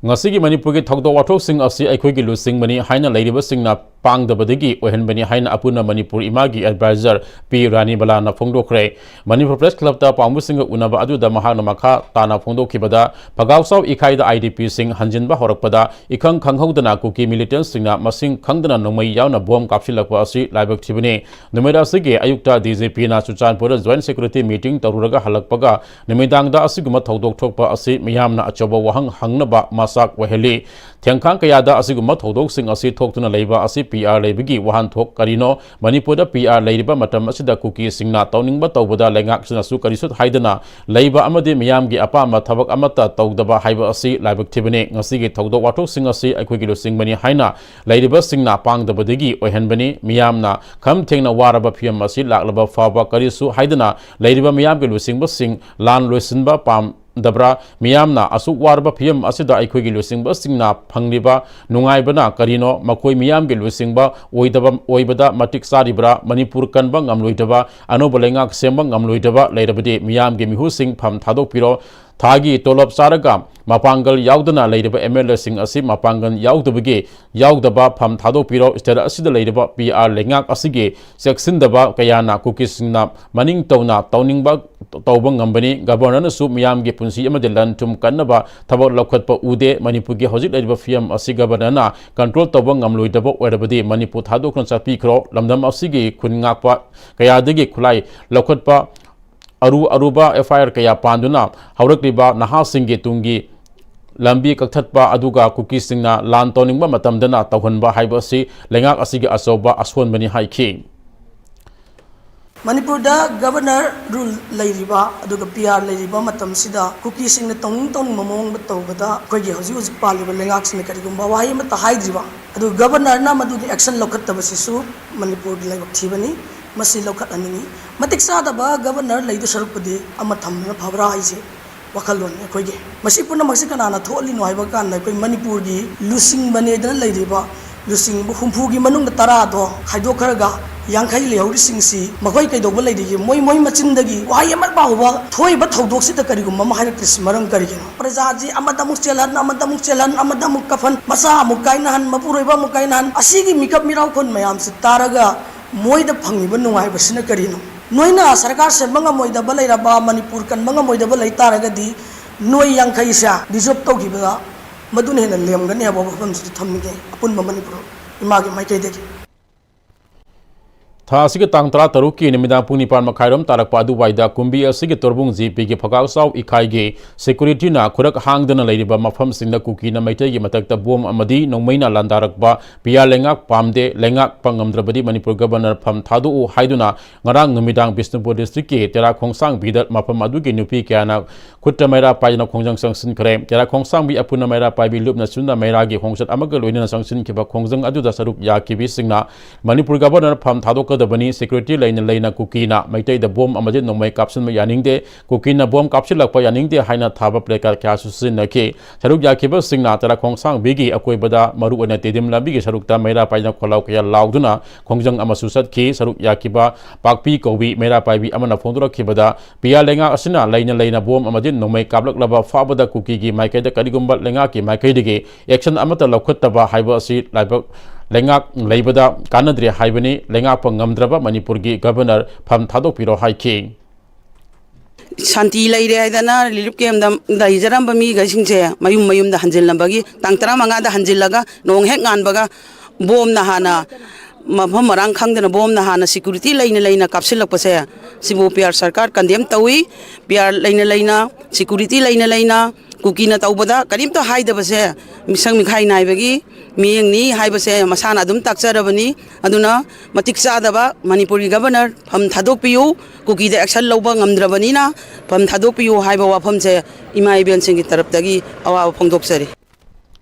ꯉꯁꯤꯒꯤ ꯃꯅꯤꯄꯨꯔꯒꯤ ꯊꯧꯗꯣꯛ ꯋꯥꯊꯣꯛꯁꯤꯡ ꯑꯁꯤ ꯑꯩꯈꯣꯏꯒꯤ ꯂꯨꯆꯤꯡꯕꯅꯤ ꯍꯥꯏꯅ ꯂꯩꯔꯤꯕꯁꯤꯡꯅ ꯄꯥꯡꯗꯕꯗꯒꯤ ꯑꯣꯏꯍꯟꯕꯅꯤ ꯍꯥꯏꯅ ꯑꯄꯨꯟꯅ ꯃꯅꯤꯄꯨꯔ ꯏꯃꯥꯒꯤ ꯑꯦꯗꯚꯥꯏꯖꯔ ꯄꯤ ꯔꯥꯅꯤꯕꯂꯥꯅ ꯐꯣꯡꯗꯣꯛꯈ꯭ꯔꯦ꯫ ꯃꯅꯤꯄꯨꯔ ꯄ꯭ꯔꯦꯁ ꯀ꯭ꯂꯕꯇ ꯄꯥꯎꯃꯤꯁꯤꯡꯒ ꯎꯅꯕ ꯑꯗꯨꯗ ꯃꯍꯥꯛꯅ ꯃꯈꯥ ꯇꯥꯅ ꯐꯣꯡꯗꯣꯛꯈꯤꯕꯗ, ꯐꯒꯥꯎꯆꯥꯎ ꯏꯈꯥꯏꯗ ꯑꯥꯏ ꯗꯤ ꯄꯤꯁꯤꯡ ꯍꯟꯖꯤꯟꯕ ꯍꯧꯔꯛꯄꯗ ꯏꯈꯪ ꯈꯪꯍꯧꯗꯅ ꯀꯨꯀꯤ ꯃꯤꯂꯤꯇꯦꯟꯁꯤꯡꯅ ꯃꯁꯤꯡ ꯈꯪꯗꯅ ꯅꯣꯡꯃꯩ ꯌꯥꯎꯅ ꯕꯣꯝ ꯀꯥꯞꯁꯤꯜꯂꯛꯄ ꯑꯁꯤ ꯂꯥꯏꯕꯛ ꯊꯤꯕꯅꯤ꯫ ꯅꯨꯃꯤꯠ ꯑꯁꯤꯒꯤ ꯑꯌꯨꯛꯇ ꯗꯤ ꯖꯤ ꯄꯤꯅ ꯆꯨꯔꯆꯥꯟꯄꯨꯔꯗ ꯖꯣꯏꯟꯠ ꯁꯦꯀ꯭ꯌꯨꯔꯤꯇꯤ ꯃꯤꯇꯤꯡ ꯇꯧꯔꯨꯔꯒ ꯍꯜꯂꯛꯄꯒ ꯅꯨꯃꯤꯗꯥꯡꯗ ꯑꯁꯤꯒꯨꯝꯕ ꯊꯧꯗꯣꯛ ꯊꯣꯛꯄ ꯑꯁꯤ ꯃꯤꯌꯥꯝꯅ ꯑꯆꯧꯕ ꯋꯥꯍꯪ ꯍꯪꯅꯕ ꯃꯆꯥꯛ ꯑꯣꯏꯍꯜꯂꯤ꯫ ꯊꯦꯡꯈꯥꯡ ꯀꯌꯥꯗ ꯑꯁꯤꯒꯨꯝꯕ ꯊꯧꯗꯣꯛꯁꯤꯡ ꯑꯁꯤ ꯊꯣꯛꯇꯨꯅ ꯂꯩꯕ ꯑꯁꯤ ꯄꯤ ꯑꯥꯔ ꯂꯩꯕꯒꯤ ꯋꯥꯍꯟꯊꯣꯛ ꯀꯔꯤꯅꯣ? ꯃꯅꯤꯄꯨꯔꯗ ꯄꯤ ꯑꯥꯔ ꯂꯩꯔꯤꯕ ꯃꯇꯝ ꯑꯁꯤꯗ ꯀꯨꯀꯤꯁꯤꯡꯅ ꯇꯧꯅꯤꯡꯕ ꯇꯧꯕꯗ ꯂꯩꯉꯥꯛꯁꯤꯅꯁꯨ ꯀꯔꯤꯁꯨ ꯍꯥꯏꯗꯅ ꯂꯩꯕ ꯑꯃꯗꯤ ꯃꯤꯌꯥꯝꯒꯤ ꯑꯄꯥꯝꯕ ꯊꯕꯛ ꯑꯃꯠꯇ ꯇꯧꯗꯕ ꯍꯥꯏꯕ ꯑꯁꯤ ꯂꯥꯏꯕꯛ ꯊꯤꯕꯅꯤ꯫ ꯉꯁꯤꯒꯤ ꯊꯧꯗꯣꯛ ꯋꯥꯊꯣꯛꯁꯤꯡ ꯑꯁꯤ ꯑꯩꯈꯣꯏꯒꯤ ꯂꯨꯆꯤꯡꯕꯅꯤ ꯍꯥꯏꯅ ꯂꯩꯔꯤꯕꯁꯤꯡꯅ ꯄꯥꯡꯗꯕꯗꯒꯤ ꯑꯣꯏꯍꯟꯕꯅꯤ꯫ ꯃꯤꯌꯥꯝꯅ ꯈꯝ ꯊꯦꯡꯅ ꯋꯥꯔꯕ ꯐꯤꯚꯝ ꯑꯁꯤ ꯂꯥꯛꯂꯕ ꯐꯥꯎꯕ ꯀꯔꯤꯁꯨ ꯍꯥꯏꯗꯅ ꯂꯩꯔꯤꯕ ꯃꯤꯌꯥꯝꯒꯤ ꯂꯨꯆꯤꯡꯕꯁꯤꯡ ꯂꯥꯟ ꯂꯣꯏꯁꯤꯟꯕ ꯄꯥꯝꯗꯕ꯭ꯔꯥ? ꯃꯤꯌꯥꯝꯅ ꯑꯁꯨꯛ ꯋꯥꯔꯕ ꯐꯤꯚꯝ ꯑꯁꯤꯗ ꯑꯩꯈꯣꯏꯒꯤ ꯂꯨꯆꯤꯡꯕꯁꯤꯡꯅ ꯐꯪꯂꯤꯕ ꯅꯨꯡꯉꯥꯏꯕꯅ ꯀꯔꯤꯅꯣ? ꯃꯈꯣꯏ ꯃꯤꯌꯥꯝꯒꯤ ꯂꯨꯆꯤꯡꯕ ꯑꯣꯏꯗꯕ, ꯑꯣꯏꯕꯗ ꯃꯇꯤꯛ ꯆꯥꯔꯤꯕ꯭ꯔꯥ? ꯃꯅꯤꯄꯨꯔ ꯀꯟꯕ ꯉꯝꯂꯣꯏꯗꯕ, ꯑꯅꯧꯕ ꯂꯩꯉꯥꯛ ꯁꯦꯝꯕ ꯉꯝꯂꯣꯏꯗꯕ ꯂꯩꯔꯕꯗꯤ ꯃꯤꯌꯥꯝꯒꯤ ꯃꯤꯍꯨꯠꯁꯤꯡ ꯐꯝ ꯊꯥꯗꯣꯛꯄꯤꯔꯣ꯫ ꯊꯥꯒꯤ ꯇꯣꯂꯣꯞ ꯆꯥꯔꯒ ꯃꯄꯥꯡꯒꯜ ꯌꯥꯎꯗꯅ ꯂꯩꯔꯤꯕ ꯑꯦꯝ ꯑꯦꯜ ꯑꯦꯁꯤꯡ ꯑꯁꯤ ꯃꯄꯥꯡꯒꯜ ꯌꯥꯎꯗꯕꯒꯤ ꯌꯥꯎꯗꯕ ꯐꯝ ꯊꯥꯗꯣꯛꯄꯤꯔꯣ꯫ ꯁ꯭ꯇꯦꯠ ꯑꯁꯤꯗ ꯂꯩꯔꯤꯕ ꯄꯤ ꯑꯥꯔ ꯂꯩꯉꯥꯛ ꯑꯁꯤꯒꯤ ꯆꯦꯛꯁꯤꯟꯗꯕ ꯀꯌꯥꯅ ꯀꯨꯀꯤꯁꯤꯡꯅ ꯃꯅꯤꯡ ꯇꯧꯅ ꯇꯧꯅꯤꯡꯕ ꯇꯧꯕ ꯉꯝꯕꯅꯤ꯫ ꯒꯕꯔꯅꯔꯅꯁꯨ ꯃꯤꯌꯥꯝꯒꯤ ꯄꯨꯟꯁꯤ ꯑꯃꯗꯤ ꯂꯟ ꯊꯨꯝ ꯀꯟꯅꯕ ꯊꯕꯛ ꯂꯧꯈꯠꯄ ꯎꯗꯦ꯫ ꯃꯅꯤꯄꯨꯔꯒꯤ ꯍꯧꯖꯤꯛ ꯂꯩꯔꯤꯕ ꯐꯤꯕꯝ ꯑꯁꯤ ꯒꯕꯔꯅꯔꯅ ꯀꯟꯇ꯭ꯔꯣꯜ ꯇꯧꯕ ꯉꯝꯂꯣꯏꯗꯕ ꯑꯣꯏꯔꯕꯗꯤ ꯃꯅꯤꯄꯨꯔ ꯊꯥꯗꯣꯛꯇꯨꯅ ꯆꯠꯄꯤꯈ꯭ꯔꯣ꯫ ꯂꯝꯗꯝ ꯑꯁꯤꯒꯤ ꯈꯨꯟ ꯉꯥꯛꯄ ꯀꯌꯥꯗꯒꯤ ꯈꯨꯠꯂꯥꯏ ꯂꯧꯈꯠꯄ ꯑꯔꯨ ꯑꯔꯨꯕ ꯑꯦꯐ ꯑꯥꯏ ꯑꯥꯔ ꯀꯌꯥ ꯄꯥꯟꯗꯨꯅ ꯍꯧꯔꯛꯂꯤꯕ ꯅꯍꯥꯁꯤꯡꯒꯤ ꯇꯨꯡꯒꯤ ꯂꯝꯕꯤ ꯀꯛꯊꯠꯄ ꯑꯗꯨꯒ ꯀꯨꯀꯤꯁꯤꯡꯅ ꯂꯥꯟ ꯇꯧꯅꯤꯡꯕ ꯃꯇꯝꯗꯅ ꯇꯧꯍꯟꯕ ꯍꯥꯏꯕ ꯑꯁꯤ ꯂꯩꯉꯥꯛ ꯑꯁꯤꯒꯤ ꯑꯆꯧꯕ ꯑꯁꯣꯟꯕꯅꯤ ꯍꯥꯏꯈꯤ꯫ ꯃꯅꯤꯄꯨꯔꯗ ꯒꯕꯔꯅꯔ ꯔꯨꯜ ꯂꯩꯔꯤꯕ ꯑꯗꯨꯒ ꯄꯤ ꯑꯥꯔ ꯂꯩꯔꯤꯕ ꯃꯇꯝꯁꯤꯗ ꯀꯨꯀꯤꯁꯤꯡꯅ ꯇꯧꯅꯤꯡ ꯇꯧꯅꯤꯡꯕ ꯃꯑꯣꯡꯗ ꯇꯧꯕꯗ ꯑꯩꯈꯣꯏꯒꯤ ꯍꯧꯖꯤꯛ ꯍꯧꯖꯤꯛ ꯄꯥꯜꯂꯤꯕ ꯂꯩꯉꯥꯛꯁꯤꯅ ꯀꯔꯤꯒꯨꯝꯕ ꯋꯥꯍꯩ ꯑꯃꯠꯇ ꯍꯥꯏꯗ꯭ꯔꯤꯕ, ꯑꯗꯨꯒ ꯒꯕꯔꯅꯔꯅ ꯃꯗꯨꯒꯤ ꯑꯦꯛꯁꯟ ꯂꯧꯈꯠꯇꯕꯁꯤꯁꯨ ꯃꯅꯤꯄꯨꯔꯒꯤ ꯂꯥꯏꯕꯛ ꯊꯤꯕꯅꯤ꯫ ꯃꯁꯤ ꯂꯧꯈꯠꯍꯟꯅꯤꯡꯉꯤ꯫ ꯃꯇꯤꯛ ꯆꯥꯗꯕ ꯒꯕꯔꯅꯔ ꯂꯩꯗꯧ ꯁꯔꯨꯛꯄꯨꯗꯤ ꯑꯃ ꯊꯝꯕꯅ ꯐꯕ꯭ꯔꯥ ꯍꯥꯏꯁꯦ ꯋꯥꯈꯜꯂꯣꯟꯅꯤ ꯑꯩꯈꯣꯏꯒꯤ꯫ ꯃꯁꯤ ꯄꯨꯝꯅꯃꯛꯁꯤ ꯀꯅꯥꯅ ꯊꯣꯛꯍꯜꯂꯤꯅꯣ ꯍꯥꯏꯕ ꯀꯥꯟꯗ ꯑꯩꯈꯣꯏ ꯃꯅꯤꯄꯨꯔꯒꯤ ꯂꯨꯆꯤꯡꯕꯅꯦꯗꯅ ꯂꯩꯔꯤꯕ ꯂꯨꯆꯤꯡꯕ ꯍꯨꯝꯐꯨꯒꯤ ꯃꯅꯨꯡꯗ ꯇꯔꯥꯗꯣ ꯈꯥꯏꯗꯣꯛꯈ꯭ꯔꯒ ꯌꯥꯡꯈꯩ ꯂꯩꯍꯧꯔꯤꯁꯤꯡꯁꯤ ꯃꯈꯣꯏ ꯀꯩꯗꯧꯕ ꯂꯩꯔꯤꯒꯦ? ꯃꯣꯏ, ꯃꯣꯏ ꯃꯆꯤꯟꯗꯒꯤ ꯋꯥꯍꯩ ꯑꯃ ꯐꯥꯎꯕ ꯊꯣꯛꯏꯕ ꯊꯧꯗꯣꯛꯁꯤꯗ ꯀꯔꯤꯒꯨꯝꯕ ꯑꯃ ꯍꯥꯏꯔꯛꯇ꯭ꯔꯤꯁꯤ ꯃꯔꯝ ꯀꯔꯤꯒꯤꯅꯣ? ꯄ꯭ꯔꯖꯥꯁꯤ ꯑꯃꯗ ꯑꯃꯨꯛ ꯆꯦꯜꯍꯟ, ꯑꯃꯗ ꯑꯃꯨꯛ ꯆꯦꯜꯍꯟ, ꯑꯃꯗ ꯑꯃꯨꯛ ꯀꯞꯍꯟ, ꯃꯆꯥ ꯑꯃꯨꯛ ꯀꯥꯏꯅꯍꯟ, ꯃꯄꯨꯔꯣꯏꯕ ꯑꯃꯨꯛ ꯀꯥꯏꯅꯍꯟ, ꯑꯁꯤꯒꯤ ꯃꯤꯀꯞ ꯃꯤꯔꯥꯎꯈꯣꯟ ꯃꯌꯥꯝꯁꯤ ꯇꯥꯔꯒ ꯃꯣꯏꯗ ꯐꯪꯉꯤꯕ ꯅꯨꯡꯉꯥꯏꯕꯁꯤꯅ ꯀꯔꯤꯅꯣ? ꯅꯣꯏꯅ ꯁꯔꯀꯥꯔ ꯁꯦꯝꯕ ꯉꯝꯃꯣꯏꯗꯕ ꯂꯩꯔꯕ, ꯃꯅꯤꯄꯨꯔ ꯀꯟꯕ ꯉꯝꯃꯣꯏꯗꯕ ꯂꯩ ꯇꯥꯔꯒꯗꯤ ꯅꯣꯏ ꯌꯥꯡꯈꯩꯁꯦ ꯗꯤꯖꯣꯞ ꯇꯧꯈꯤꯕꯗ ꯃꯗꯨꯅ ꯍꯦꯟꯅ ꯂꯦꯝꯒꯅꯤ ꯍꯥꯏꯕ ꯋꯥꯐꯝꯁꯤꯗ ꯊꯝꯅꯤꯡꯉꯦ ꯑꯄꯨꯟꯕ ꯃꯅꯤꯄꯨꯔ ꯏꯃꯥꯒꯤ ꯃꯥꯏꯀꯩꯗꯒꯤ꯫ ꯊꯥ ꯑꯁꯤꯒꯤ ꯇꯥꯡ ꯇꯔꯥꯇꯔꯨꯛꯀꯤ ꯅꯨꯃꯤꯗꯥꯡ ꯄꯨꯡ ꯅꯤꯄꯥꯟ ꯃꯈꯥꯏꯔꯣꯝ ꯇꯥꯔꯛꯄ ꯑꯗꯨꯋꯥꯏꯗ ꯀꯨꯝꯕꯤ ꯑꯁꯤꯒꯤ ꯇꯣꯔꯕꯨꯡ ꯖꯤ ꯄꯤꯒꯤ ꯐꯒꯥꯎꯆꯥꯎ ꯏꯀꯥꯏꯒꯤ ꯁꯦꯀ꯭ꯌꯨꯔꯤꯇꯤꯅ ꯈꯨꯔꯛ ꯍꯥꯡꯗꯅ ꯂꯩꯔꯤꯕ ꯃꯐꯝꯁꯤꯡꯗ ꯀꯨꯀꯤꯅ ꯃꯩꯇꯩꯒꯤ ꯃꯊꯛꯇ ꯕꯣꯝ ꯑꯃꯗꯤ ꯅꯣꯡꯃꯩꯅ ꯂꯥꯟꯗꯥꯔꯛꯄ ꯄꯤ ꯑꯥꯔ ꯂꯩꯉꯥꯛ ꯄꯥꯝꯗꯦ, ꯂꯩꯉꯥꯛꯄ ꯉꯝꯗ꯭ꯔꯕꯗꯤ ꯃꯅꯤꯄꯨꯔ ꯒꯕꯔꯅꯔ ꯐꯝ ꯊꯥꯗꯣꯛꯎ ꯍꯥꯏꯗꯨꯅ ꯉꯔꯥꯡ ꯅꯨꯃꯤꯗꯥꯡ ꯕꯤꯁꯅꯨꯄꯨꯔ ꯗꯤꯁꯇ꯭ꯔꯤꯛꯀꯤ ꯇꯦꯔꯥ ꯈꯣꯡꯁꯥꯡꯕꯤꯗ ꯃꯐꯝ ꯑꯗꯨꯒꯤ ꯅꯨꯄꯤ ꯀꯌꯥꯅ ꯈꯨꯠꯇ ꯃꯩꯔꯥ ꯄꯥꯏꯗꯨꯅ ꯈꯣꯡꯖꯪ ꯆꯪꯁꯤꯟꯈ꯭ꯔꯦ꯫ ꯇꯦꯔꯥ ꯈꯣꯡꯁꯥꯡꯕꯤ ꯑꯄꯨꯟꯅ ꯃꯩꯔꯥ ꯄꯥꯏꯕꯤ ꯂꯨꯞꯅ ꯆꯨꯝꯅ ꯃꯩꯔꯥꯒꯤ ꯈꯣꯡꯆꯠ ꯑꯃꯒ ꯂꯣꯏꯅꯅ ꯆꯪꯁꯤꯟꯈꯤꯕ ꯈꯣꯡꯖꯪ ꯑꯗꯨꯗ ꯁꯔꯨꯛ ꯌꯥꯈꯤꯕꯁꯤꯡꯅ ꯃꯅꯤꯄꯨꯔ ꯒꯕꯔꯅꯔ ꯐꯝ ꯊꯥꯗꯣꯛꯀꯗꯕ ꯕꯅꯤ꯫ ꯁꯦꯀ꯭ꯌꯨꯔꯤꯇꯤ ꯂꯩꯅ ꯂꯩꯅ ꯀꯨꯀꯤꯅ ꯃꯩꯇꯩꯗ ꯕꯣꯝ ꯑꯃꯗꯤ ꯅꯣꯡꯃꯩ ꯀꯥꯞꯁꯤꯟꯕ ꯌꯥꯅꯤꯡꯗꯦ, ꯀꯨꯀꯤꯅ ꯕꯣꯝ ꯀꯥꯞꯁꯤꯜꯂꯛꯄ ꯌꯥꯅꯤꯡꯗꯦ ꯍꯥꯏꯅ ꯊꯥꯕ ꯄ꯭ꯂꯦꯀꯥꯔꯗ ꯀꯌꯥꯁꯨ ꯁꯤꯖꯤꯟꯅꯈꯤ꯫ ꯁꯔꯨꯛ ꯌꯥꯈꯤꯕꯁꯤꯡꯅ ꯇꯔꯥ ꯈꯣꯡꯁꯥꯡꯕꯤꯒꯤ ꯑꯀꯣꯏꯕꯗ, ꯃꯔꯨꯑꯣꯏꯅ ꯇꯦꯗꯤꯝ ꯂꯝꯕꯤꯒꯤ ꯁꯔꯨꯛꯇ ꯃꯩꯔꯥ ꯄꯥꯏꯅ ꯈꯣꯜꯂꯥꯎ ꯀꯌꯥ ꯂꯥꯎꯗꯨꯅ ꯈꯣꯡꯖꯪ ꯑꯃꯁꯨ ꯆꯠꯈꯤ꯫ ꯁꯔꯨꯛ ꯌꯥꯈꯤꯕ ꯄꯥꯛꯄꯤ ꯀꯧꯕꯤ ꯃꯩꯔꯥ ꯄꯥꯏꯕꯤ ꯑꯃꯅ ꯐꯣꯡꯗꯣꯔꯛꯈꯤꯕꯗ, ꯄꯤꯌꯥꯔ ꯂꯩꯉꯥꯛ ꯑꯁꯤꯅ ꯂꯩꯅ ꯂꯩꯅ ꯕꯣꯝ ꯑꯃꯗꯤ ꯅꯣꯡꯃꯩ ꯀꯥꯞꯂꯛꯂꯕ ꯐꯥꯎꯕꯗ ꯀꯨꯀꯤꯒꯤ ꯃꯥꯏꯀꯩꯗ ꯀꯔꯤꯒꯨꯝꯕ ꯂꯩꯉꯥꯛꯀꯤ ꯃꯥꯏꯀꯩꯗꯒꯤ ꯑꯦꯛꯁꯟ ꯑꯃꯠꯇ ꯂꯧꯈꯠꯇꯕ ꯍꯥꯏꯕ ꯑꯁꯤ ꯂꯥꯏꯕꯛ ꯂꯩꯉꯥꯛ ꯂꯩꯕꯗ ꯀꯥꯟꯅꯗ꯭ꯔꯦ ꯍꯥꯏꯕꯅꯤ꯫ ꯂꯩꯉꯥꯛꯄ ꯉꯝꯗ꯭ꯔꯕ ꯃꯅꯤꯄꯨꯔꯒꯤ ꯒꯕꯔꯅꯔ ꯐꯝ ꯊꯥꯗꯣꯛꯄꯤꯔꯣ ꯍꯥꯏꯈꯤ꯫ ꯁꯥꯟꯇꯤ ꯂꯩꯔꯦ ꯍꯥꯏꯗꯅ ꯔꯤꯂꯤꯐ ꯀꯦꯝꯗ ꯂꯩꯖꯔꯝꯕ ꯃꯤꯈꯩꯁꯤꯡꯁꯦ ꯃꯌꯨꯝ ꯃꯌꯨꯝꯗ ꯍꯟꯖꯤꯜꯂꯝꯕꯒꯤ, ꯇꯥꯡ ꯇꯔꯥꯃꯉꯥꯗ ꯍꯟꯖꯤꯜꯂꯒ ꯅꯣꯡ ꯍꯦꯛ ꯉꯥꯟꯕꯒ ꯕꯣꯝꯅ ꯍꯥꯟꯅ, ꯃꯐꯝ ꯃꯔꯥꯡ ꯈꯪꯗꯅ ꯕꯣꯝꯅ ꯍꯥꯟꯅ ꯁꯦꯀ꯭ꯌꯨꯔꯤꯇꯤ ꯂꯩꯅ ꯂꯩꯅ ꯀꯥꯞꯁꯤꯜꯂꯛꯄꯁꯦ, ꯁꯤꯕꯨ ꯄꯤꯌꯥꯔ ꯁꯔꯀꯥꯔ ꯀꯟꯗꯦꯝ ꯇꯧꯏ꯫ ꯄꯤꯌꯥꯔ ꯂꯩꯅ ꯂꯩꯅ, ꯁꯦꯀ꯭ꯌꯨꯔꯤꯇꯤ ꯂꯩꯅ ꯂꯩꯅ ꯀꯨꯀꯤꯅ ꯇꯧꯕꯗ ꯀꯔꯤꯝꯇ ꯍꯥꯏꯗꯕꯁꯦ ꯃꯤꯁꯪ ꯃꯤꯈꯥꯏ ꯅꯥꯏꯕꯒꯤ ꯃꯤꯠꯌꯦꯡꯅꯤ ꯍꯥꯏꯕꯁꯦ ꯃꯁꯥꯅ ꯑꯗꯨꯝ ꯇꯥꯛꯆꯔꯕꯅꯤ꯫ ꯑꯗꯨꯅ ꯃꯇꯤꯛ ꯆꯥꯗꯕ ꯃꯅꯤꯄꯨꯔꯒꯤ ꯒꯕꯔꯅꯔ ꯐꯝ ꯊꯥꯗꯣꯛꯄꯤꯌꯨ, ꯀꯨꯀꯤꯗ ꯑꯦꯛꯁꯟ ꯂꯧꯕ ꯉꯝꯗ꯭ꯔꯕꯅꯤꯅ ꯐꯝ ꯊꯥꯗꯣꯛꯄꯤꯌꯨ ꯍꯥꯏꯕ ꯋꯥꯐꯝꯁꯦ ꯏꯃꯥ ꯏꯕꯦꯟꯁꯤꯡꯒꯤ ꯇꯔꯞꯇꯒꯤ ꯑꯋꯥꯕ ꯐꯣꯡꯗꯣꯛꯆꯔꯤ꯫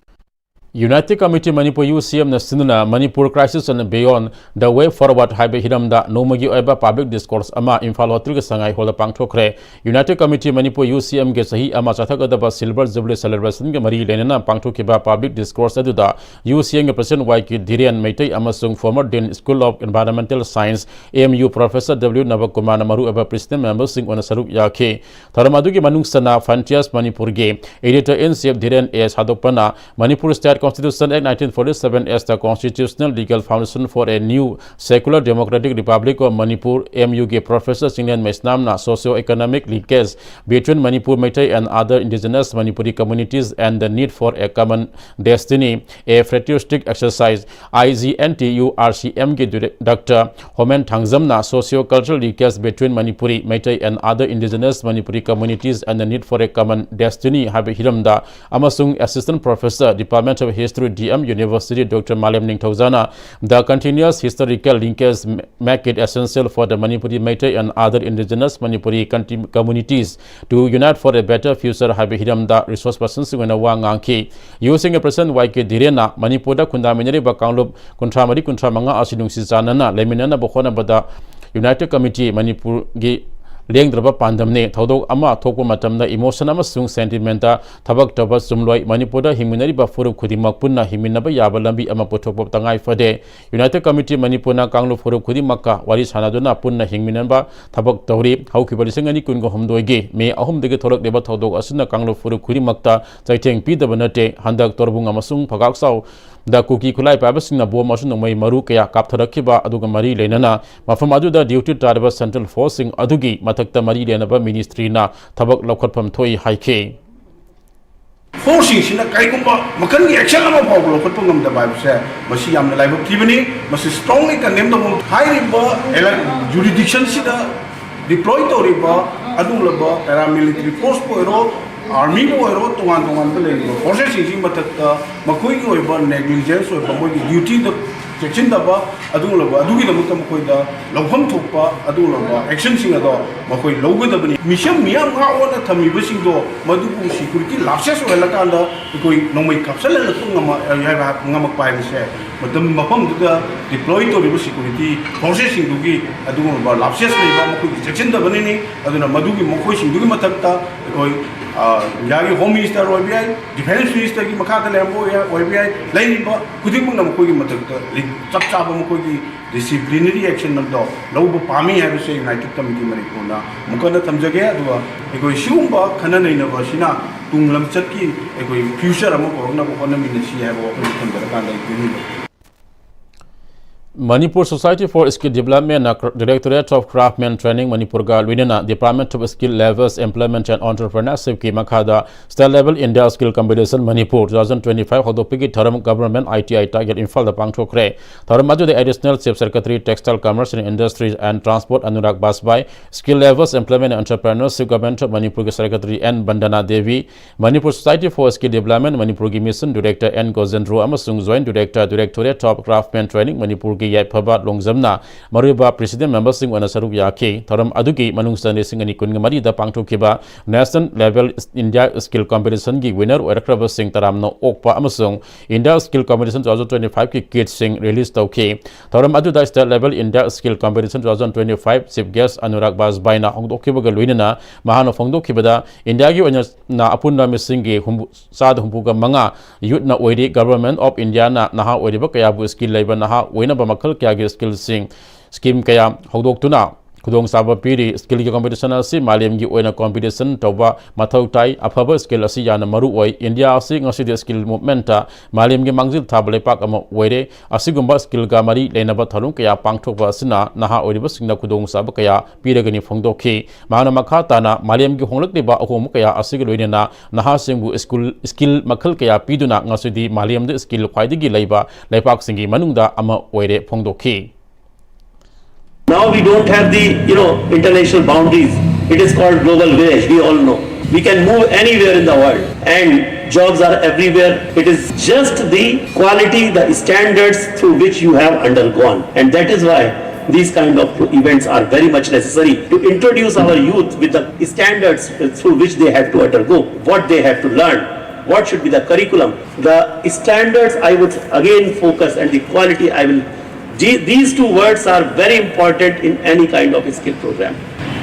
United Committee Manipur, ꯌꯨ ꯁꯤ ꯑꯦꯝꯅ ꯁꯤꯟꯗꯨꯅ Manipur Crisis and Beyond, The Way Forward ꯍꯥꯏꯕ ꯍꯤꯔꯝꯗ ꯅꯣꯡꯃꯒꯤ ꯑꯣꯏꯕ ꯄꯕ꯭ꯂꯤꯛ ꯗꯤꯁꯀꯣꯔꯁ ꯑꯃ ꯏꯝꯐꯥꯜ ꯍꯣꯇꯦꯜꯒꯤ ꯁꯉꯥꯏ ꯍꯣꯜꯗ ꯄꯥꯡꯊꯣꯛꯈ꯭ꯔꯦ꯫ United Committee Manipur, ꯌꯨ ꯁꯤ ꯑꯦꯝꯒꯤ ꯆꯍꯤ ꯑꯃ ꯆꯠꯊꯒꯗꯕ ꯁꯤꯜꯚꯔ ꯖꯨꯕꯤꯂꯤ ꯁꯦꯂꯦꯕ꯭ꯔꯦꯁꯟꯒ ꯃꯔꯤ ꯂꯩꯅꯅ ꯄꯥꯡꯊꯣꯛꯈꯤꯕ ꯄꯕ꯭ꯂꯤꯛ ꯗꯤꯁꯀꯣꯔꯁ ꯑꯗꯨꯗ ꯌꯨ ꯁꯤ ꯑꯦꯝꯒꯤ ꯄ꯭ꯔꯁꯤꯗꯦꯟꯠ ꯋꯥꯏ ꯀꯦ ꯙꯤꯔꯦꯟ ꯃꯩꯇꯩ ꯑꯃꯁꯨꯡ former Dean School of Environmental Science, A M U, Professor W ꯅꯕꯀꯨꯃꯥꯔꯅ ꯃꯔꯨꯑꯣꯏꯕ ꯄ꯭ꯔꯁꯤꯗꯦꯟꯠ ꯃꯦꯝꯕꯔꯁꯤꯡ ꯑꯣꯏꯅ ꯁꯔꯨꯛ ꯌꯥꯈꯤ꯫ ꯊꯧꯔꯝ ꯑꯗꯨꯒꯤ ꯃꯅꯨꯡ ꯆꯟꯅ Frontiers Manipurꯒꯤ editor in chief Dhiren A ꯁꯥꯗꯣꯛꯄꯅ Manipur State Constitution Act nineteen forty-seven as the constitutional legal foundation for a new secular democratic Republic of Manipur, A M ꯌꯨꯒꯤ Professor ꯆꯤꯡꯂꯦꯟ ꯃꯩꯁꯅꯥꯝꯅ socio-economic linkage between Manipur Meitei and other indigenous Manipuri communities and the need for a common destiny, a futuristic exercise, I G N T U R C Mꯒꯤ director ꯍꯣꯃꯦꯟ ꯊꯥꯡꯖꯝꯅ socio-cultural linkage between Manipuri Meitei and other indigenous Manipuri communities and the need for a common destiny ꯍꯥꯏꯕ ꯍꯤꯔꯝꯗ ꯑꯃꯁꯨꯡ Assistant Professor, Department of History D M University Doctor Malem Ningthoujana, the continuous historical linkage make it essential for the Manipuri Meitei and other indigenous Manipuri conti- communities to unite for a better future ꯍꯥꯏꯕ ꯍꯤꯔꯝꯗ resource personꯁꯤꯡ ꯑꯣꯏꯅ ꯋꯥ ꯉꯥꯡꯈꯤ꯫ Youth Singh President Y K Dhirenꯅ ꯃꯅꯤꯄꯨꯔꯗ ꯈꯨꯟꯗꯥꯃꯤꯟꯅꯔꯤꯕ ꯀꯥꯡꯂꯨꯞ ꯀꯨꯟꯊ꯭ꯔꯥ ꯃꯔꯤ ꯀꯨꯟꯊ꯭ꯔꯥ ꯃꯉꯥ ꯑꯁꯤ ꯅꯨꯡꯁꯤ ꯆꯥꯟꯅꯅ ꯂꯩꯃꯤꯟꯅꯅꯕ ꯍꯣꯠꯅꯕꯗ United Committee ꯃꯅꯤꯄꯨꯔꯒꯤ ꯂꯦꯡꯗ꯭ꯔꯕ ꯄꯥꯟꯗꯝꯅꯤ꯫ ꯊꯧꯗꯣꯛ ꯑꯃ ꯊꯣꯛꯄ ꯃꯇꯝꯗ emotion ꯑꯃꯁꯨꯡ sentimentꯇ ꯊꯕꯛ ꯇꯧꯕ ꯆꯨꯝꯂꯣꯏ꯫ ꯃꯅꯤꯄꯨꯔꯗ ꯍꯤꯡꯃꯤꯟꯅꯔꯤꯕ ꯐꯨꯔꯨꯞ ꯈꯨꯗꯤꯡꯃꯛ ꯄꯨꯟꯅ ꯍꯤꯡꯃꯤꯟꯅꯕ ꯌꯥꯕ ꯂꯝꯕꯤ ꯑꯃ ꯄꯨꯊꯣꯛꯄ ꯇꯉꯥꯏ ꯐꯗꯦ꯫ United Committee ꯃꯅꯤꯄꯨꯔꯅ ꯀꯥꯡꯂꯨꯞ ꯐꯨꯔꯨꯞ ꯈꯨꯗꯤꯡꯃꯛꯀ ꯋꯥꯔꯤ ꯁꯥꯟꯅꯗꯨꯅ ꯄꯨꯟꯅ ꯍꯤꯡꯃꯤꯟꯅꯕ ꯊꯕꯛ ꯇꯧꯔꯤ꯫ ꯍꯧꯈꯤꯕ ꯂꯤꯁꯤꯡ ꯑꯅꯤ ꯀꯨꯟꯒ ꯍꯨꯝꯗꯣꯏꯒꯤ ꯃꯦ ꯑꯍꯨꯝꯗꯒꯤ ꯊꯣꯛꯂꯛꯂꯤꯕ ꯊꯧꯗꯣꯛ ꯑꯁꯤꯅ ꯀꯥꯡꯂꯨꯞ ꯐꯨꯔꯨꯞ ꯈꯨꯗꯤꯡꯃꯛꯇ ꯆꯩꯊꯦꯡ ꯄꯤꯗꯕ ꯅꯠꯇꯦ꯫ ꯍꯟꯗꯛ ꯇꯣꯔꯕꯨꯡ ꯑꯃꯁꯨꯡ ꯐꯒꯥꯛꯆꯥꯎ ꯗ ꯀꯨꯀꯤ ꯈꯨꯠꯂꯥꯏ ꯄꯥꯏꯕꯁꯤꯡꯅ ꯕꯣꯝ ꯑꯃꯁꯨꯡ ꯅꯣꯡꯃꯩ ꯃꯔꯨ ꯀꯌꯥ ꯀꯥꯞꯊꯔꯛꯈꯤꯕ ꯑꯗꯨꯒ ꯃꯔꯤ ꯂꯩꯅꯅ ꯃꯐꯝ ꯑꯗꯨꯗ duty ꯇꯥꯔꯤꯕ central forceꯁꯤꯡ ꯑꯗꯨꯒꯤ ꯃꯊꯛꯇ ꯃꯔꯤ ꯂꯩꯅꯕ ministryꯅ ꯊꯕꯛ ꯂꯧꯈꯠꯐꯝ ꯊꯣꯛꯏ ꯍꯥꯏꯈꯤ꯫ Forceꯁꯤꯡꯁꯤꯅ ꯀꯔꯤꯒꯨꯝꯕ ꯃꯈꯜꯒꯤ action ꯑꯃ ꯐꯥꯎꯕ ꯂꯧꯈꯠꯄ ꯉꯝꯗꯕ ꯍꯥꯏꯕꯁꯦ ꯃꯁꯤ ꯌꯥꯝꯅ ꯂꯥꯏꯕꯛ ꯊꯤꯕꯅꯤ꯫ ꯃꯁꯤ strongly condemn ꯇꯧꯕ꯫ ꯍꯥꯏꯔꯤꯕ jurisdictionꯁꯤꯗ deploy ꯇꯧꯔꯤꯕ ꯑꯗꯨꯒꯨꯝꯂꯕ paramilitary forceꯄꯨ ꯑꯣꯏꯔꯣ, armyꯕꯨ ꯑꯣꯏꯔꯣ, ꯇꯣꯉꯥꯟ ꯇꯣꯉꯥꯟꯕ ꯂꯩꯔꯤꯕ forcesꯁꯤꯡꯁꯤꯒꯤ ꯃꯊꯛꯇ ꯃꯈꯣꯏꯒꯤ ꯑꯣꯏꯕ negligence ꯑꯣꯏꯕ, ꯃꯣꯏꯒꯤ dutyꯗ ꯆꯦꯛꯁꯤꯟꯗꯕ ꯑꯗꯨꯒꯨꯝꯂꯕ, ꯑꯗꯨꯒꯤꯗꯃꯛꯇ ꯃꯈꯣꯏꯗ ꯂꯧꯐꯝ ꯊꯣꯛꯄ ꯑꯗꯨꯒꯨꯝꯂꯕ actionꯁꯤꯡ ꯑꯗꯣ ꯃꯈꯣꯏ ꯂꯧꯒꯗꯕꯅꯤ꯫ ꯃꯤꯁꯝ ꯃꯤꯌꯥꯝ ꯉꯥꯛ ꯑꯣꯟꯅ ꯊꯝꯃꯤꯕꯁꯤꯡꯗꯣ ꯃꯗꯨꯕꯨ security lapses ꯑꯣꯏꯍꯜꯂꯀꯥꯟꯗ ꯑꯩꯈꯣꯏ ꯅꯣꯡꯃꯩ ꯀꯥꯞꯁꯤꯜꯍꯜꯂꯛꯄ ꯉꯝꯃ-, ꯉꯝꯃꯛꯄ ꯍꯥꯏꯕꯁꯦ ꯃꯇꯝ ꯃꯐꯝꯗꯨꯗ deploy ꯇꯧꯔꯤꯕ security forcesꯁꯤꯡꯗꯨꯒꯤ ꯑꯗꯨꯒꯨꯝꯂꯕ lapses ꯂꯩꯕ, ꯃꯈꯣꯏꯒꯤ ꯆꯦꯛꯁꯤꯟꯗꯕꯅꯤꯅꯤ꯫ ꯑꯗꯨꯅ ꯃꯗꯨꯒꯤ ꯃꯈꯣꯏꯁꯤꯡꯗꯨꯒꯤ ꯃꯊꯛꯇ ꯑꯩꯈꯣꯏ, ꯑ, ꯏꯟꯗꯤꯌꯥꯒꯤ Home Minister ꯑꯣꯏꯕ ꯌꯥꯏ, Defence Ministerꯒꯤ ꯃꯈꯥꯗ ꯂꯩꯔꯝꯕ ꯑꯣꯏ-, ꯑꯣꯏꯕ ꯌꯥꯏ, ꯂꯩꯔꯤꯕ ꯈꯨꯗꯤꯡꯃꯛꯅ ꯃꯈꯣꯏꯒꯤ ꯃꯊꯛꯇ ꯂꯤ-, ꯆꯞ ꯆꯥꯕ ꯃꯈꯣꯏꯒꯤ disciplinary action ꯑꯗꯣ ꯂꯧꯕ ꯄꯥꯝꯃꯤ ꯍꯥꯏꯕꯁꯦ United Committee ꯃꯅꯤꯄꯨꯔꯅ ꯑꯃꯨꯛ ꯍꯟꯅ ꯊꯝꯖꯒꯦ꯫ ꯑꯗꯨꯒ ꯑꯩꯈꯣꯏ ꯁꯤꯒꯨꯝꯕ ꯈꯟꯅ ꯅꯩꯅꯕ ꯑꯁꯤꯅ ꯇꯨꯡ ꯂꯝꯆꯠꯀꯤ ꯑꯩꯈꯣꯏ future ꯑꯃ ꯄꯨꯔꯛꯅꯕ ꯍꯣꯠꯅꯃꯤꯟꯅꯁꯤ ꯍꯥꯏꯕ ꯋꯥꯐꯝꯁꯤ ꯊꯝꯖꯔꯀꯥꯟꯗ ꯑꯩ ꯄꯤꯅꯤꯡꯕ꯫ Manipur Society for Skill Development ꯅ Directorate of Craftsman Training ꯃꯅꯤꯄꯨꯔꯒ ꯂꯣꯏꯅꯅ Department of Skill Levels Employment and Entrepreneurship ꯀꯤ ꯃꯈꯥꯗ State Level India Skill Competition Manipur two thousand twenty-five ꯍꯧꯗꯣꯛꯄꯒꯤ ꯊꯧꯔꯝ Government I T I Target ꯏꯝꯐꯥꯜꯗ ꯄꯥꯡꯊꯣꯛꯈ꯭ꯔꯦ꯫ ꯊꯧꯔꯝ ꯑꯗꯨꯗ Additional Chief Secretary Textile Commerce and Industries and Transport Anurag Bajpai, Skill Levels Employment and Entrepreneurship Government of ꯃꯅꯤꯄꯨꯔꯒꯤ Secretary N Vandana Devi, Manipur Society for Skill Development ꯃꯅꯤꯄꯨꯔꯒꯤ Mission Director N Gojendro ꯑꯃꯁꯨꯡ Joint Director, Directorate of Craftsman Training ꯃꯅꯤꯄꯨꯔꯒꯤ ꯌꯥꯏꯐꯕ ꯂꯣꯡꯖꯝꯅ ꯃꯔꯨꯑꯣꯏꯕ President member ꯁꯤꯡ ꯑꯣꯏꯅ ꯁꯔꯨꯛ ꯌꯥꯈꯤ꯫ ꯊꯧꯔꯝ ꯑꯗꯨꯒꯤ ꯃꯅꯨꯡ ꯆꯟꯅ ꯂꯤꯁꯤꯡ ꯑꯅꯤ ꯀꯨꯟꯒ ꯃꯔꯤꯗ ꯄꯥꯡꯊꯣꯛꯈꯤꯕ National Level India Skill Competition ꯒꯤ winner ꯑꯣꯏꯔꯛꯈ꯭ꯔꯕꯁꯤꯡ ꯇꯔꯥꯝꯅ ꯑꯣꯛꯄ ꯑꯃꯁꯨꯡ India Skill Competition two thousand twenty-five ꯀꯤ kit ꯁꯤꯡ release ꯇꯧꯈꯤ꯫ ꯊꯧꯔꯝ ꯑꯗꯨꯗ State Level India Skill Competition two thousand twenty-five Chief Guest Anurag Bajpai ꯅ ꯍꯧꯗꯣꯛꯈꯤꯕꯒ ꯂꯣꯏꯅꯅ ꯃꯍꯥꯛꯅ ꯐꯣꯡꯗꯣꯛꯈꯤꯕꯗ, ꯏꯟꯗꯤꯌꯥꯒꯤ ꯑꯣꯏꯅ ꯑꯄꯨꯟꯕ ꯃꯤꯁꯤꯡꯒꯤ ꯍꯨꯝꯐꯨ, ꯆꯥꯗ ꯍꯨꯝꯐꯨꯒ ꯃꯉꯥ youth ꯅ ꯑꯣꯏꯔꯤ꯫ Government of India ꯅ ꯅꯍꯥ ꯑꯣꯏꯔꯤꯕ ꯀꯌꯥꯕꯨ skill ꯂꯩꯕ ꯅꯍꯥ ꯑꯣꯏꯅꯕ ꯃꯈꯜ ꯀꯌꯥꯒꯤ skill ꯁꯤꯡ scheme ꯀꯌꯥ ꯍꯧꯗꯣꯛꯇꯨꯅ ꯈꯨꯗꯣꯡꯆꯥꯕ ꯄꯤꯔꯤ꯫ Skill ꯒꯤ competition ꯑꯁꯤ ꯃꯥꯂꯦꯝꯒꯤ ꯑꯣꯏꯅ competition ꯇꯧꯕ ꯃꯊꯧ ꯇꯥꯏ꯫ ꯑꯐꯕ skill ꯑꯁꯤ ꯌꯥꯝꯅ ꯃꯔꯨ ꯑꯣꯏ꯫ ꯏꯟꯗꯤꯌꯥ ꯑꯁꯤ ꯉꯁꯤꯗꯤ skill movement ꯇ ꯃꯥꯂꯦꯝꯒꯤ ꯃꯥꯡꯖꯤꯜ ꯊꯥꯕ ꯂꯩꯄꯥꯛ ꯑꯃ ꯑꯣꯏꯔꯦ꯫ ꯑꯁꯤꯒꯨꯝꯕ skill ꯒ ꯃꯔꯤ ꯂꯩꯅꯕ ꯊꯧꯔꯝ ꯀꯌꯥ ꯄꯥꯡꯊꯣꯛꯄ ꯑꯁꯤꯅ ꯅꯍꯥ ꯑꯣꯏꯔꯤꯕꯁꯤꯡꯗ ꯈꯨꯗꯣꯡꯆꯥꯕ ꯀꯌꯥ ꯄꯤꯔꯒꯅꯤ ꯐꯣꯡꯗꯣꯛꯈꯤ꯫ ꯃꯍꯥꯛꯅ ꯃꯈꯥ ꯇꯥꯅ ꯃꯥꯂꯦꯝꯒꯤ ꯍꯣꯡꯂꯛꯂꯤꯕ ꯑꯍꯣꯡꯕ ꯀꯌꯥ ꯑꯁꯤꯒ ꯂꯣꯏꯅꯅ ꯅꯍꯥꯁꯤꯡꯕꯨ school, skill ꯃꯈꯜ ꯀꯌꯥ ꯄꯤꯗꯨꯅ ꯉꯁꯤꯗꯤ ꯃꯥꯂꯦꯝꯗ skill ꯈ꯭ꯋꯥꯏꯗꯒꯤ ꯂꯩꯕ ꯂꯩꯄꯥꯛꯁꯤꯡꯒꯤ ꯃꯅꯨꯡꯗ ꯑꯃ ꯑꯣꯏꯔꯦ ꯐꯣꯡꯗꯣꯛꯈꯤ꯫ Now we don't have the, you know, international boundaries. It is called global village, we all know. We can move anywhere in the world and jobs are everywhere. It is just the quality, the standards through which you have undergone. And that is why these kind of events are very much necessary to introduce our youth with the standards through which they have to undergo, what they have to learn, what should be the curriculum. The standards I would again focus and the quality I will These two words are very important in any kind of skill program.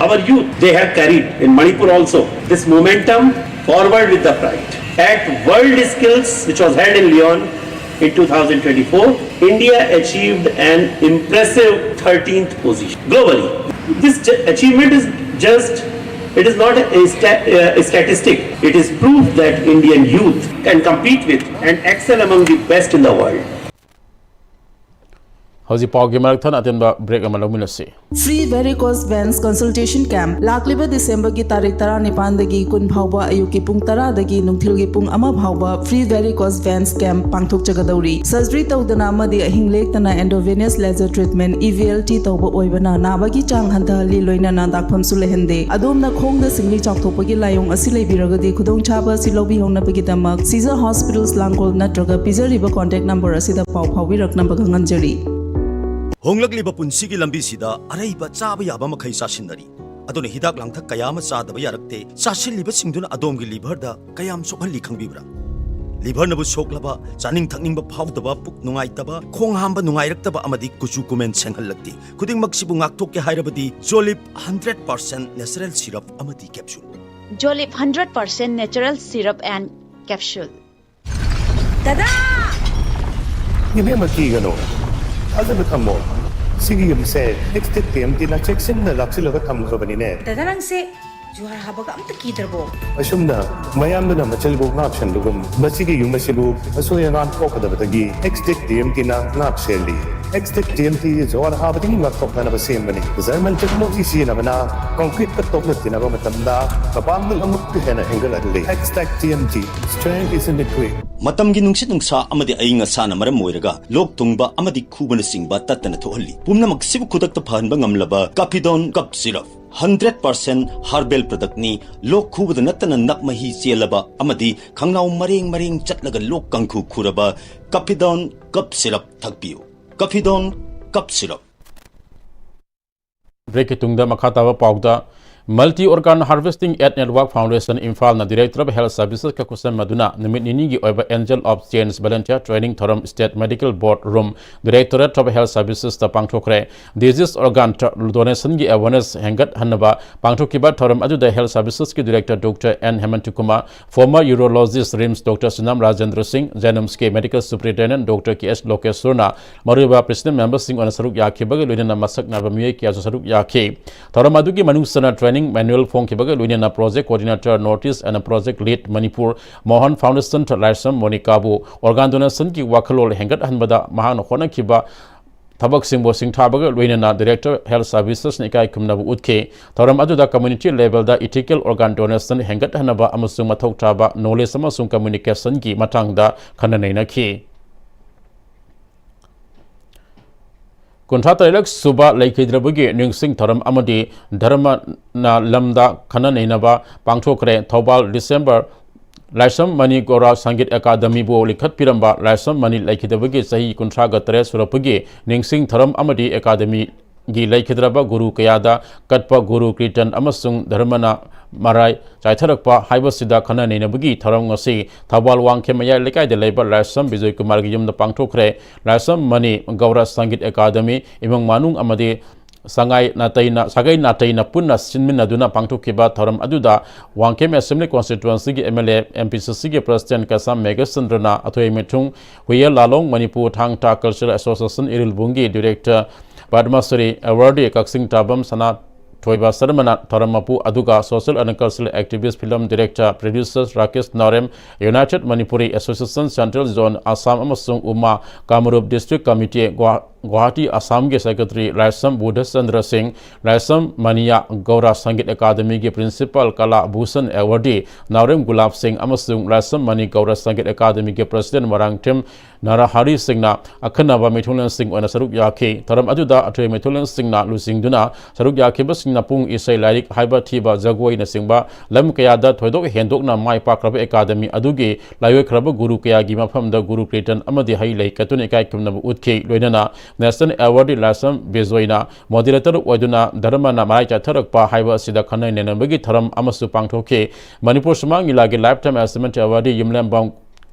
Our youth, they have carried in Manipur also this momentum forward with the pride. At World Skills, which was held in Lyon in two thousand twenty-four, India achieved an impressive thirteenth position globally. This achievement is just, it is not a, a statistic. It is proof that Indian youth can compete with and excel among the best in the world. ꯍꯧꯖꯤꯛ ꯄꯥꯎꯒꯤ ꯃꯔꯛ ꯊꯠꯅ ꯑꯇꯦꯟꯕ break ꯑꯃ ꯂꯧꯃꯤꯟꯅꯁꯤ꯫ Free Varicose Veins Consultation Camp ꯂꯥꯛꯂꯤꯕ ꯗꯤꯁꯦꯝꯕꯔꯒꯤ ꯇꯥꯔꯤꯛ ꯇꯔꯥꯅꯤꯄꯥꯟꯗꯒꯤ ꯀꯨꯟ ꯐꯥꯎꯕ ꯑꯌꯨꯛꯀꯤ ꯄꯨꯡ ꯇꯔꯥꯗꯒꯤ ꯅꯨꯡꯊꯤꯜꯒꯤ ꯄꯨꯡ ꯑꯃ ꯐꯥꯎꯕ Free Varicose Veins Camp ꯄꯥꯡꯊꯣꯛꯆꯒꯗꯧꯔꯤ꯫ Surgery ꯇꯧꯗꯅ ꯑꯃꯗꯤ ꯑꯍꯤꯡ ꯂꯦꯛꯇꯅ intravenous laser treatment, E V L T, ꯇꯧꯕ ꯑꯣꯏꯕꯅ ꯅꯥꯕꯒꯤ ꯆꯥꯡ ꯍꯟꯊꯍꯜꯂꯤ, ꯂꯣꯏꯅꯅ ꯗꯥꯛꯐꯝꯁꯨ ꯂꯩꯍꯟꯗꯦ꯫ ꯑꯗꯣꯝꯅ ꯈꯣꯡꯗ ꯁꯤꯡꯂꯤ ꯆꯥꯎꯊꯣꯛꯄꯒꯤ ꯂꯥꯏꯑꯣꯡ ꯑꯁꯤ ꯂꯩꯕꯤꯔꯒꯗꯤ ꯈꯨꯗꯣꯡꯆꯥꯕ ꯑꯁꯤ ꯂꯧꯕꯤꯍꯧꯅꯕꯒꯤꯗꯃꯛ Caesar Hospitals ꯂꯥꯡꯒꯣꯜ ꯅꯠꯇ꯭ꯔꯒ ꯄꯤꯖꯔꯤꯕ contact number ꯑꯁꯤꯗ ꯄꯥꯎ ꯐꯥꯎꯕꯤꯔꯛꯅꯕ ꯈꯪꯍꯟꯖꯔꯤ꯫ ꯍꯣꯡꯂꯛꯂꯤꯕ ꯄꯨꯟꯁꯤꯒꯤ ꯂꯝꯕꯤꯁꯤꯗ ꯑꯔꯩꯕ ꯆꯥꯕ ꯌꯥꯕ ꯃꯈꯩ ꯆꯥꯁꯤꯟꯅꯔꯤ꯫ ꯑꯗꯨꯅ ꯍꯤꯗꯥꯛ ꯂꯥꯡꯊꯛ ꯀꯌꯥ ꯑꯃ ꯆꯥꯗꯕ ꯌꯥꯔꯛꯇꯦ꯫ ꯆꯥꯁꯤꯜꯂꯤꯕꯁꯤꯡꯗꯨꯅ ꯑꯗꯣꯝꯒꯤ liverꯗ ꯀꯌꯥꯝ ꯁꯣꯛꯍꯜꯂꯤ ꯈꯪꯕꯤꯕ꯭ꯔꯥ? Liverꯅꯕꯨ ꯁꯣꯛꯂꯕ, ꯆꯥꯅꯤꯡ ꯊꯛꯅꯤꯡꯕ ꯐꯥꯎꯗꯕ, ꯄꯨꯛ ꯅꯨꯡꯉꯥꯏꯇꯕ, ꯈꯣꯡ ꯍꯥꯝꯕ ꯅꯨꯡꯉꯥꯏꯔꯛꯇꯕ ꯑꯃꯗꯤ ꯀꯨꯆꯨ ꯀꯨꯃꯦꯟ ꯁꯦꯡꯍꯜꯂꯛꯇꯦ꯫ ꯈꯨꯗꯤꯡꯃꯛꯁꯤꯕꯨ ꯉꯥꯛꯊꯣꯛꯀꯦ ꯍꯥꯏꯔꯕꯗꯤ Jolib hundred percent natural syrup ꯑꯃꯗꯤ capsule꯫ Jolib hundred percent natural syrup and capsule꯫ ꯗꯗꯥ! ꯏꯕꯦꯝꯃ, ꯀꯤꯒꯅꯨ, ꯊꯥꯖꯕ ꯊꯝꯃꯣ꯫ ꯁꯤꯒꯤ ꯌꯨꯝꯁꯦ Extech T M Tꯅ ꯆꯦꯛꯁꯤꯟꯅ ꯂꯥꯛꯁꯤꯜꯂꯒ ꯊꯝꯈ꯭ꯔꯕꯅꯤꯅꯦ꯫ ꯗꯗꯥ, ꯅꯪꯁꯦ ꯖꯨꯍꯥꯔ ꯍꯥꯕꯒ ꯑꯝꯇ ꯀꯤꯗ꯭ꯔꯕꯣ? ꯑꯁꯨꯝꯅ ꯃꯌꯥꯝꯗꯨꯅ ꯃꯆꯜꯕꯨ ꯉꯥꯛꯁꯦꯟꯕꯒꯨꯝ, ꯃꯁꯤꯒꯤ ꯌꯨꯝ ꯑꯁꯤꯕꯨ ꯑꯁꯣꯏ ꯑꯉꯥꯝ ꯊꯣꯛꯀꯗꯕꯗꯒꯤ Extech T M Tꯅ ꯉꯥꯛ ꯁꯦꯜꯂꯤ꯫ Extech T M T ꯖꯨꯍꯥꯔ ꯍꯥꯕꯗꯒꯤ ꯉꯥꯛꯊꯣꯛꯅꯅꯕ ꯁꯦꯝꯕꯅꯤ꯫ German technology ꯁꯤꯖꯤꯟꯅꯕꯅ concreteꯀ ꯇꯣꯛꯅ ꯇꯤꯟꯅꯕ ꯃꯇꯝꯗ ꯃꯄꯥꯡꯒꯜ ꯑꯃꯨꯛꯀ ꯍꯦꯟꯅ ꯍꯦꯟꯒꯠꯍꯜꯂꯤ꯫ Extech T M T, strength is in the grit꯫ ꯃꯇꯝꯒꯤ ꯅꯨꯡꯁꯤꯠ ꯅꯨꯡꯁꯥ ꯑꯃꯗꯤ ꯑꯏꯪ ꯑꯁꯥꯅ ꯃꯔꯝ ꯑꯣꯏꯔꯒ ꯂꯣꯛ ꯊꯨꯡꯕ ꯑꯃꯗꯤ ꯈꯨꯕꯅꯆꯤꯡꯕ ꯇꯠꯇꯅ ꯊꯣꯛꯍꯜꯂꯤ꯫ ꯄꯨꯝꯅꯃꯛꯁꯤꯕꯨ ꯈꯨꯗꯛꯇ ꯐꯍꯟꯕ ꯉꯝꯂꯕ Capidon Cough Syrup, hundred percent herbal productꯅꯤ꯫ ꯂꯣꯛ ꯈꯨꯕꯗ ꯅꯠꯇꯅ ꯅꯞ ꯃꯍꯤ ꯆꯦꯜꯂꯕ ꯑꯃꯗꯤ ꯈꯪꯅꯥꯎ ꯃꯔꯦꯡ ꯃꯔꯦꯡ ꯆꯠꯂꯒ ꯂꯣꯛ ꯀꯥꯡꯈꯨ ꯈꯨꯔꯕ Capidon Cough Syrup ꯊꯛꯄꯤꯌꯨ꯫ Capidon Cough Syrup꯫ Breakꯀꯤ ꯇꯨꯡꯗ ꯃꯈꯥ ꯇꯥꯕ ꯄꯥꯎꯗ, Multi Organ Harvesting Aid Network Foundation ꯏꯝꯐꯥꯜꯅ Director of Health Servicesꯀ ꯈꯨꯠꯁꯝꯅꯗꯨꯅ ꯅꯨꯃꯤꯠ ꯅꯤꯅꯤꯒꯤ ꯑꯣꯏꯕ Angel of Change Volunteer Training ꯊꯧꯔꯝ State Medical Board Room, Directorate of Health Servicesꯇ ꯄꯥꯡꯊꯣꯛꯈ꯭ꯔꯦ꯫ Disease organ donationꯒꯤ awareness ꯍꯦꯟꯒꯠꯍꯟꯅꯕ ꯄꯥꯡꯊꯣꯛꯈꯤꯕ ꯊꯧꯔꯝ ꯑꯗꯨꯗ Health Servicesꯀꯤ Director Doctor N Hemanth Kumar, former urologist RIMS Doctor Sunam Rajendra Singh, JNIMSꯀꯤ Medical Superintendent Doctor K S Lokeshwarꯅ ꯃꯔꯨꯑꯣꯏꯕ president memberꯁꯤꯡ ꯑꯣꯏꯅ ꯁꯔꯨꯛ ꯌꯥꯈꯤꯕꯒ ꯂꯣꯏꯅꯅ ꯃꯁꯛ ꯅꯥꯏꯕ ꯃꯤꯑꯣꯏ ꯀꯌꯥꯁꯨ ꯁꯔꯨꯛ ꯌꯥꯈꯤ꯫ ꯊꯧꯔꯝ ꯑꯗꯨꯒꯤ ꯃꯅꯨꯡ ꯆꯟꯅ training manual ꯐꯣꯡꯈꯤꯕꯒ ꯂꯣꯏꯅꯅ project coordinator North East and project lead Manipur, Mohan Foundation Laishram ꯃꯣꯅꯤꯀꯥꯕꯨ organ donationꯒꯤ ꯋꯥꯈꯜꯂꯣꯟ ꯍꯦꯟꯒꯠꯍꯟꯕꯗ ꯃꯍꯥꯛꯅ ꯍꯣꯠꯅꯈꯤꯕ ꯊꯕꯛꯁꯤꯡꯕꯨ ꯁꯤꯡꯊꯥꯕꯒ ꯂꯣꯏꯅꯅ Director Health Servicesꯅ ꯏꯀꯥꯏ ꯈꯨꯝꯅꯕ ꯎꯠꯈꯤ꯫ ꯊꯧꯔꯝ ꯑꯗꯨꯗ community levelꯗ ethical organ donationꯍꯦꯟꯒꯠꯍꯟꯅꯕ ꯑꯃꯁꯨꯡ ꯃꯊꯧ ꯊꯥꯕ knowledge ꯑꯃꯁꯨꯡ communicationꯒꯤ ꯃꯇꯥꯡꯗ ꯈꯟꯅ ꯅꯩꯅꯈꯤ꯫ ꯀꯨꯟꯊ꯭ꯔꯥ ꯇꯔꯦꯠ ꯁꯨꯕ ꯂꯩꯈꯤꯗ꯭ꯔꯕꯒꯤ ꯅꯤꯡꯁꯤꯡ ꯊꯧꯔꯝ ꯑꯃꯗꯤ ꯙꯔꯃꯅ ꯂꯝꯗ ꯈꯟꯅ ꯅꯩꯅꯕ ꯄꯥꯡꯊꯣꯛꯈ꯭ꯔꯦ꯫ ꯊꯧꯕꯥꯜ, December, ꯂꯥꯏꯁ꯭ꯔꯝ ꯃꯅꯤ ꯒꯧꯔ ꯁꯪꯒꯤꯠ ꯑꯦꯀꯥꯗꯃꯤꯕꯨ ꯂꯤꯡꯈꯠꯄꯤꯔꯝꯕ ꯂꯥꯏꯁ꯭ꯔꯝ ꯃꯅꯤ ꯂꯩꯈꯤꯗꯕꯒꯤ ꯆꯍꯤ ꯀꯨꯟꯊ꯭ꯔꯥꯒ ꯇꯔꯦꯠ ꯁꯨꯔꯛꯄꯒꯤ ꯅꯤꯡꯁꯤꯡ ꯊꯧꯔꯝ ꯑꯃꯗꯤ ꯑꯦꯀꯥꯗꯃꯤꯒꯤ ꯂꯩꯈꯤꯗ꯭ꯔꯕ ꯒꯨꯔꯨ ꯀꯌꯥꯗ ꯀꯠꯄ ꯒꯨꯔꯨ ꯀꯤꯔꯇꯟ ꯑꯃꯁꯨꯡ ꯙꯔꯃꯅ ꯃꯔꯥꯏ ꯆꯥꯏꯊꯔꯛꯄ ꯍꯥꯏꯕꯁꯤꯗ ꯈꯟꯅ ꯅꯩꯅꯕꯒꯤ ꯊꯧꯔꯝ ꯉꯁꯤ ꯊꯧꯕꯥꯜ ꯋꯥꯡꯈꯦꯝ ꯃꯌꯥꯏ ꯂꯩꯀꯥꯏꯗ ꯂꯩꯕ ꯂꯥꯏꯁ꯭ꯔꯝ ꯕꯤꯖꯣꯏ ꯀꯨꯃꯥꯔꯒꯤ ꯌꯨꯝꯗ ꯄꯥꯡꯊꯣꯛꯈ꯭ꯔꯦ꯫ ꯂꯥꯏꯁ꯭ꯔꯝ ꯃꯅꯤ ꯒꯧꯔ ꯁꯪꯒꯤꯠ ꯑꯦꯀꯥꯗꯃꯤ ꯏꯃꯨꯡ ꯃꯅꯨꯡ ꯑꯃꯗꯤ ꯁꯉꯥꯏ ꯅꯥꯇꯩꯅ, ꯁꯥꯒꯩ ꯅꯥꯇꯩꯅ ꯄꯨꯟꯅ ꯁꯤꯟꯃꯤꯟꯅꯗꯨꯅ ꯄꯥꯡꯊꯣꯛꯈꯤꯕ ꯊꯧꯔꯝ ꯑꯗꯨꯗ Wangkhem Assembly Constituencyꯒꯤ MLA, MPCCꯒꯤ President Kasam ꯃꯦꯘꯆꯟꯗ꯭ꯔꯅ ꯑꯊꯣꯏ ꯃꯤꯊꯨꯡ, ꯍꯨꯌꯦꯜ ꯂꯥꯂꯣꯡ Manipur ꯊꯥꯡ ꯇꯥ Cultural Association ꯏꯔꯤꯜꯕꯨꯡꯒꯤ Director, Padma Shri Awardee ꯀꯛꯆꯤꯡ ꯇꯥꯕꯝ ꯁꯅꯥ ꯊꯣꯏꯕ ꯁꯔꯃꯅ ꯊꯧꯔꯝ ꯃꯄꯨ ꯑꯗꯨꯒ social and cultural activist, film director, producer Rakesh Naorem, United Manipuri Association Central Zone Assam ꯑꯃꯁꯨꯡ ꯎꯃꯥ ꯀꯥꯃꯔꯨꯞ District Committee ꯒꯨꯋꯥ-, ꯒꯨꯋꯥꯍꯥꯇꯤ ꯑꯁꯥꯝꯒꯤ Secretary ꯂꯥꯏꯁ꯭ꯔꯝ ꯕꯨꯙꯆꯟꯗ꯭ꯔ ꯁꯤꯡ, ꯂꯥꯏꯁ꯭ꯔꯝ ꯃꯅꯤꯌꯥ ꯒꯧꯔ ꯁꯪꯒꯤꯠ ꯑꯦꯀꯥꯗꯃꯤꯒꯤ Principal ꯀꯂꯥ ꯚꯨꯁꯟ Awardee ꯅꯥꯎꯔꯦꯝ ꯒꯨꯂꯥꯞ ꯁꯤꯡ ꯑꯃꯁꯨꯡ ꯂꯥꯏꯁ꯭ꯔꯝ ꯃꯅꯤ ꯒꯧꯔ ꯁꯪꯒꯤꯠ ꯑꯦꯀꯥꯗꯃꯤꯒꯤ President ꯃꯣꯏꯔꯥꯡꯊꯦꯝ ꯅꯔꯍꯔꯤ ꯁꯤꯡꯅ ꯑꯈꯟꯅꯕ ꯃꯤꯊꯨꯡꯂꯦꯟꯁꯤꯡ ꯑꯣꯏꯅ ꯁꯔꯨꯛ ꯌꯥꯈꯤ꯫ ꯊꯧꯔꯝ ꯑꯗꯨꯗ ꯑꯊꯣꯏ ꯃꯤꯊꯨꯡꯂꯦꯟꯁꯤꯡꯅ ꯂꯨꯆꯤꯡꯗꯨꯅ ꯁꯔꯨꯛ ꯌꯥꯈꯤꯕꯁꯤꯡꯅ ꯄꯨꯡ ꯏꯁꯩ, ꯂꯥꯏꯔꯤꯛ ꯍꯥꯏꯕ ꯊꯤꯕ, ꯖꯒꯣꯏꯅꯆꯤꯡꯕ ꯂꯝ ꯀꯌꯥꯗ ꯊꯣꯏꯗꯣꯛ ꯍꯦꯟꯗꯣꯛꯅ ꯃꯥꯏ ꯄꯥꯛꯈ꯭ꯔꯕ ꯑꯦꯀꯥꯗꯃꯤ ꯑꯗꯨꯒꯤ ꯂꯥꯏꯑꯣꯏꯈ꯭ꯔꯕ ꯒꯨꯔꯨ ꯀꯌꯥꯒꯤ ꯃꯐꯝꯗ ꯒꯨꯔꯨ ꯀꯤꯔꯇꯟ ꯑꯃꯗꯤ ꯍꯩ ꯂꯩ ꯀꯠꯇꯨꯅ ꯏꯀꯥꯏ ꯈꯨꯝꯅꯕ ꯎꯠꯈꯤ꯫ ꯂꯣꯏꯅꯅ National Awardee ꯂꯥꯏꯁ꯭ꯔꯝ ꯕꯤꯖꯣꯏꯅ moderator ꯑꯣꯏꯗꯨꯅ ꯙꯔꯃꯅ ꯃꯔꯥꯏ ꯆꯥꯏꯊꯔꯛꯄ ꯍꯥꯏꯕ ꯑꯁꯤꯗ ꯈꯟꯅ ꯅꯩꯅꯕꯒꯤ ꯊꯧꯔꯝ ꯑꯃꯁꯨ ꯄꯥꯡꯊꯣꯛꯈꯤ꯫ ꯃꯅꯤꯄꯨꯔ ꯁꯨꯃꯥꯡ ꯂꯤꯂꯥꯒꯤ Lifetime Achievement Awardee ꯌꯨꯝꯂꯦꯝꯕꯝ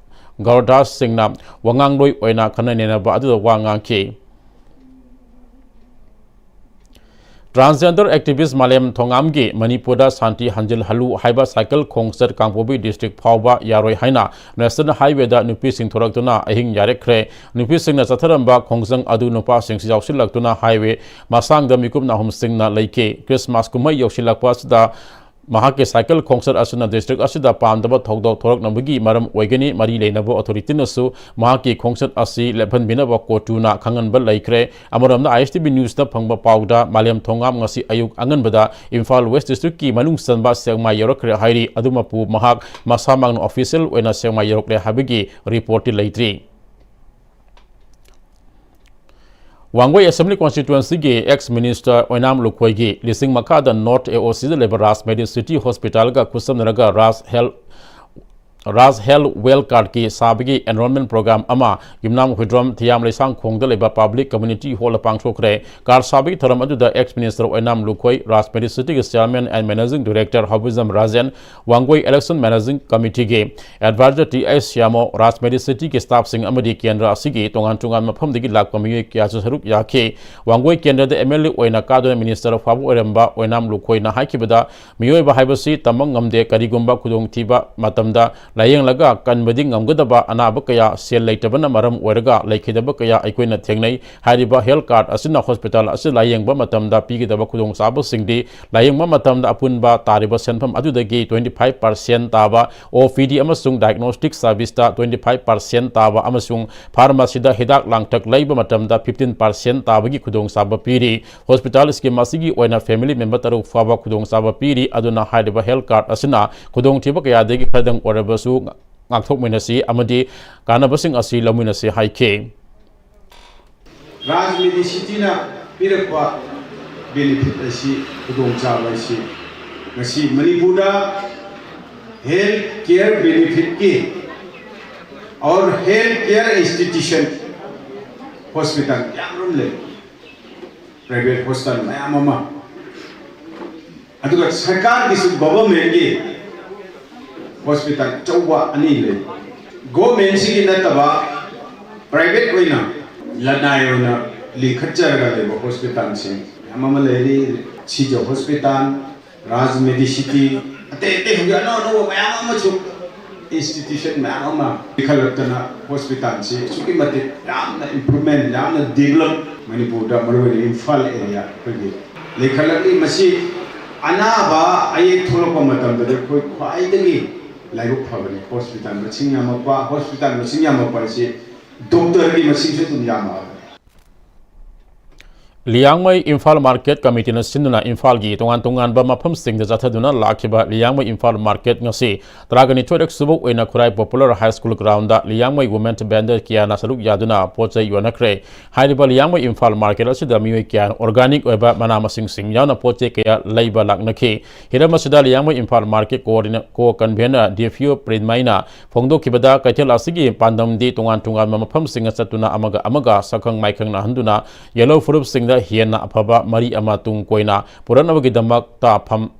ꯒꯧꯔꯗꯥꯁ ꯁꯤꯡꯅ ꯋꯥꯉꯥꯡꯂꯣꯏ ꯑꯣꯏꯅ ꯈꯟꯅ ꯅꯩꯅꯕ ꯑꯗꯨꯗ ꯋꯥ ꯉꯥꯡꯈꯤ꯫ Transgender activist ꯃꯥꯂꯦꯝ ꯊꯣꯉꯥꯝꯒꯤ ꯃꯅꯤꯄꯨꯔꯗ ꯁꯥꯟꯇꯤ ꯍꯟꯖꯤꯜꯍꯜꯂꯨ ꯍꯥꯏꯕ ꯁꯥꯏꯀꯜ ꯈꯣꯡꯆꯠ ꯀꯥꯡꯄꯣꯛꯄꯤ district ꯐꯥꯎꯕ ꯌꯥꯔꯣꯏ ꯍꯥꯏꯅ National Highwayꯗ ꯅꯨꯄꯤꯁꯤꯡ ꯊꯣꯔꯛꯇꯨꯅ ꯑꯍꯤꯡ ꯌꯥꯔꯦꯛꯈ꯭ꯔꯦ꯫ ꯅꯨꯄꯤꯁꯤꯡꯅ ꯆꯠꯊꯔꯝꯕ ꯈꯣꯡꯖꯪ ꯑꯗꯨ ꯅꯨꯄꯥꯁꯤꯡꯁꯨ ꯌꯥꯎꯁꯤꯜꯂꯛꯇꯨꯅ highway ꯃꯁꯥꯡꯗ ꯃꯤꯀꯨꯞ ꯅꯥꯍꯨꯝꯁꯤꯡꯅ ꯂꯩꯈꯤ꯫ Christmas ꯀꯨꯝꯍꯩ ꯌꯧꯁꯤꯜꯂꯛꯄ ꯑꯁꯤꯗ ꯃꯍꯥꯛꯀꯤ ꯁꯥꯏꯀꯜ ꯈꯣꯡꯆꯠ ꯑꯁꯤꯅ ꯗꯤꯁꯇ꯭ꯔꯤꯛ ꯑꯁꯤꯗ ꯄꯥꯝꯗꯕ ꯊꯧꯗꯣꯛ ꯊꯣꯔꯛꯅꯕꯒꯤ ꯃꯔꯝ ꯑꯣꯏꯒꯅꯤ꯫ ꯃꯔꯤ ꯂꯩꯅꯕ ꯑꯣꯊꯣꯔꯤꯇꯤꯅꯁꯨ ꯃꯍꯥꯛꯀꯤ ꯈꯣꯡꯆꯠ ꯑꯁꯤ ꯂꯦꯞꯍꯟꯕꯤꯅꯕ ꯀꯣꯔꯠꯇꯨꯅ ꯈꯪꯍꯟꯕ ꯂꯩꯈ꯭ꯔꯦ꯫ ꯑꯃꯔꯣꯝꯗ, ISTV Newsꯇ ꯐꯪꯕ ꯄꯥꯎꯗ, ꯃꯥꯂꯦꯝ ꯊꯣꯉꯥꯝ ꯉꯁꯤ ꯑꯌꯨꯛ ꯑꯉꯟꯕꯗ ꯏꯝꯐꯥꯜ ꯋꯦꯁ ꯗꯤꯁꯇ꯭ꯔꯤꯛꯀꯤ ꯃꯅꯨꯡ ꯆꯟꯕ ꯁꯦꯛꯃꯥꯏ ꯌꯧꯔꯛꯈ꯭ꯔꯦ ꯍꯥꯏꯔꯤ꯫ ꯑꯗꯨꯃꯛꯄꯨ ꯃꯍꯥꯛ ꯃꯁꯥꯃꯛꯅ ꯑꯣꯐꯤꯁꯤꯌꯦꯜ ꯑꯣꯏꯅ ꯁꯦꯛꯃꯥꯏ ꯌꯧꯔꯛꯂꯦ ꯍꯥꯏꯕꯒꯤ ꯔꯤꯄꯣꯔꯠꯇꯤ ꯂꯩꯇ꯭ꯔꯤ꯫ ꯋꯥꯡꯒꯣꯏ ꯑꯦꯁꯦꯝꯕ꯭ꯂꯤ ꯀꯣꯟꯁꯇꯤꯇ꯭ꯋꯦꯟꯁꯤꯒꯤ ꯑꯦꯛꯁ ꯃꯤꯅꯤꯁꯇꯔ ꯑꯣꯏꯅꯥꯝ ꯂꯨꯈꯣꯏꯒꯤ ꯂꯤꯁꯤꯡ ꯃꯈꯥꯗ ꯅꯣꯔꯠ AOCꯗ ꯂꯩꯕ ꯔꯥꯖ ꯃꯦꯗꯤꯁꯤꯇꯤ ꯍꯣꯁꯄꯤꯇꯥꯜꯒ ꯈꯨꯠꯁꯝꯅꯔꯒ ꯔꯥꯖ ꯍꯦꯜ ꯔꯥꯖ ꯍꯦꯜ ꯋꯦꯜ ꯀꯥꯔꯠꯀꯤ ꯁꯥꯕꯒꯤ ꯑꯦꯟꯔꯣꯜꯃꯦꯟ ꯄ꯭ꯔꯣꯒ꯭ꯔꯥꯝ ꯑꯃ ꯌꯨꯝꯅꯥꯝ ꯍꯨꯏꯗ꯭ꯔꯣꯝ ꯊꯤꯌꯥꯝ ꯂꯩꯁꯥꯡꯈꯣꯡꯗ ꯂꯩꯕ ꯄꯕ꯭ꯂꯤꯛ ꯀꯝꯃ꯭ꯌꯨꯅꯤꯇꯤ ꯍꯣꯜꯗ ꯄꯥꯡꯊꯣꯛꯈ꯭ꯔꯦ꯫ ꯀꯥꯔꯠ ꯁꯥꯕꯒꯤ ꯊꯧꯔꯝ ꯑꯗꯨꯗ ꯑꯦꯛꯁ ꯃꯤꯅꯤꯁꯇꯔ ꯑꯣꯏꯅꯥꯝ ꯂꯨꯈꯣꯏ, ꯔꯥꯖ ꯃꯦꯗꯤꯁꯤꯇꯤꯒꯤ chairman and managing director Hobijam Rajen, Wangoi election managing ꯀꯃꯤꯇꯤꯒꯤ adviser T H Shyamo, Raj ꯃꯦꯗꯤꯁꯤꯇꯤꯒꯤ ꯁ꯭ꯇꯥꯐꯁꯤꯡ ꯑꯃꯗꯤ ꯀꯦꯟꯗ꯭ꯔ ꯑꯁꯤꯒꯤ ꯇꯣꯉꯥꯟ ꯇꯣꯉꯥꯟꯕ ꯃꯐꯝꯗꯒꯤ ꯂꯥꯛꯄ ꯃꯤꯑꯣꯏ ꯀꯌꯥꯁꯨ ꯁꯔꯨꯛ ꯌꯥꯈꯤ꯫ ꯋꯥꯡꯒꯣꯏ ꯀꯦꯟꯗ꯭ꯔꯗ MLA ꯑꯣꯏꯅ ꯀꯥꯗꯨꯅ ꯃꯤꯅꯤꯁꯇꯔ ꯐꯥꯎꯕ ꯑꯣꯏꯔꯝꯕ ꯑꯣꯏꯅꯥꯝ ꯂꯨꯈꯣꯏꯅ ꯍꯥꯏꯈꯤꯕꯗ, ꯃꯤꯑꯣꯏꯕ ꯍꯥꯏꯕꯁꯤ ꯇꯝꯕ ꯉꯝꯗꯦ, ꯀꯔꯤꯒꯨꯝꯕ ꯈꯨꯗꯣꯡꯊꯤꯕ ꯃꯇꯝꯗ ꯂꯥꯌꯦꯡꯂꯒ ꯀꯟꯕꯗꯤ ꯉꯝꯒꯗꯕ ꯑꯅꯥꯕ ꯀꯌꯥ ꯁꯦꯜ ꯂꯩꯇꯕꯅ ꯃꯔꯝ ꯑꯣꯏꯔꯒ ꯂꯩꯈꯤꯗꯕ ꯀꯌꯥ ꯑꯩꯈꯣꯏꯅ ꯊꯦꯡꯅꯩ꯫ ꯍꯥꯏꯔꯤꯕ ꯍꯦꯜꯊ ꯀꯥꯔꯗ ꯑꯁꯤꯅ ꯍꯣꯁꯄꯤꯇꯥꯜ ꯑꯁꯤ ꯂꯥꯌꯦꯡꯕ ꯃꯇꯝꯗ ꯄꯤꯒꯗꯕ ꯈꯨꯗꯣꯡꯆꯥꯕꯁꯤꯡꯗꯤ ꯂꯥꯌꯦꯡꯕ ꯃꯇꯝꯗ ꯑꯄꯨꯟꯕ ꯇꯥꯔꯤꯕ ꯁꯦꯟꯐꯝ ꯑꯗꯨꯗꯒꯤ twenty five percent ꯇꯥꯕ, OPD ꯑꯃꯁꯨꯡ diagnostic serviceꯇ twenty five percent ꯇꯥꯕ ꯑꯃꯁꯨꯡ ꯐꯥꯔꯃꯥꯁꯤꯗ ꯍꯤꯗꯥꯛ ꯂꯥꯡꯊꯛ ꯂꯩꯕ ꯃꯇꯝꯗ fifteen percent ꯇꯥꯕꯒꯤ ꯈꯨꯗꯣꯡꯆꯥꯕ ꯄꯤꯔꯤ꯫ ꯍꯣꯁꯄꯤꯇꯥꯜ ꯁ꯭ꯀꯤꯝ ꯑꯁꯤꯒꯤ ꯑꯣꯏꯅ ꯐꯦꯃꯤꯂꯤ ꯃꯦꯝꯕꯔ ꯇꯔꯨꯛ ꯐꯥꯎꯕ ꯈꯨꯗꯣꯡꯆꯥꯕ ꯄꯤꯔꯤ꯫ ꯑꯗꯨꯅ ꯍꯥꯏꯔꯤꯕ ꯍꯦꯜꯊ ꯀꯥꯔꯗ ꯑꯁꯤꯅ ꯈꯨꯗꯣꯡꯊꯤꯕ ꯀꯌꯥꯗꯒꯤ ꯈꯔꯗꯪ ꯑꯣꯏꯔꯕꯁꯨ ꯉꯥꯛꯊꯣꯛꯃꯤꯟꯅꯁꯤ ꯑꯃꯗꯤ ꯀꯥꯟꯅꯕꯁꯤꯡ ꯑꯁꯤ ꯂꯧꯃꯤꯟꯅꯁꯤ ꯍꯥꯏꯈꯤ꯫ ꯔꯥꯖ ꯃꯦꯗꯤꯁꯤꯇꯤꯅ ꯄꯤꯔꯛꯄ ꯕꯦꯅꯤꯐꯤꯠ ꯑꯁꯤ, ꯈꯨꯗꯣꯡꯆꯥꯕ ꯑꯁꯤ ꯉꯁꯤ ꯃꯅꯤꯄꯨꯔꯗ ꯍꯦꯜꯊ ꯀꯤꯌꯔ ꯕꯦꯅꯤꯐꯤꯠꯀꯤ or health care institution hospital ꯃꯌꯥꯝ ꯑꯃ ꯂꯩ, ꯄ꯭ꯔꯥꯏꯚꯦꯠ ꯍꯣꯁꯄꯤꯇꯥꯜ ꯃꯌꯥꯝ ꯑꯃ, ꯑꯗꯨꯒ ꯁꯔꯀꯥꯔꯒꯤꯁꯨ, ꯒꯣꯚꯔꯟꯃꯦꯟꯠꯀꯤ ꯍꯣꯁꯄꯤꯇꯥꯜ ꯑꯆꯧꯕ ꯑꯅꯤ ꯂꯩ꯫ ꯒꯣꯚꯔꯟꯃꯦꯟꯠꯁꯤꯒꯤ ꯅꯠꯇꯕ ꯄ꯭ꯔꯥꯏꯚꯦꯠ ꯑꯣꯏꯅ ꯂꯅꯥꯏ ꯑꯣꯏꯅ ꯂꯤꯡꯈꯠꯆꯔꯒ ꯂꯩꯕ ꯍꯣꯁꯄꯤꯇꯥꯜꯁꯤꯡ ꯃꯌꯥꯝ ꯑꯃ ꯂꯩꯔꯤ꯫ ꯁꯤꯖ ꯍꯣꯁꯄꯤꯇꯥꯜ, ꯔꯥꯖ ꯃꯦꯗꯤꯁꯤꯇꯤ, ꯑꯇꯩ ꯑꯇꯩ ꯍꯧꯖꯤꯛ ꯑꯅꯧ ꯑꯅꯧꯕ ꯃꯌꯥꯝ ꯑꯃꯁꯨ ꯏꯟꯁꯇꯤꯇ꯭ꯌꯨꯁꯟ ꯃꯌꯥꯝ ꯑꯃ ꯂꯤꯡꯈꯠꯂꯛꯇꯅ ꯍꯣꯁꯄꯤꯇꯥꯜꯁꯤ ꯑꯁꯨꯛꯀꯤ ꯃꯇꯤꯛ ꯌꯥꯝꯅ ꯏꯝꯄ꯭ꯔꯨꯚꯃꯦꯟꯠ, ꯌꯥꯝꯅ ꯗꯤꯕꯂꯞ ꯃꯅꯤꯄꯨꯔꯗ, ꯃꯔꯨꯑꯣꯏꯅ ꯏꯝꯐꯥꯜ ꯑꯦꯔꯤꯌꯥ ꯑꯩꯈꯣꯏꯒꯤ ꯂꯩꯈꯠꯂꯛꯂꯤ꯫ ꯃꯁꯤ ꯑꯅꯥꯕ ꯑꯌꯦꯛ ꯊꯣꯛꯂꯛꯄ ꯃꯇꯝꯗꯗꯤ ꯑꯩꯈꯣꯏ ꯈ꯭ꯋꯥꯏꯗꯒꯤ ꯂꯥꯏꯕꯛ ꯐꯕꯅꯤ꯫ ꯍꯣꯁꯄꯤꯇꯥꯜ ꯃꯁꯤꯡ ꯌꯥꯝꯃꯛꯄ, ꯍꯣꯁꯄꯤꯇꯥꯜ ꯃꯁꯤꯡ ꯌꯥꯝꯃꯛꯄ ꯍꯥꯏꯁꯤ ꯗꯣꯛꯇꯔꯒꯤ ꯃꯁꯤꯡꯁꯨ ꯑꯗꯨꯝ ꯌꯥꯝꯃꯛꯑꯕꯅꯤ꯫ ꯂꯤꯌꯥꯡꯃꯩ ꯏꯝꯐꯥꯜ ꯃꯥꯔꯀꯦꯠ ꯀꯃꯤꯇꯤꯅ ꯁꯤꯟꯗꯨꯅ ꯏꯝꯐꯥꯜꯒꯤ ꯇꯣꯉꯥꯟ ꯇꯣꯉꯥꯟꯕ ꯃꯐꯝꯁꯤꯡꯗ ꯆꯠꯊꯗꯨꯅ ꯂꯥꯛꯈꯤꯕ ꯂꯤꯌꯥꯡꯃꯩ ꯏꯝꯐꯥꯜ ꯃꯥꯔꯀꯦꯠ ꯉꯁꯤ ꯇꯔꯥꯒ ꯅꯤꯊꯣꯏꯔꯛ ꯁꯨꯕ ꯑꯣꯏꯅ Khurai popular high school ground Liyangmei women vendor ꯀꯌꯥꯅ ꯁꯔꯨꯛ ꯌꯥꯗꯨꯅ ꯄꯣꯠ ꯆꯩ ꯌꯣꯟꯅꯈ꯭ꯔꯦ꯫ ꯍꯥꯏꯔꯤꯕ ꯂꯤꯌꯥꯡꯃꯩ ꯏꯝꯐꯥꯜ ꯃꯥꯔꯀꯦꯠ ꯑꯁꯤꯗ ꯃꯤꯑꯣꯏ ꯀꯌꯥꯅ ꯑꯣꯔꯒꯥꯅꯤꯛ ꯑꯣꯏꯕ ꯃꯅꯥ ꯃꯁꯤꯡꯁꯤꯡ ꯌꯥꯎꯅ ꯄꯣꯠ ꯆꯩ ꯀꯌꯥ ꯂꯩꯕ ꯂꯥꯛꯅꯈꯤ꯫ ꯍꯤꯔꯝ ꯑꯁꯤꯗ ꯂꯤꯌꯥꯡꯃꯩ ꯏꯝꯐꯥꯜ ꯃꯥꯔꯀꯦꯠ ꯀꯣꯑꯣꯔꯗꯤꯅꯦ-, ꯀꯣ ꯀꯟꯚꯦꯅꯔ ꯗꯦꯐꯤꯌꯣ ꯄ꯭ꯔꯤꯟꯃꯩꯅ ꯐꯣꯡꯗꯣꯛꯈꯤꯕꯗ, ꯀꯩꯊꯦꯜ ꯑꯁꯤꯒꯤ ꯄꯥꯟꯗꯝꯗꯤ ꯇꯣꯉꯥꯟ ꯇꯣꯉꯥꯟꯕ ꯃꯐꯝꯁꯤꯡꯗ ꯆꯠꯇꯨꯅ ꯑꯃꯒ ꯑꯃꯒ ꯁꯛꯈꯪ ꯃꯥꯏꯈꯪꯅꯍꯟꯗꯨꯅ ꯌꯦꯜꯍꯧ ꯐꯨꯔꯨꯞꯁꯤꯡꯗ ꯍꯦꯟꯅ ꯑꯐꯕ ꯃꯔꯤ ꯑꯃ ꯇꯨꯡ ꯀꯣꯏꯅ ꯄꯨꯔꯛꯅꯕꯒꯤꯗꯃꯛꯇ ꯐꯝ-,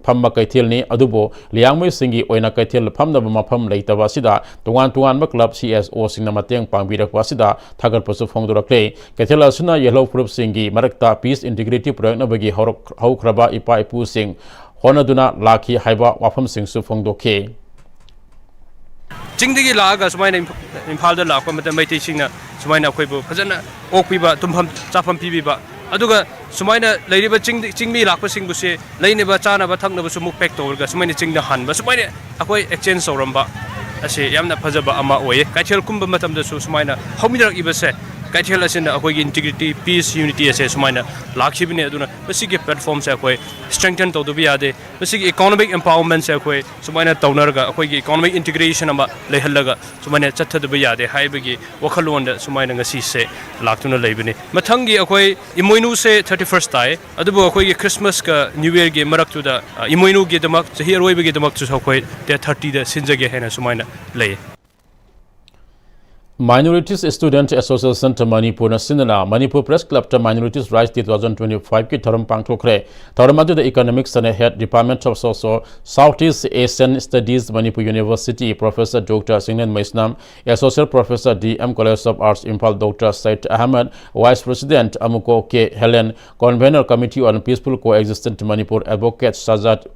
ꯐꯝꯕ ꯀꯩꯊꯦꯜꯅꯤ꯫ ꯑꯗꯨꯕꯨ ꯂꯤꯌꯥꯡꯃꯩꯁꯤꯡꯒꯤ ꯑꯣꯏꯅ ꯀꯩꯊꯦꯜ ꯐꯝꯅꯕ ꯃꯐꯝ ꯂꯩꯇꯕ ꯑꯁꯤꯗ ꯇꯣꯉꯥꯟ ꯇꯣꯉꯥꯟꯕ ꯀ꯭ꯂꯕ ꯁꯤ ꯑꯦꯁ ꯑꯣꯁꯤꯡꯅ ꯃꯇꯦꯡ ꯄꯥꯡꯕꯤꯔꯛꯄ ꯑꯁꯤꯗ ꯊꯥꯒꯠꯄꯁꯨ ꯐꯣꯡꯗꯣꯔꯛꯂꯦ꯫ ꯀꯩꯊꯦꯜ ꯑꯁꯤꯅ ꯌꯦꯜꯍꯧ ꯐꯨꯔꯨꯞꯁꯤꯡꯒꯤ ꯃꯔꯛꯇ ꯄꯤꯁ ꯏꯟꯇꯤꯒ꯭ꯔꯤꯇꯤ ꯄꯨꯔꯛꯅꯕꯒꯤ ꯍꯧꯔꯛ-, ꯍꯧꯈ꯭ꯔꯕ ꯏꯄꯥ ꯏꯄꯨꯁꯤꯡ ꯍꯣꯠꯅꯗꯨꯅ ꯂꯥꯛꯈꯤ ꯍꯥꯏꯕ ꯋꯥꯐꯝꯁꯤꯡꯁꯨ ꯐꯣꯡꯗꯣꯛꯈꯤ꯫ ꯆꯤꯡꯗꯒꯤ ꯂꯥꯛꯑꯒ ꯁꯨꯃꯥꯏꯅ ꯏꯝꯐ-, ꯏꯝꯐꯥꯜꯗ ꯂꯥꯛꯄ ꯃꯇꯝ ꯃꯩꯇꯩꯁꯤꯡꯅ ꯁꯨꯃꯥꯏꯅ ꯑꯩꯈꯣꯏꯕꯨ ꯐꯖꯅ ꯑꯣꯛꯄꯤꯕ, ꯇꯨꯝꯐꯝ ꯆꯥꯐꯝ ꯄꯤꯕꯤꯕ, ꯑꯗꯨꯒ ꯁꯨꯃꯥꯏꯅ ꯂꯩꯔꯤꯕ ꯆꯤꯡ-, ꯆꯤꯡꯃꯤ ꯂꯥꯛꯄꯁꯤꯡꯕꯨꯁꯦ ꯂꯩꯅꯕ ꯆꯥꯅꯕ ꯊꯛꯅꯕꯁꯨ ꯑꯃꯨꯛ ꯄꯦꯛ ꯇꯧꯔꯒ ꯁꯨꯃꯥꯏꯅ ꯆꯤꯡꯗ ꯍꯟꯕ, ꯁꯨꯃꯥꯏꯅ ꯑꯩꯈꯣꯏ ꯑꯦꯛꯆꯦꯟꯖ ꯇꯧꯔꯝꯕ ꯑꯁꯤ ꯌꯥꯝꯅ ꯐꯖꯕ ꯑꯃ ꯑꯣꯏꯌꯦ꯫ ꯀꯩꯊꯦꯜ ꯀꯨꯝꯕ ꯃꯇꯝꯗꯁꯨ ꯁꯨꯃꯥꯏꯅ ꯍꯧꯃꯤꯟꯅꯔꯛꯏꯕꯁꯦ, ꯀꯩꯊꯦꯜ ꯑꯁꯤꯅ ꯑꯩꯈꯣꯏꯒꯤ ꯏꯟꯇꯤꯒ꯭ꯔꯤꯇꯤ, ꯄꯤꯁ, ꯌꯨꯅꯤꯇꯤ ꯑꯁꯦ ꯁꯨꯃꯥꯏꯅ ꯂꯥꯛꯈꯤꯕꯅꯦ꯫ ꯑꯗꯨꯅ ꯃꯁꯤꯒꯤ ꯄ꯭ꯂꯦꯠꯐꯣꯝꯁꯦ ꯑꯩꯈꯣꯏ ꯁ꯭ꯇ꯭ꯔꯦꯡꯊꯟ ꯇꯧꯗꯕ ꯌꯥꯗꯦ꯫ ꯃꯁꯤꯒꯤ ꯏꯀꯣꯅꯣꯃꯤꯛ ꯑꯦꯝꯄꯥꯋꯔꯃꯦꯟꯁꯦ ꯑꯩꯈꯣꯏ ꯁꯨꯃꯥꯏꯅ ꯇꯧꯅꯔꯒ ꯑꯩꯈꯣꯏꯒꯤ ꯏꯀꯣꯅꯣꯃꯤꯛ ꯏꯟꯇꯤꯒ꯭ꯔꯦꯁꯟ ꯑꯃ ꯂꯩꯍꯜꯂꯒ ꯁꯨꯃꯥꯏꯅ ꯆꯠꯊꯗꯕ ꯌꯥꯗꯦ ꯍꯥꯏꯕꯒꯤ ꯋꯥꯈꯜꯂꯣꯟꯗ ꯁꯨꯃꯥꯏꯅ ꯉꯁꯤꯁꯦ ꯂꯥꯛꯇꯨꯅ ꯂꯩꯕꯅꯤ꯫ ꯃꯊꯪꯒꯤ ꯑꯩꯈꯣꯏ ꯏꯃꯣꯏꯅꯨꯁꯦ ꯊꯥꯔꯇꯤ ꯐꯥꯔꯁ ꯇꯥꯏ, ꯑꯗꯨꯕꯨ ꯑꯩꯈꯣꯏꯒꯤ ꯈ꯭ꯔꯤꯁꯃꯥꯁꯀ ꯅ꯭ꯌꯨ ꯌꯔꯒꯤ ꯃꯔꯛꯇꯨꯗ, ꯑ, ꯏꯃꯣꯏꯅꯨꯒꯤꯗꯃꯛ, ꯆꯍꯤ ꯑꯔꯣꯏꯕꯒꯤꯗꯃꯛꯇꯁꯨ ꯑꯩꯈꯣꯏ ꯗꯦꯠ ꯊꯥꯔꯇꯤꯗ ꯁꯤꯟꯖꯒꯦ ꯍꯥꯏꯅ ꯁꯨꯃꯥꯏꯅ ꯂꯩ꯫ Minorities Student Association ꯃꯅꯤꯄꯨꯔꯅ ꯁꯤꯟꯗꯨꯅ ꯃꯅꯤꯄꯨꯔ ꯄ꯭ꯔꯦꯁ ꯀ꯭ꯂꯕꯇ Minorities Rights Day two thousand twenty five ꯀꯤ ꯊꯧꯔꯝ ꯄꯥꯡꯊꯣꯛꯈ꯭ꯔꯦ꯫ ꯊꯧꯔꯝ ꯑꯗꯨꯗ Economics and Head Department of Socio Southeast Asian Studies, Manipur University, Professor Doctor Singlen Meisnam, Associate Professor, D M College of Arts, Imphal, Doctor Said Ahmed, Vice President, Amuko K Helen, Convener, Committee on Peaceful Coexistence Manipur, Advocate Sajad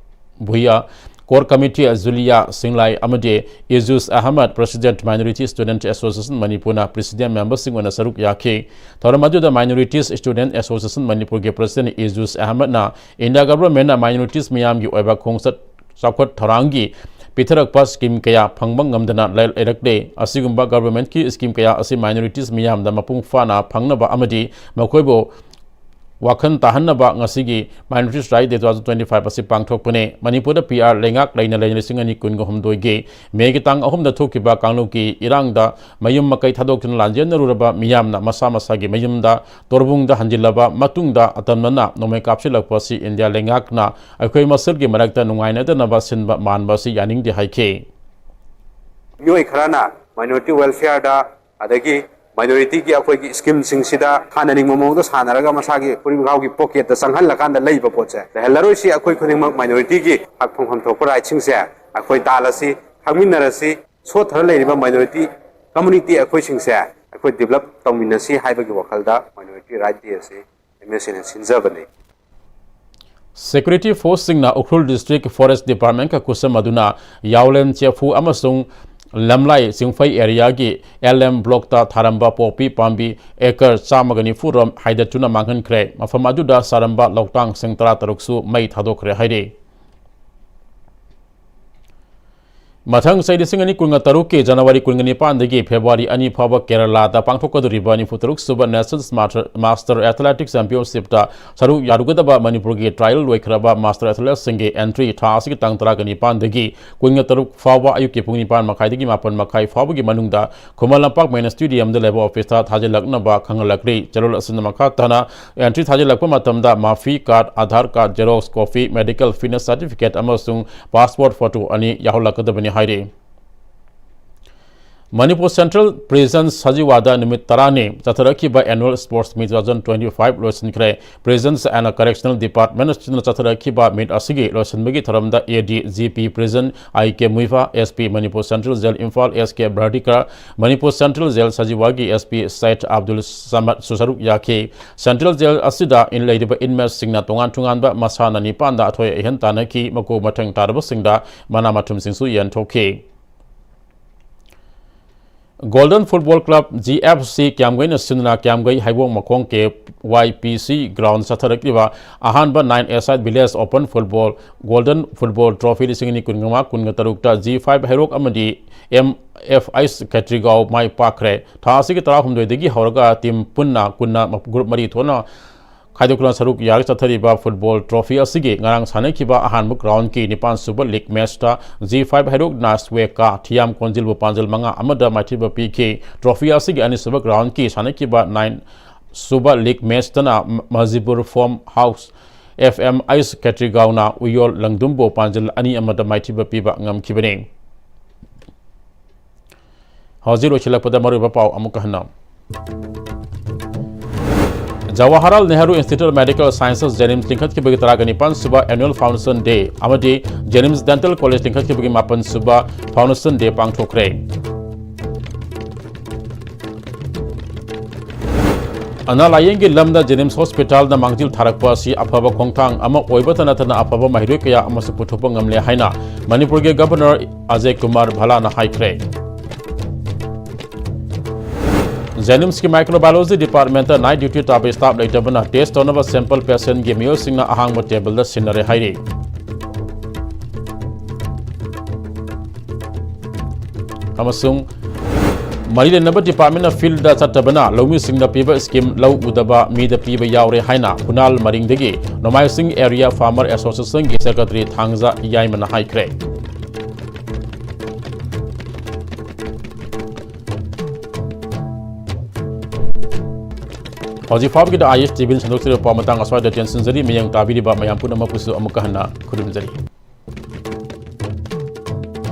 Bhuya, Core Committee Julia ꯁꯤꯡꯂꯥꯏ ꯑꯃꯗꯤ ꯏꯖꯨꯁ Ahmad, President Minority Student Association ꯃꯅꯤꯄꯨꯔꯅ President memberꯁꯤꯡ ꯑꯣꯏꯅ ꯁꯔꯨꯛ ꯌꯥꯈꯤ꯫ ꯊꯧꯔꯝ ꯑꯗꯨꯗ Minorities Student Association ꯃꯅꯤꯄꯨꯔꯒꯤ President ꯏꯖꯨꯁ ꯑꯍꯃꯗꯅ India Governmentꯅ minorities ꯃꯤꯌꯥꯝꯒꯤ ꯑꯣꯏꯕ ꯈꯣꯡꯆꯠ ꯆꯥꯎꯈꯠ ꯊꯧꯔꯥꯡꯒꯤ ꯄꯤꯊꯔꯛꯄ scheme ꯀꯌꯥ ꯐꯪꯕ ꯉꯝꯗꯅ ꯂꯩ-, ꯂꯩꯔꯛꯂꯦ꯫ ꯑꯁꯤꯒꯨꯝꯕ governmentꯀꯤ scheme ꯀꯌꯥ ꯑꯁꯤ minorities ꯃꯤꯌꯥꯝꯗ ꯃꯄꯨꯡ ꯐꯥꯅ ꯐꯪꯅꯕ ꯑꯃꯗꯤ ꯃꯈꯣꯏꯕꯨ ꯋꯥꯈꯜ ꯇꯥꯍꯟꯅꯕ ꯉꯁꯤꯒꯤ Minorities Right Day two thousand twenty-five ꯑꯁꯤ ꯄꯥꯡꯊꯣꯛꯄꯅꯤ꯫ ꯃꯅꯤꯄꯨꯔꯗ ꯄꯤ ꯑꯥꯔ ꯂꯩꯉꯥꯛ ꯂꯩꯅ ꯂꯩꯅ ꯂꯤꯁꯤꯡ ꯑꯅꯤ ꯀꯨꯟꯒ ꯍꯨꯝꯗꯣꯏꯒꯤ ꯃꯦꯒꯤ ꯇꯥꯡ ꯑꯍꯨꯝꯗ ꯊꯣꯛꯈꯤꯕ ꯀꯥꯡꯂꯨꯞꯀꯤ ꯏꯔꯥꯡꯗ ꯃꯌꯨꯝ ꯃꯀꯩ ꯊꯥꯗꯣꯛꯇꯨꯅ ꯂꯥꯟꯖꯦꯟꯅꯔꯨꯔꯕ ꯃꯤꯌꯥꯝꯅ ꯃꯁꯥ ꯃꯁꯥꯒꯤ ꯃꯌꯨꯝꯗ ꯇꯣꯔꯕꯨꯡꯗ ꯍꯟꯖꯤꯜꯂꯕ ꯃꯇꯨꯡꯗ ꯑꯇꯝꯅꯅ ꯅꯣꯡꯃꯩ ꯀꯥꯞꯁꯤꯜꯂꯛꯄ ꯑꯁꯤ ꯏꯟꯗꯤꯌꯥ ꯂꯩꯉꯥꯛꯅ ꯑꯩꯈꯣꯏ ꯃꯁꯦꯜꯒꯤ ꯃꯔꯛꯇ ꯅꯨꯡꯉꯥꯏꯅꯗꯅꯕ ꯁꯤꯟꯕ ꯃꯥꯟꯕ ꯑꯁꯤ ꯌꯥꯅꯤꯡꯗꯦ ꯍꯥꯏꯈꯤ꯫ ꯃꯤꯑꯣꯏ ꯈꯔꯅ minority welfareꯗ, ꯑꯗꯒꯤ minorityꯒꯤ ꯑꯩꯈꯣꯏꯒꯤ schemeꯁꯤꯡꯁꯤꯗ ꯁꯥꯟꯅꯅꯤꯡꯕ ꯃꯑꯣꯡꯗ ꯁꯥꯟꯅꯔꯒ ꯃꯁꯥꯒꯤ ꯄꯨꯔꯤꯃꯈꯥꯎꯒꯤ pocketꯇ ꯆꯪꯍꯜꯂꯀꯥꯟꯗ ꯂꯩꯕ ꯄꯣꯠꯁꯦ ꯂꯩꯍꯜꯂꯔꯣꯏꯁꯤ꯫ ꯑꯩꯈꯣꯏ ꯈꯨꯗꯤꯡꯃꯛ minorityꯒꯤ ꯍꯛ ꯐꯪꯐꯝ ꯊꯣꯛꯄ rightꯁꯤꯡꯁꯦ ꯑꯩꯈꯣꯏ ꯇꯥꯜꯂꯁꯤ, ꯈꯪꯃꯤꯟꯅꯔꯁꯤ꯫ ꯁꯣꯠꯊꯔ ꯂꯩꯔꯤꯕ minority community ꯑꯩꯈꯣꯏꯁꯤꯡꯁꯦ ꯑꯩꯈꯣꯏ develop ꯇꯧꯃꯤꯟꯅꯁꯤ ꯍꯥꯏꯕꯒꯤ ꯋꯥꯈꯜꯗ Minority Right Day ꯑꯁꯤ MSAꯅ ꯁꯤꯟꯖꯕꯅꯤ꯫ Security forceꯁꯤꯡꯅ ꯎꯈ꯭ꯔꯨꯜ District Forest Departmentꯀ ꯈꯨꯠꯁꯝꯅꯗꯨꯅ ꯌꯥꯎꯂꯦꯟ ꯆꯦꯐꯨ ꯑꯃꯁꯨꯡ ꯂꯝꯂꯥꯏ ꯆꯤꯡꯐꯩ areaꯒꯤ L M blockꯇ ꯊꯥꯔꯝꯕ ꯄꯣꯄꯤ ꯄꯥꯝꯕꯤ acre ꯆꯥꯝꯃꯒ ꯅꯤꯐꯨ ꯔꯣꯝ ꯍꯥꯏꯗꯠꯇꯨꯅ ꯃꯥꯡꯍꯟꯈ꯭ꯔꯦ꯫ ꯃꯐꯝ ꯑꯗꯨꯗ ꯆꯥꯔꯝꯕ ꯂꯧꯇꯥꯡꯁꯤꯡ ꯇꯔꯥ ꯇꯔꯨꯛꯁꯨ ꯃꯩ ꯊꯥꯗꯣꯛꯈ꯭ꯔꯦ ꯍꯥꯏꯔꯤ꯫ ꯃꯊꯪ ꯆꯍꯤ ꯂꯤꯁꯤꯡ ꯑꯅꯤ ꯀꯨꯟꯒ ꯇꯔꯨꯛꯀꯤ January ꯀꯨꯟꯒ ꯅꯤꯄꯥꯟꯗꯒꯤ February ꯑꯅꯤ ꯐꯥꯎꯕ ꯀꯦꯔꯂꯥꯗ ꯄꯥꯡꯊꯣꯛꯀꯗꯧꯔꯤꯕ ꯅꯤꯐꯨ ꯇꯔꯨꯛ ꯁꯨꯕ National Master, Master Athletics Championshipꯇ ꯁꯔꯨꯛ ꯌꯥꯔꯨꯒꯗꯕ ꯃꯅꯤꯄꯨꯔꯒꯤ trial ꯂꯣꯏꯈ꯭ꯔꯕ master athleteꯁꯤꯡꯒꯤ entry ꯊꯥ ꯑꯁꯤꯒꯤ ꯇꯥꯡ ꯇꯔꯥꯒ ꯅꯤꯄꯥꯟꯗꯒꯤ ꯀꯨꯟꯒ ꯇꯔꯨꯛ ꯐꯥꯎꯕ ꯑꯌꯨꯛꯀꯤ ꯄꯨꯡ ꯅꯤꯄꯥꯟ ꯃꯈꯥꯏꯗꯒꯤ ꯃꯥꯄꯟ ꯃꯈꯥꯏ ꯐꯥꯎꯕꯒꯤ ꯃꯅꯨꯡꯗ ꯈꯨꯃꯟ ꯂꯝꯄꯥꯛ main stadiumꯗ ꯂꯩꯕ officeꯇ ꯊꯥꯖꯤꯜꯂꯛꯅꯕ ꯈꯪꯍꯜꯂꯛꯂꯤ꯫ ꯆꯦꯔꯣꯜ ꯑꯁꯤꯅ ꯃꯈꯥ ꯇꯥꯅ entry ꯊꯥꯖꯤꯜꯂꯛꯄ ꯃꯇꯝꯗ ꯃꯥꯐꯤ card, Aadhaar card, xerox copy, medical fitness certificate ꯑꯃꯁꯨꯡ passport photo ꯑꯅꯤ ꯌꯥꯎꯍꯜꯂꯛꯀꯗꯕꯅꯤ ꯍꯥꯏꯔꯤ꯫ Manipur Central Prison ꯁꯖꯤꯋꯥꯗ ꯅꯨꯃꯤꯠ ꯇꯔꯥꯅꯤ ꯆꯠꯊꯔꯛꯈꯤꯕ Annual Sports Meet two thousand twenty-five ꯂꯣꯏꯁꯤꯟꯈ꯭ꯔꯦ꯫ Prisons and Correctional Department ꯑꯁꯤꯅ ꯆꯠꯊꯔꯛꯈꯤꯕ meet ꯑꯁꯤꯒꯤ ꯂꯣꯏꯁꯤꯟꯕꯒꯤ ꯊꯧꯔꯝꯗ A D G P Prison I K Muivah, S P Manipur Central Jail Imphal S K Bhardikar, Manipur Central Jail ꯁꯖꯤꯋꯥꯒꯤ S P Syed Abdul Samad ꯁꯨ ꯁꯔꯨꯛ ꯌꯥꯈꯤ꯫ Central Jail ꯑꯁꯤꯗ ꯏꯟ-, ꯂꯩꯔꯤꯕ inmateꯁꯤꯡꯅ ꯇꯣꯉꯥꯟ ꯇꯣꯉꯥꯟꯕ ꯃꯁꯥꯟꯅ ꯅꯤꯄꯥꯟꯗ ꯑꯊꯣꯏ ꯑꯍꯦꯟ ꯇꯥꯟꯅꯈꯤ꯫ ꯃꯀꯨ ꯃꯊꯪ ꯇꯥꯔꯕꯁꯤꯡꯗ ꯃꯅꯥ ꯃꯊꯨꯝꯁꯤꯡꯁꯨ ꯌꯦꯟꯊꯣꯛꯈꯤ꯫ Golden Football Club, G F C, ꯀ꯭ꯌꯥꯝꯒꯩꯅ ꯁꯤꯟꯗꯨꯅ ꯀ꯭ꯌꯥꯝꯒꯩ ꯍꯩꯕꯣꯡ ꯃꯈꯣꯡ K Y P C ground ꯆꯠꯊꯔꯛꯂꯤꯕ ꯑꯍꯥꯟꯕ nine-a-side Village Open Football Golden Football Trophy ꯂꯤꯁꯤꯡ ꯑꯅꯤ ꯀꯨꯟꯃꯉꯥ ꯀꯨꯟꯇꯔꯨꯛꯇ G five ꯍꯩꯔꯣꯛ ꯑꯃꯗꯤ M F Ice ꯈꯦꯇ꯭ꯔꯤꯒꯥꯎ ꯃꯥꯏ ꯄꯥꯛꯈ꯭ꯔꯦ꯫ ꯊꯥ ꯑꯁꯤꯒꯤ ꯇꯔꯥꯍꯨꯝꯗꯣꯏꯗꯒꯤ ꯍꯧꯔꯒ team ꯄꯨꯟꯅ ꯀꯨꯟꯅ group ꯃꯔꯤ ꯊꯣꯛꯅ ꯈꯥꯏꯗꯣꯛꯇꯨꯅ ꯁꯔꯨꯛ ꯌꯥꯔꯒ ꯆꯠꯊꯔꯤꯕ football trophy ꯑꯁꯤꯒꯤ ꯉꯔꯥꯡ ꯁꯥꯟꯅꯈꯤꯕ ꯑꯍꯥꯟꯕ groundꯀꯤ ꯅꯤꯄꯥꯟ ꯁꯨꯕ league matchꯇ G five ꯍꯩꯔꯣꯛꯅ ꯁ꯭ꯋꯦꯀꯥ ꯊꯤꯌꯥꯝ ꯀꯣꯟꯖꯤꯜꯕꯨ ꯄꯥꯟꯖꯜ ꯃꯉꯥ ꯑꯃꯗ ꯃꯥꯏꯊꯤꯕ ꯄꯤꯈꯤ꯫ Trophy ꯑꯁꯤꯒꯤ ꯑꯅꯤꯁꯨꯕ groundꯀꯤ ꯁꯥꯟꯅꯈꯤꯕ nine ꯁꯨꯕ league matchꯇꯅ ꯃꯖꯤꯄꯨꯔ Farm House F M Ice ꯈꯦꯇ꯭ꯔꯤꯒꯥꯎꯅ ꯎꯌꯣꯜ ꯂꯪꯗꯨꯝꯕꯨ ꯄꯥꯟꯖꯜ ꯑꯅꯤ ꯑꯃꯗ ꯃꯥꯏꯊꯤꯕ ꯄꯤꯕ ꯉꯝꯈꯤꯕꯅꯤ꯫ ꯍꯧꯖꯤꯛ ꯂꯣꯏꯁꯤꯜꯂꯛꯄꯗ ꯃꯔꯨꯑꯣꯏꯕ ꯄꯥꯎ ꯑꯃꯨꯛꯀ ꯍꯟꯅ꯫ Jawaharlal Nehru Institute of Medical Sciences, JNIMS ꯂꯤꯡꯈꯠꯈꯤꯕꯒꯤ ꯇꯔꯥꯒ ꯅꯤꯄꯥꯟ ꯁꯨꯕ Annual Foundation Day ꯑꯃꯗꯤ JNIMS Dental College ꯂꯤꯡꯈꯠꯈꯤꯕꯒꯤ ꯃꯥꯄꯟ ꯁꯨꯕ Foundation Day ꯄꯥꯡꯊꯣꯛꯈ꯭ꯔꯦ꯫ ꯑꯅꯥ ꯂꯥꯌꯦꯡꯒꯤ ꯂꯝꯗ JNIMS Hospitalꯅ ꯃꯥꯡꯖꯤꯜ ꯊꯥꯔꯛꯄ ꯑꯁꯤ ꯑꯐꯕ ꯈꯣꯡꯊꯥꯡ ꯑꯃ ꯑꯣꯏꯕꯇ ꯅꯠꯇꯅ ꯑꯐꯕ ꯃꯍꯩꯔꯣꯏ ꯀꯌꯥ ꯑꯃꯁꯨ ꯄꯨꯊꯣꯛꯄ ꯉꯝꯂꯦ ꯍꯥꯏꯅ ꯃꯅꯤꯄꯨꯔꯒꯤ Governor ꯑꯖꯌ ꯀꯨꯃꯥꯔ ꯚꯜꯂꯥꯅ ꯍꯥꯏꯈ꯭ꯔꯦ꯫ JNIMSꯀꯤ Microbiology Departmentꯇ night duty ꯇꯥꯕ staff ꯂꯩꯇꯕꯅ test ꯇꯧꯅꯕ sample patientꯀꯤ ꯃꯤꯑꯣꯏꯁꯤꯡꯅ ꯑꯍꯥꯡꯕ tableꯗ ꯁꯤꯟꯅꯔꯦ ꯍꯥꯏꯔꯤ꯫ ꯑꯃꯁꯨꯡ ꯃꯔꯤ ꯂꯩꯅꯕ departmentꯅ fieldꯗ ꯆꯠꯇꯕꯅ ꯂꯧꯃꯤꯁꯤꯡꯗ ꯄꯤꯕ scheme ꯂꯧ ꯎꯗꯕ ꯃꯤꯗ ꯄꯤꯕ ꯌꯥꯎꯔꯦ ꯍꯥꯏꯅ ꯈꯨꯅꯥꯜ ꯃꯔꯤꯡꯗꯒꯤ ꯅꯣꯡꯃꯥꯏꯁꯤꯡ Area Farmer Associationꯒꯤ secretary ꯊꯥꯡꯖ ꯌꯥꯏꯃꯅ ꯍꯥꯏꯈ꯭ꯔꯦ꯫ ꯍꯧꯖꯤꯛ ꯐꯥꯎꯕꯒꯤꯗ ISTVꯅ ꯁꯟꯗꯣꯛꯆꯔꯤꯕ ꯄꯥꯎ ꯃꯇꯥꯡ ꯑꯁ꯭ꯋꯥꯏꯗ ꯇꯦꯟꯁꯤꯟꯖꯔꯤ꯫ ꯃꯤꯠꯌꯦꯡ ꯇꯥꯕꯤꯔꯤꯕ ꯃꯌꯥꯝ ꯄꯨꯝꯅꯃꯛꯄꯨꯁꯨ ꯑꯃꯨꯛꯀ ꯍꯟꯅ ꯈꯨꯔꯨꯝꯖꯔꯤ꯫